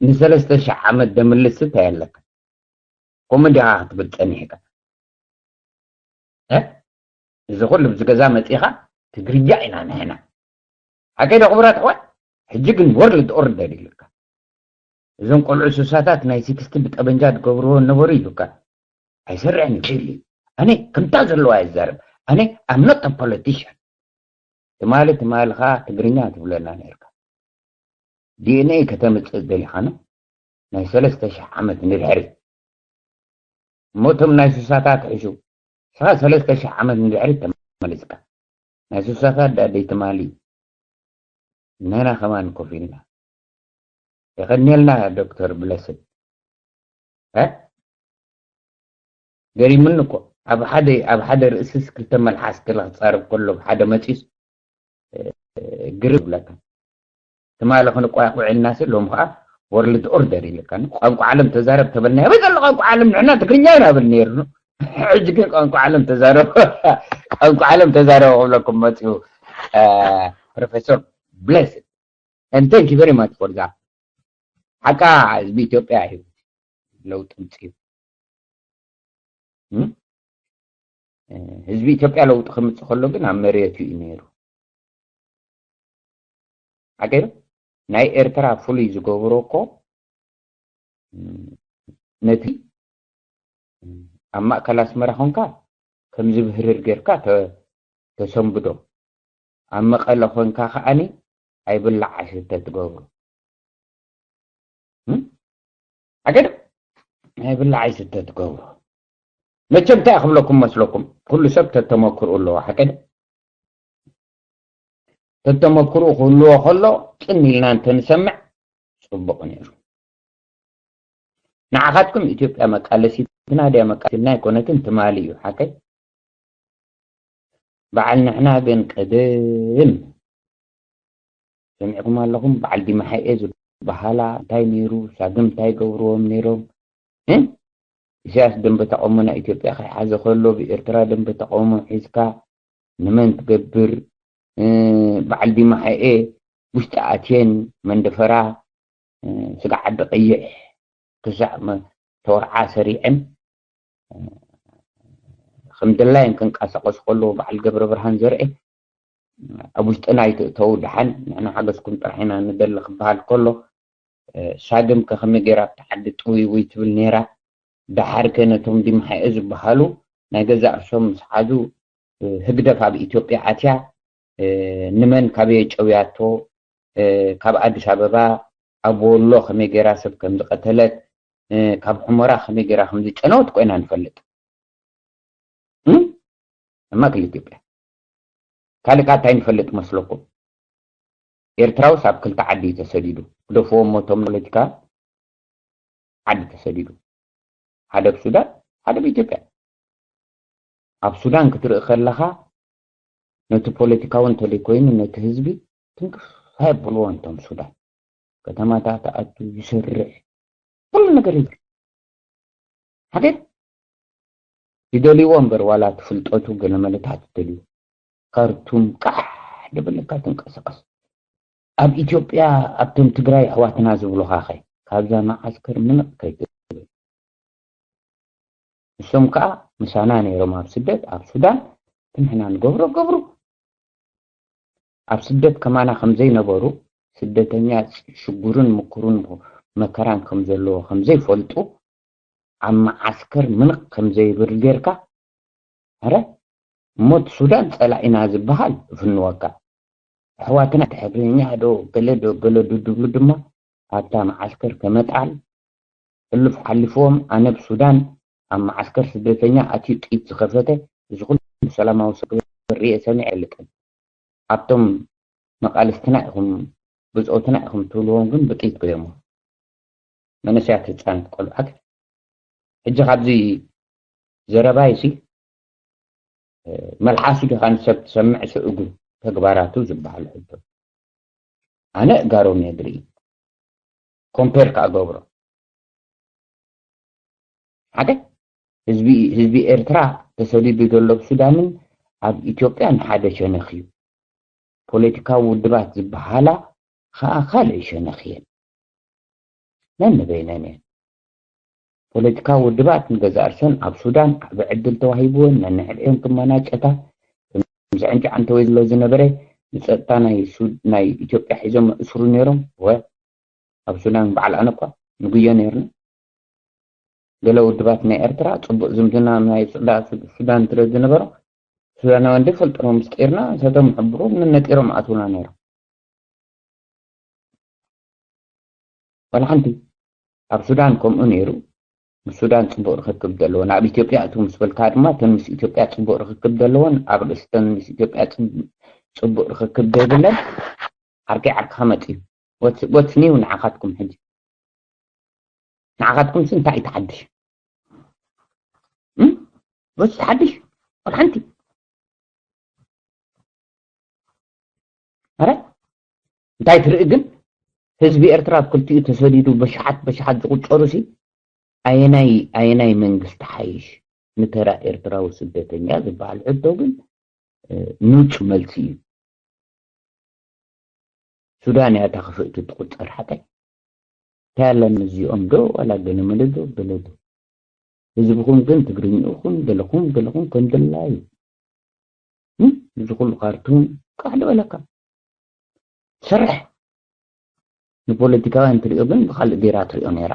ንሰለስተ ሺሕ ዓመት ደምልስ እንታይ ኣለካ? ከምኡ እንዲኻ ክትብል ጸኒሕካ። እ? እዚ ኩሉ ኣብዚ ገዛ መጺኻ ትግርኛ ኢና ንሕና። ሓቀይ ዶ ክቡራት ኣሕዋት? ሕጂ ግን ወርልድ ኦርደር ኢሉካ። እዞም ቆልዑ ሱሳታት ናይ ሲክስቲ ብጠበንጃ ዝገብርዎ ነበሩ ኢሉካ። ኣይሰርሕን እዩ፣ ችሊ። ኣነ ከምታ ዘለዋ ይዛረብ። ኣነ I'm not a politician። ትማሊ ትማሊ ኸዓ ትግርኛ ትብለና ነርካ። ዲኤንኤ ከተምጽእ ደሊኻና ናይ ሰለስተ ሺሕ ዓመት ንድሕሪ። እሞ እቶም ናይ ሱሳታት ሕሹ። ንስኻ ሰለስተ ሺሕ ዓመት ንድሕሪ ተመሊስካ። ናይ ሱሳታት ዳደይ ትማሊ። ንሕና ከማን ኮፍ ኢልና። የቐንየልና ዶክተር ብለስድ። እ? ገሪሙኒ እኮ። ኣብ ሓደ፣ ኣብ ሓደ ርእስስ ክልተ መልሓስ ገለ ክጻረብ ከሎ፣ ሓደ መጺስ፣ እ፣ ግርም ይብለካ። ትማሊ ክንቋቋዕ ኢልናሲ፣ ሎም ኸዓ ወርልድ ኦርደር ኢልካ። ቋንቋ ዓለም ተዛረብ ተበልና። ኣበይ ዘሎ ቋንቋ ዓለም? ንሕና ትግርኛ ኢና ብል ነይሩ። ሕጂ ግን ቋንቋ ዓለም ተዛረብ፣ ቋንቋ ዓለም ተዛረብ ክብለኩም መጺኡ፣ እ፣ ፕሮፌሰር ብለስድ። And thank you very much for that. ሓቃ ህዝቢ ኢትዮጵያ እዩ ለውጢ ምጽኡ። እም? እ፣ ህዝቢ ኢትዮጵያ ለውጢ ክምጽእ ከሎ ግን ኣብ መሬቱ እዩ ነይሩ። ሓቂ እዩ። ናይ ኤርትራ ፍሉይ ዝገብሮ እኮ፣ እም፣ ነቲ ኣብ ማእከል ኣስመራ ኾንካ ከም ዝብህርር ጌርካ ተ-፣ ተሰንብዶ። ኣብ መቐለ ኾንካ ከኣኒ ኣይብላዕ ኣይስተ ትገብሮ። እም? ሓቂ ዶ? ኣይብላዕ ኣይስተ ትገብሮ። መቸም እንታይ ክብለኩም መስለኩም? ኩሉ ሰብ ተተመክርኡ ኣለዎ፣ ሓቂ ዶ? ተተመክርኡ ክህልዎ ከሎ ጽን ኢልና እንተንሰምዕ ጽቡቕ ነይሩ። ንዓኻትኩም ኢትዮጵያ መቃለሲትና ድያ መቃለሲትና ኣይኮነትን ትማሊ እዩ፣ ሓቀይ? በዓል ንሕና ግን ቅድም ሰሚዕኩም ኣለኹም? በዓል ዲማ ሓኤ ዝበሃላ እንታይ ነይሩ? ሳግም እንታይ ገብርዎም ነይሮም? እ? ኢሳያስ ደንበ ተቃውሞ ናይ ኢትዮጵያ ከይሓዘ ከሎ ብኤርትራ ደንበ ተቃውሞ ሒዝካ ንመን ትገብር? እ፣ በዓል ዲማ ሓኤ ውሽጢ ኣትየን መንደፈራ፣ እ፣ ስጋ ዓዲ ቀይሕ ክሳዕ መ-፣ ተወርዓ ሰሪዐን፣ እ፣ ከም ድላየን ክንቀሳቀሱ ከለዎ በዓል ገብረ ብርሃን ዘርኤ ኣብ ውሽጥና ኣይትእተው፣ ደሓን ንሕና ሓገዝኩም ጥራሕ ኢና ንደሊ ክበሃል ከሎ፣ እ፣ ሳግም ከ ከመይ ገይራ ኣብቲ ዓዲ ጥውይውይ ትብል ነይራ? ደሓር ከ ነቶም ዲምሓኤ ዝበሃሉ ናይ ገዛእ ርእሶም ምስ ሓዙ፣ እ፣ ህግደፍ ኣብ ኢትዮጵያ ኣትያ፣ እ፣ ንመን ካበየ ጨውያቶ፣ እ፣ ካብ ኣዲስ ኣበባ ኣብ ወሎ ከመይ ገይራ ሰብ ከም ዝቐተለት፣ እ፣ ካብ ሑመራ ከመይ ገይራ ከም ዝጨነወት ኮይና ንፈልጥ። እም? ኣብ ማእከል ኢትዮጵያ። ካልእ ከኣ እንታይ ንፈልጥ መስለኩም? ኤርትራውስ ኣብ ክልተ ዓዲ እዩ ተሰዲዱ። ግደፍዎም እቶም ፖለቲካ ዓዲ ተሰዲዱ። ሓደ ኣብ ሱዳን፣ ሓደ ኣብ ኢትዮጵያ። ኣብ ሱዳን ክትርኢ ከለኻ ነቲ ፖለቲካዊ እንተደይኮይኑ ነቲ ህዝቢ ትንክፍ ኣየብልዎን እቶም ሱዳን። ከተማታት ኣቱ ይሰርሕ፣ ኩሉ ነገር ይብል። ሓደት ይደልይዎ እምበር ዋላ እቲ ፍልጠቱ ገለ መለታት ይደልዩ። ካርቱም ቃሕ ደበለካ ትንቀሳቐስ። ኣብ ኢትዮጵያ ኣብቶም ትግራይ ኣሕዋትና ዝብሉኻ ኸ ካብዛ መዓስከር ምንቕ ከይትብል። ንሶም ከኣ ምሳና ነይሮም ኣብ ስደት፣ ኣብ ሱዳን፣ እቲ ንሕና ንገብሮ ገብሩ። ኣብ ስደት ከማና ከም ዘይነበሩ፣ ስደተኛ ሽጉርን ምኩርን መከራን ከም ዘለዎ ከም ዘይፈልጡ፣ ኣብ መዓስከር ምንቕ ከም ዘይብል ጌርካ፣ ኣረ፣ እሞ እቲ ሱዳን ጸላኢና ዝበሃል እፍንወካ። ኣሕዋትና ትሕግርኛ ዶ ገለ ዶ ገለ ዶ ድብሉ ድማ ኣብታ መዓስከር ከመጣል ሕሉፍ ሓሊፍዎም፣ ኣነ ብሱዳን ኣብ መዓስከር ስደተኛ ኣትዩ ጥይት ዝኸፈተ እዚ ኩሉ ሰላማዊ ሰብ ክበርየ ሰሚዐ ኣይፈልጥን። ኣብቶም መቃልስትና ኢኹም ብጾትና ኢኹም ትብልዎም ግን ብጥይት ጎየሞ። መንእሰያት ህጻናት ቆልዑ ሓቂ። ሕጂ ካብዚ ዘረባይ ሲ፣ እ፣ መልሓሱ ዲኻ ንሰብ ትሰምዕ ስእጉ ተግባራቱ ዝበሃል ሕቶ። ኣነ እጋሮም እየ ዝርኢ። ኮምፔር ከኣ ገብሮ። ሓደ ህዝቢ፣ ህዝቢ ኤርትራ ተሰዲዱ ዘሎ ኣብ ሱዳንን ኣብ ኢትዮጵያን ሓደ ሸነኽ እዩ። ፖለቲካዊ ውድባት ዝበሃላ ከኣ ካልእ ሸነኽ እየን። ነንበይነን እየን። ፖለቲካዊ ውድባት ንገዛእ ርእሰን ኣብ ሱዳን ዓቢ ዕድል ተዋሂብወን ነንሕድሕደን ክመናጨታ፣ ከምዚ ዕንጫዕ እንተወይ ዘሎ ዝነበረ ንጸጥታ ናይ ሱድ-፣ ናይ ኢትዮጵያ ሒዞም እስሩ ነይሮም። ወ-፣ ኣብ ሱዳን በዓል ኣነ እኳ ንጉዮ ነይርና። ገለ ውድባት ናይ ኤርትራ ጽቡቕ ዝምድና ናይ ጽዳ-፣ ሱዳን ስለ ዝነበሮ፣ ሱዳናውያን ደፈልጥሮ ምስጢርና፣ ሰቶም ሕብሩ ነነጢሮም ኣትውና ነይሮም። ዋላ ሓንቲ። ኣብ ሱዳን ከምኡ ነይሩ። ምስ ሱዳን ጽቡቕ ርኽክብ ዘለወን፣ ኣብ ኢትዮጵያ እቱ ምስ በልካ ድማ፣ እተን ምስ ኢትዮጵያ ጽቡቕ ርኽክብ ዘለወን፣ ኣብ ርእሲ እተን ምስ ኢትዮጵያ ጽብ-፣ ጽቡቕ ርኽክብ ዘይብለን፣ ዓርከይ ዓርክኻ መጺኡ። What's፣ what's new ንዓኻትኩም ሕጂ? ንዓኻትኩም ሲ እንታይ እዩ ተሓድሽ? እም? What's ተሓድሽ? ዋላ ሓንቲ። ኣረ? እንታይ ትርኢ ግን? ህዝቢ ኤርትራ ኣብ ክልቲኡ ተሰዲዱ በሽሓት በሽሓት ዝቑጸሩ ሲ፣ ኣየናይ፣ ኣየናይ መንግስቲ ሓይሽ? ንተራ ኤርትራዊ ስደተኛ ዝበሃል ሕቶ ግን፣ እ፣ ንጹ መልሲ እዩ። ሱዳን እያ እታ ክፍእቲ ትቑጸር ሓቀይ። እንታይ ኣለኒ እዚኦም ዶ ዋላ ገለ መለ ዶ ገለ ዶ? ህዝብኹም ግን ትግርኝኡኹም ገለኹም ገለኹም ከም ድላዩ። እም? እዚ ኩሉ ካርቱን ቃሕ ዶ በለካ? ስርሕ። ንፖለቲካውያን ትሪኦ ግን ብኻልእ ጌራ ትሪኦ ነይራ።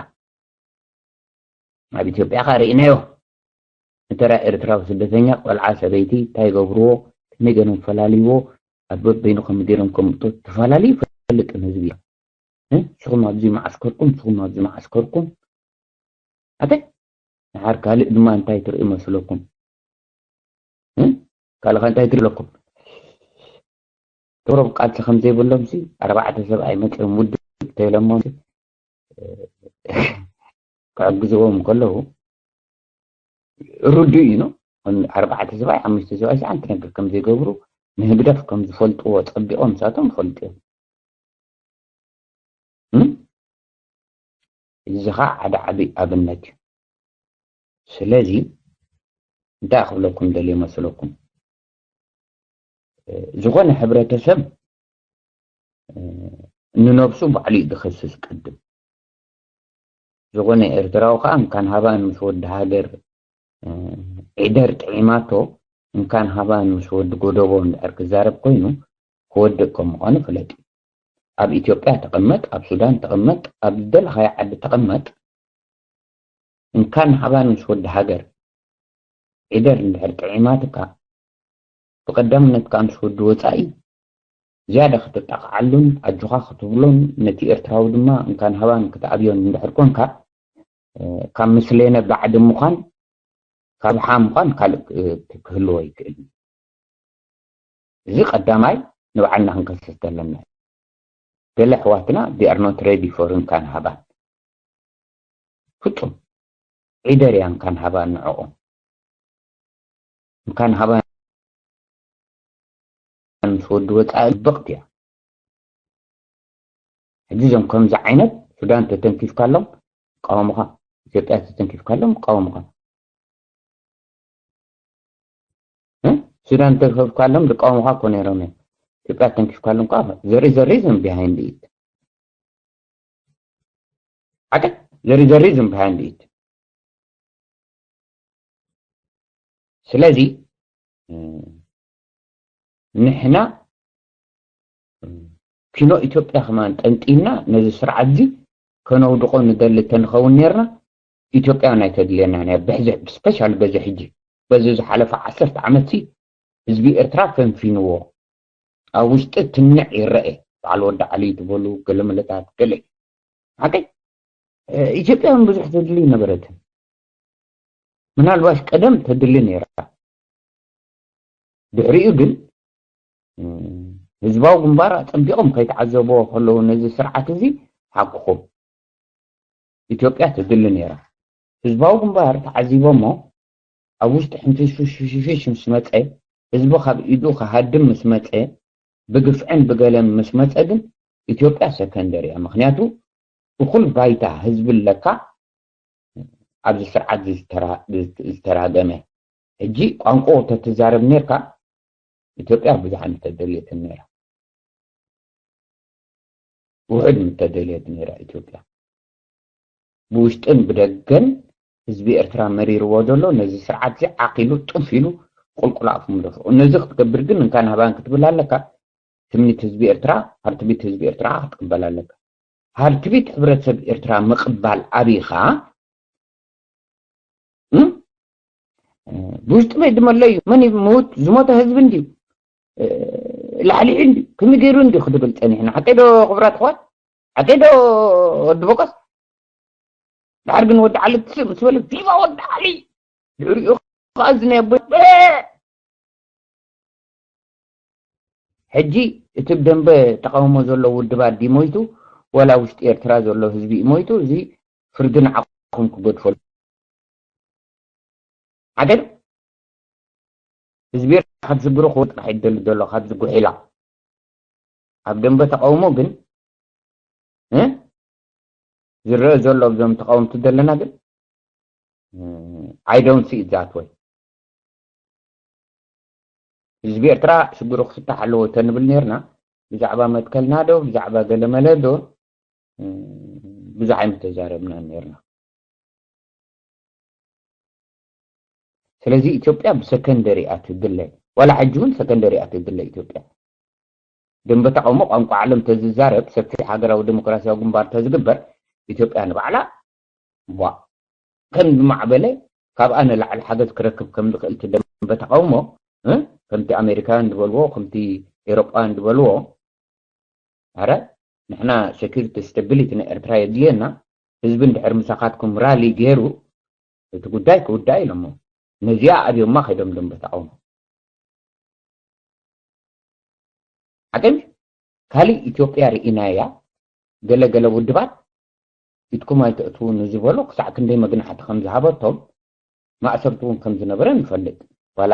ኣብ ኢትዮጵያ ኸኣ ርኢናዮ። ንተራ ኤርትራዊ ስደተኛ ቆልዓ ሰበይቲ እንታይ ይገብርዎ፣ ከመይ ገይሮም ፈላልይዎ፣ ኣብ በበይኑ ከመይ ገይሮም ከምጥቶ ተፈላልዩ ይፈልጥን ህዝቢ እዩ። እ? ንስኹም ኣብዚ መዓስከርኩም፣ ንስኹም ኣብዚ መዓስከርኩም። ኣተ? ንሓር ካልእ ድማ እንታይ ትርኢ መስለኩም? እ? ካልእ ኸ እንታይ ትርኢ ኣለኩም? ቁሩብ ቃልሲ ከም ዘይብሎም ሲ፣ ኣርባዕተ ሰብኣይ መጺኦም ውድብ ተይሎሞም ሲ፣ ክዕግዝዎም ከለዉ ርዱእ እዩ ነው። ኣርባዕተ ሰብኣይ፣ ሓሙሽተ ሰብኣይ ሲ ሓንቲ ነገር ከም ዘይገብሩ፣ ንህግደፍ ከም ዝፈልጥዎ ጸቢቖም ንሳቶም ይፈልጡ እዮም። እም? እዚ ኸዓ ሓደ ዓቢ ኣብነት እዩ። ስለዚ እንታይ ክብለኩም ደልየ መስለኩም? እ፣ ዝኾነ ሕብረተሰብ፣ እ፣ ንነብሱ ባዕሉ እዩ ዝኸስስ ቅድም። ዝኾነ ኤርትራዊ ኸዓ እንካን ሃባን ምስ ወዲ ሃገር፣ እ፣ ዒደር ጥዒማቶ፣ እንካን ሃባን ምስ ወዲ ጎደቦ እንድሕር ክዛረብ ኮይኑ፣ ክወድቕ ከም ምዃኑ ፍለጥ። ኣብ ኢትዮጵያ ተቐመጥ፣ ኣብ ሱዳን ተቐመጥ፣ ኣብ ዝደለኻዮ ዓዲ ተቐመጥ፣ እንካን ሃባን ምስ ወዲ ሃገር ዒደር እንድሕር ጥዒማትካ፣ ብቐዳምነት ከኣ ምስ ወዲ ወጻኢ ዝያዳ ክትጣቕዓሉን ኣጆኻ ክትብሎን፣ ነቲ ኤርትራዊ ድማ እንካን ሃባን ክትኣብዮን እንድሕር ኮንካ፣ እ፣ ካብ ምስሌነ ባዕዲ ምዃን፣ ካብ ሓ ምዃን ካልእ፣ እ፣ ክህልዎ ይክእል እዩ። እዚ ቀዳማይ ንባዕልና ክንከስስ ኣለና። ገለ ኣሕዋትና they are not ready for እንካን ሃባን። ፍጹም። ዒደር እያ እንካን ሃባን ንዕኦም። እንካን ሃባን ምስ ወዲ ወጻኢ ጽብቕቲ እያ። ሕጂ እዞም ከምዚ ዓይነት ሱዳን ተተንኪፍካሎም ይቃወሙኻ፣ ኢትዮጵያ ተተንኪፍካሎም ይቃወሙኻ። እ? ሱዳን ተንኪፍካሎም ዝቃወሙኻ እኮ ነይሮም እዮም። ኢትዮጵያ ተንኪፍካሎም ከኣ there is a reason behind it። ሓቂ? There is a reason behind it። ስለዚ፣ እ፣ ንሕና፣ እ፣ ኪኖ ኢትዮጵያ ከማን ጠንጢና ነዚ ስርዓት እዚ ከነውድቖ ንደሊ እንተንኸውን ነርና፣ ኢትዮጵያ ናይ ተድልየና ነያ። ብሕዚ፣ ስፔሻሊ በዚ ሕጂ፣ በዚ ዝሓለፈ ዓሰርተ ዓመት ሲ ህዝቢ ኤርትራ ፈንፊንዎ። ኣብ ውሽጢ ትንዕ ይረአ። በዓል ወዲ ዓሊ ትበሉ፣ ገለ መለታት፣ ገለ። ሓቀይ? እ፣ ኢትዮጵያ እውን ብዙሕ ተድሊ ነበረትን። ምናልባሽ ቀደም ተድሊ ነይራ። ድሕሪኡ ግን፣ እ፣ ህዝባዊ ግንባር ኣጸቢቖም ከይተዓዘብዎ ከለዉ ነዚ ስርዓት እዚ ሓቅኹም። ኢትዮጵያ ተድሊ ነይራ። ህዝባዊ ግንባር ተዓዚቦሞ ኣብ ውሽጢ ሕንፍሽፍሽፍሽፍሽ ምስ መጸ፣ ህዝቢ ካብ ኢዱ ክሃድም ምስ መጸ፣ ብግፍዕን ብገለን ምስ መጸ ግን ኢትዮጵያ ሰከንደር እያ። ምኽንያቱ እኹል ባይታ ህዝቢ ኣለካ ኣብዚ ስርዓት ዝተራ-፣ ዝተራገመ። ሕጂ ቋንቋ ተትዛረብ ነርካ ኢትዮጵያ ብዙሓት ምተደልየትን ነይራ። ውሑድ ምተደልየት ነይራ ኢትዮጵያ። ብውሽጥን ብደገን ህዝቢ ኤርትራ መሪርዎ ዘሎ ነዚ ስርዓት እዚ ዓቂሉ ጡፍ ኢሉ ቁልቁል ኣፉ ምደፍኦ። ነዚ ክትገብር ግን እንካን ሃባን ክትብል ኣለካ። ትምኒት ህዝቢ ኤርትራ፣ ሃርትቢት ህዝቢ ኤርትራ ክትቅበል ኣለካ። ሃርትቢት ሕብረተሰብ ኤርትራ ምቕባል ኣቢኻ፣ እም? ብውሽጢ ቤት ድመሎ እዩ። መን እዩ ምውት? ዝሞተ ህዝቢ እንድዩ። እ፣ ላሕሊሑ እንድዩ። ከመይ ገይሩ እንድዩ ክድብል ጸኒሕና። ሓቀይ ዶ ክቡራት ኣሕዋት? ሓቀይ ዶ ወዲ ቦቆስ? ድሓር ግን ወዲ ዓሊ ትስእ ምስ በለ፣ ቪቫ ወዲ ዓሊ! ድሕሪኡ ከኣ እዚ ናይ ኣቦይ፣ ሕጂ እቲ ብደንበ ተቃውሞ ዘሎ ውድባት ድዩ ሞይቱ፣ ዋላ ውሽጢ ኤርትራ ዘሎ ህዝቢ እዩ ሞይቱ? እዚ ፍርዲ ንዓኹም ክገድፈሉ። ሓቂ ዶ? ህዝቢ ኤርትራ ካብ ሽግሩ ክወጽእ ጥራሕ እዩ ዝደሊ ዘሎ፣ ካብዚ ጉሒላ። ኣብ ደንበ ተቃውሞ ግን፣ እ? ዝረአ ዘሎ ኣብዞም ተቃወምቲ ዘለና ግን፣ እ፣ I don't see it that way። ህዝቢ ኤርትራ ሽግሩ ክፍታሕ ኣለዎ ተንብል ነርና። ብዛዕባ መትከልና ዶ፣ ብዛዕባ ገለመለ ዶ፣ እ፣ ብዙሕ ኣይምተዛረብናን ነርና። ስለዚ ኢትዮጵያ ብሰከንደሪ እያ ትድለ። ዋላ ሕጂ እውን ሰከንደሪ እያ ትድለ ኢትዮጵያ። ደንበ ተቃውሞ ቋንቋ ዓለም ተዝዛረብ፣ ሰፊሕ ሃገራዊ ዲሞክራሲያዊ ግንባር ተዝግበር፣ ኢትዮጵያ ንባዕላ፣ ቧ፣ ከም ዝማዕበለ፣ ካብኣ ንላዕሊ ሓገዝ ክረክብ ከም ዝኽእል እቲ ደንበ ተቃውሞ፣ እ፣ ከምቲ ኣሜሪካውያን ዝበልዎ፣ ከምቲ ኤውሮጳውያን ዝበልዎ፣ ኣረ፣ ንሕና ሴኩሪቲ ስታቢሊቲ ንኤርትራ የድልየና፣ ህዝቢ እንድሕር ምሳኻትኩም ራሊ ገይሩ፣ እቲ ጉዳይ ክውዳእ ኢሎሞ። ነዚኣ ኣብዮማ ከይዶም ደንበ ተቃውሞ። ሓቀኝ፣ ካልእ ኢትዮጵያ ርኢናያ። ገለ ገለ ውድባት ኢድኩም ኣይተእትዉ ንዝበሉ ክሳዕ ክንደይ መግናሕቲ ከም ዝሃበቶም፣ ማእሰርቲ እውን ከም ዝነበረ ንፈልጥ። ዋላ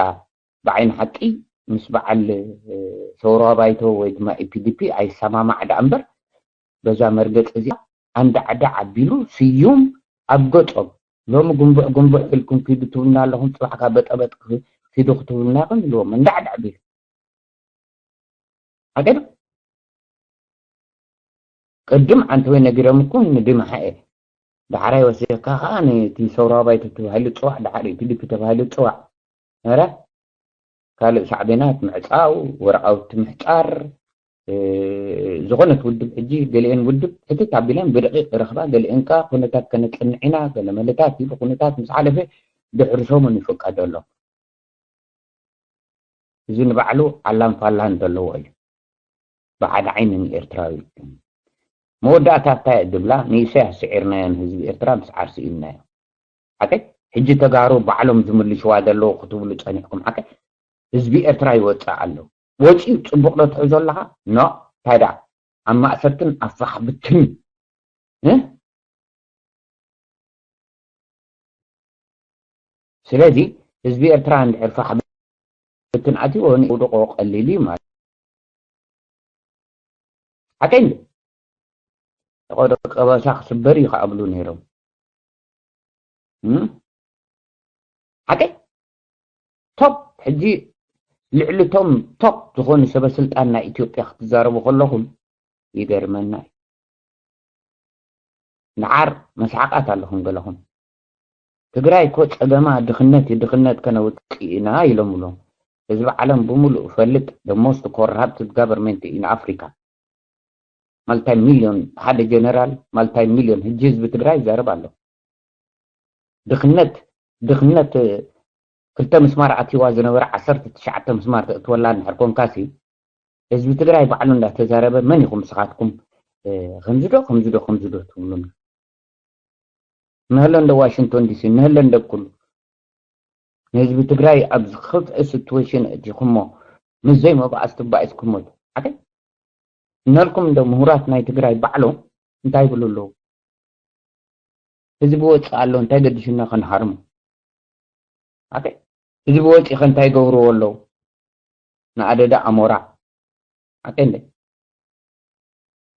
ብዓይኒ ሓቂ ምስ በዓል፣ እ፣ ሰውራዊ ባይቶ ወይ ድማ ኢፒዲፒ ኣይሰማማዕ ደኣ እምበር፣ በዛ መርገጽ እዚኣ ኣንዳዕዳዕ ኣቢሉ ስዩም ኣብ ገጾም፣ ሎሚ ጉንቡሕ ጉንቡሕ ኢልኩም ኪዱ ትብሉና ኣለኹም፣ ጽባሕ ካብ በጠበጥ ኪዱ ክትብሉና ኢኹም ኢልዎም፣ ኣንዳዕዳዕ ኣቢሉ። ኣገዱ ቅድም ዓንተወይ ነጊሮምኩም ንድምሓኤ። ዳሕራይ ወሲኽካ ኸዓ ነቲ ሰውራዊ ባይቶ ተባሂሉ ዝጽዋዕ፣ ዳሕር ኢፒዲፒ ተባሂሉ ዝጽዋዕ። ኧረ፣ ካልእ ሳዕቤናት ምዕጻው፣ ወረቓውቲ ምሕጻር፣ እ፣ ዝኾነት ውድብ ሕጂ ገሊአን ውድብ ሕትት ኣቢለን ብደቂቕ ይረኽባ፣ ገሊአን ከኣ ኩነታት ከነጽንዕ ኢና፣ ገለ መለታት ኢሉ ኩነታት ምስ ሓለፈ ድሕሪ ሰሙን ይፍቀደሎም። እዚ ንባዕሉ ኣላን ፋላን ዘለዎ እዩ። ብሓደ ዓይኒ ንኤርትራዊ እዩ። መወዳእታ እንታይ እያ ዝብላ? ንኢሳያስ ስዒርናዮ፣ ንህዝቢ ኤርትራ ምስዓር ስኢንናዮ። ሓቀይ? ሕጂ ተጋሩ ባዕሎም ዝምልሽዋ ዘለዉ ክትብሉ ጸኒሕኩም። ሓቀይ? ህዝቢ ኤርትራ ይወጽእ ኣሎ። ወጺኡ ጽቡቕ ዶ ትሕዞ ኣለኻ? ኖ፣ እንታይ ደኣ? ኣብ ማእሰርትን ኣብ ፋሕ ብትን። እ? ስለዚ ህዝቢ ኤርትራ እንድሕር ፋሕ ብትን ኣትይዎ ንውድቆ ቀሊል እዩ ማለት። ሓቀይ እንዶ? ደቆ ደቀ ባሳ ክስበር እዩ ክኣብሉ ነይሮም። እም? ሓቀይ? ቶፕ፣ ሕጂ ልዕሊ ቶም ቶፕ ዝኾኑ ሰበ ስልጣን ናይ ኢትዮጵያ ክትዛረቡ ከለኹም ይገርመና እዩ። ደሓር መስሓቓት ኣለኹም ገለኹም። ትግራይ እኮ ጸገማ ድኽነት እዩ፣ ድኽነት ከነውጽእ ኢና ኢሎም ብሎም። ህዝቢ ዓለም ብምሉእ ፈልጥ፣ the most corrupted government in Africa። ማልታይ ሚልዮን፣ ሓደ ጀነራል ማልታይ ሚልዮን፣ ሕጂ ህዝቢ ትግራይ ይዛረብ ኣሎ። ድኽነት፣ ድኽነት፣ ክልተ ምስማር ኣትይዋ ዝነበረ ዓሰርተ ትሽዓተ ምስማር ተእትወላ እንድሕር ኮንካሲ፣ ህዝቢ ትግራይ ባዕሉ እንዳተዛረበ፣ መን ኢኹም ንስኻትኩም፣ እ፣ ከምዚ ዶ፣ ከምዚ ዶ፣ ከምዚ ዶ ትብሉና? ንህለ እንደ ዋሽንግቶን ዲሲ፣ ንህለ እንደ ኩሉ። ንህዝቢ ትግራይ ኣብ ዝኸፍአ ሲትዌሽን እቲኹሞ፣ ምስ ዘይመባእስ ትባኢስኩሞ። ሓቀይ? ንህልኩም እንደ ምሁራት ናይ ትግራይ ባዕሎም እንታይ ይብሉ ኣለዉ? ህዝቢ ወፅእ ኣሎ፣ እንታይ ገዲሹና ከንሃርሙ? ሓቀይ? ህዝቢ ወፂእ ከ እንታይ ይገብርዎ ኣለዉ? ንኣደዳ ኣሞራ። ሓቀይ እንደ?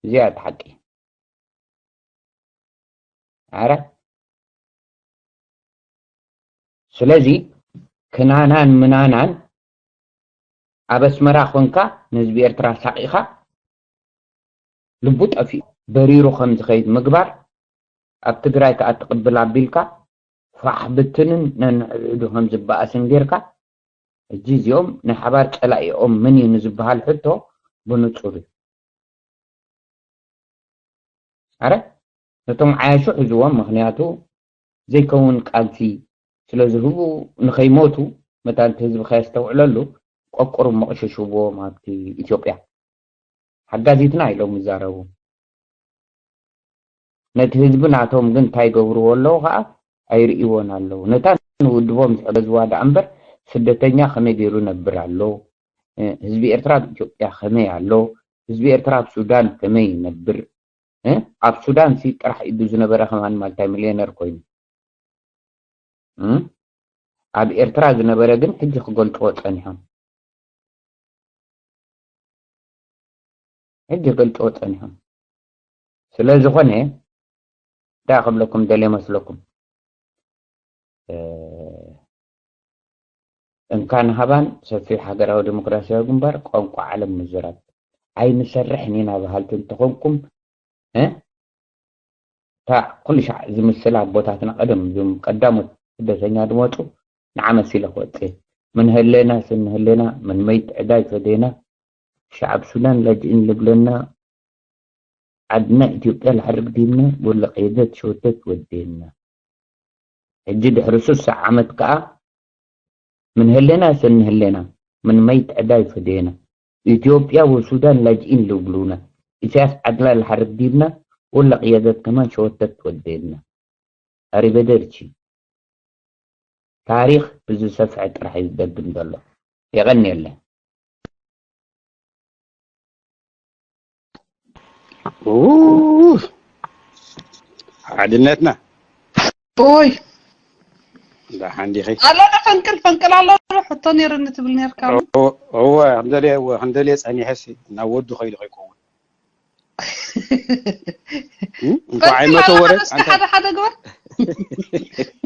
እዚኣ እቲ ሓቂ። ኣረ፣ ስለዚ ክናናን ምናናን ኣብ ኣስመራ ኮንካ ንህዝቢ ኤርትራ ሳቒኻ ልቡ ጠፊኡ በሪሩ ከም ዝኸይድ ምግባር ኣብ ትግራይ ከኣ ትቕብል ኣቢልካ ፋሕ ብትንን ነንሕድሕዱ ከም ዝበኣስን ጌርካ፣ ሕጂ እዚኦም ናይ ሓባር ጸላኢኦም መን እዩ ንዝበሃል ሕቶ ብንጹር እዩ። ኣረ ነቶም ዓያሹ ሒዝዎም፣ ምኽንያቱ ዘይከውን ቃልሲ ስለ ዝህቡ፣ ንኸይሞቱ መታን እቲ ህዝቢ ከየስተውዕለሉ ቆቁሩ መቕሸሽዎም ኣብቲ ኢትዮጵያ ሓጋዚትና ኢሎም ይዛረቡ። ነቲ ህዝቢ ናቶም ግን እንታይ ይገብርዎ ኣለዉ ከኣ ኣይርእይዎን ኣለዉ። ነታ ንውድቦም ዝሕገዝዋ ደኣ እምበር ስደተኛ ከመይ ገይሩ ነብር ኣሎ? እ፣ ህዝቢ ኤርትራ ኣብ ኢትዮጵያ ከመይ ኣሎ? ህዝቢ ኤርትራ ኣብ ሱዳን ከመይ ይነብር? እ፣ ኣብ ሱዳን ሲ ጥራሕ ኢዱ ዝነበረ ከማን ማልታይ ሚልዮነር ኮይኑ። እ፣ ኣብ ኤርትራ ዝነበረ ግን ሕጂ ክገልጽዎ ጸኒሖም። ሕጂ ክገልጽዎ ጸኒሖም። ስለ ዝኾነ እንታይ ክብለኩም ደልየ መስለኩም? እ፣ እንካን ሃባን ሰፊሕ ሃገራዊ ዲሞክራሲያዊ ግንባር ቋንቋ ዓለም ምዝራብ ኣይንሰርሕን ኢና በሃልቲ እንተኾንኩም፣ እ፣ እታ ኩሉ ሻዕ ዝምስላ ኣቦታትና ቀደም፣ እዞም ቀዳሞት ስደተኛ ዝመጹ ንዓ መሲለ ክወጽእ። ምን ህሌና ስንህሌና፣ ምን መይት ዕዳይ ፈዴና፣ ሻዕብ ሱዳን ላጅኢን ልብለና፣ ዓድና ኢትዮጵያ ልሓርግ ዲብና፣ ወላ ቀየደት ሸወተት ወዴና። ሕጂ ድሕሪ ስሳ ዓመት ከኣ ምን ህሌና ሰንህሌና፣ ምን መይት ዕዳይ ፈዴና፣ ኢትዮጵያ ወሱዳን ላጅኢን ልብሉና፣ ኢሳያስ ዓድና ልሓርግ ዲብና፣ ወላ ቅያደት ከማን ሸወተት ወዴና። ኣሪበደርቺ። ታሪኽ ብዝሰፍሐ ጥራሕ እዩ ዝደግም ዘሎ። የቐንየለይ። ኡፍ፣ ሓድነትና። ኦይ ደሓን ዲኺ? ኣሎ ዶ ፈንቅል ፈንቅል ኣሎ ዶ ሕቶ ነይርኒ ትብል ነርካ። እወ፣ እወ፣ ክንደልየ፣ እወ፣ ክንደልየ ጸኒሐ ሲ ናብ ወዱ ከይዱ ከይከውን። እም? እንኳዕ ፈንቅል ኣይመተ ኣሎ ወረ፣ ሓደ እስኪ ኣንተ ሓደ ሓደ ግበር።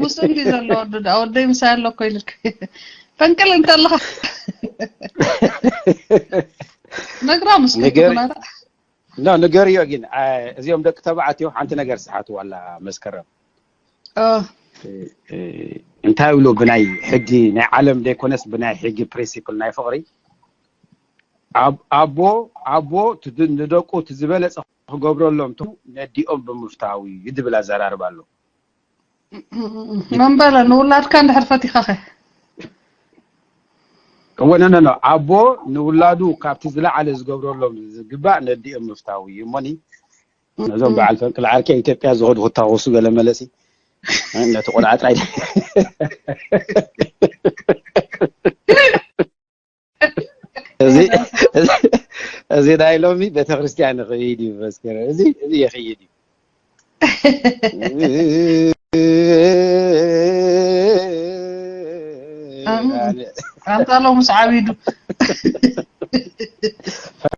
ምስ እንዲ ዘሎ ወዱ ደኣ ወደይ ምሳይ ኣሎ እኮ ኢልክ። ፈንቅል እንተ ኣለኻ። ነግራ ምስ ንገሪ። ክትኩናታ። ኖ፣ ንገርዮ ግን፣ አ፣ እዚኦም ደቂ ተባዕትዮ ሓንቲ ነገር ዝሰሓትዋ ኣላ መስከረም። ኦ፣ እ፣ እ፣ እንታይ ብሎ ብናይ ሕጊ ናይ ዓለም ዘይኮነስ ብናይ ሕጊ ፕሪንሲፕል ናይ ፍቕሪ ኣብ-፣ ኣቦ፣ ኣቦ ትድ-፣ ንደቁ እቲ ዝበለጸ ክገብረሎም ቱ ነዲኦም ብምፍታው እዩ ዝብል ኣዘራርባ ኣሎ። መንበረ ንውላድካ እንድሕር ፈቲኻ ኸ? እወ፣ ኖ፣ ኖ፣ ኖ። ኣቦ ንውላዱ ካብቲ ዝለዓለ ዝገብረሎም ዝግባእ ነዲኦም ምፍታው እዩ እሞኒ። ነዞም በዓል ፈንቅል ዓርኪ ኢትዮጵያ ዝኸዱ ክታወሱ ገለ መለሲ። ነቲ ቆልዓ ጥራይ። እዚ፣ እዚ፣ እዚ ናይ ሎሚ ቤተክርስትያን ይኸይድ እዩ መስከረ። እዚ፣ እዚ ይኸይድ እዩ። ኣንታ ሎምስ ዓቢዱ።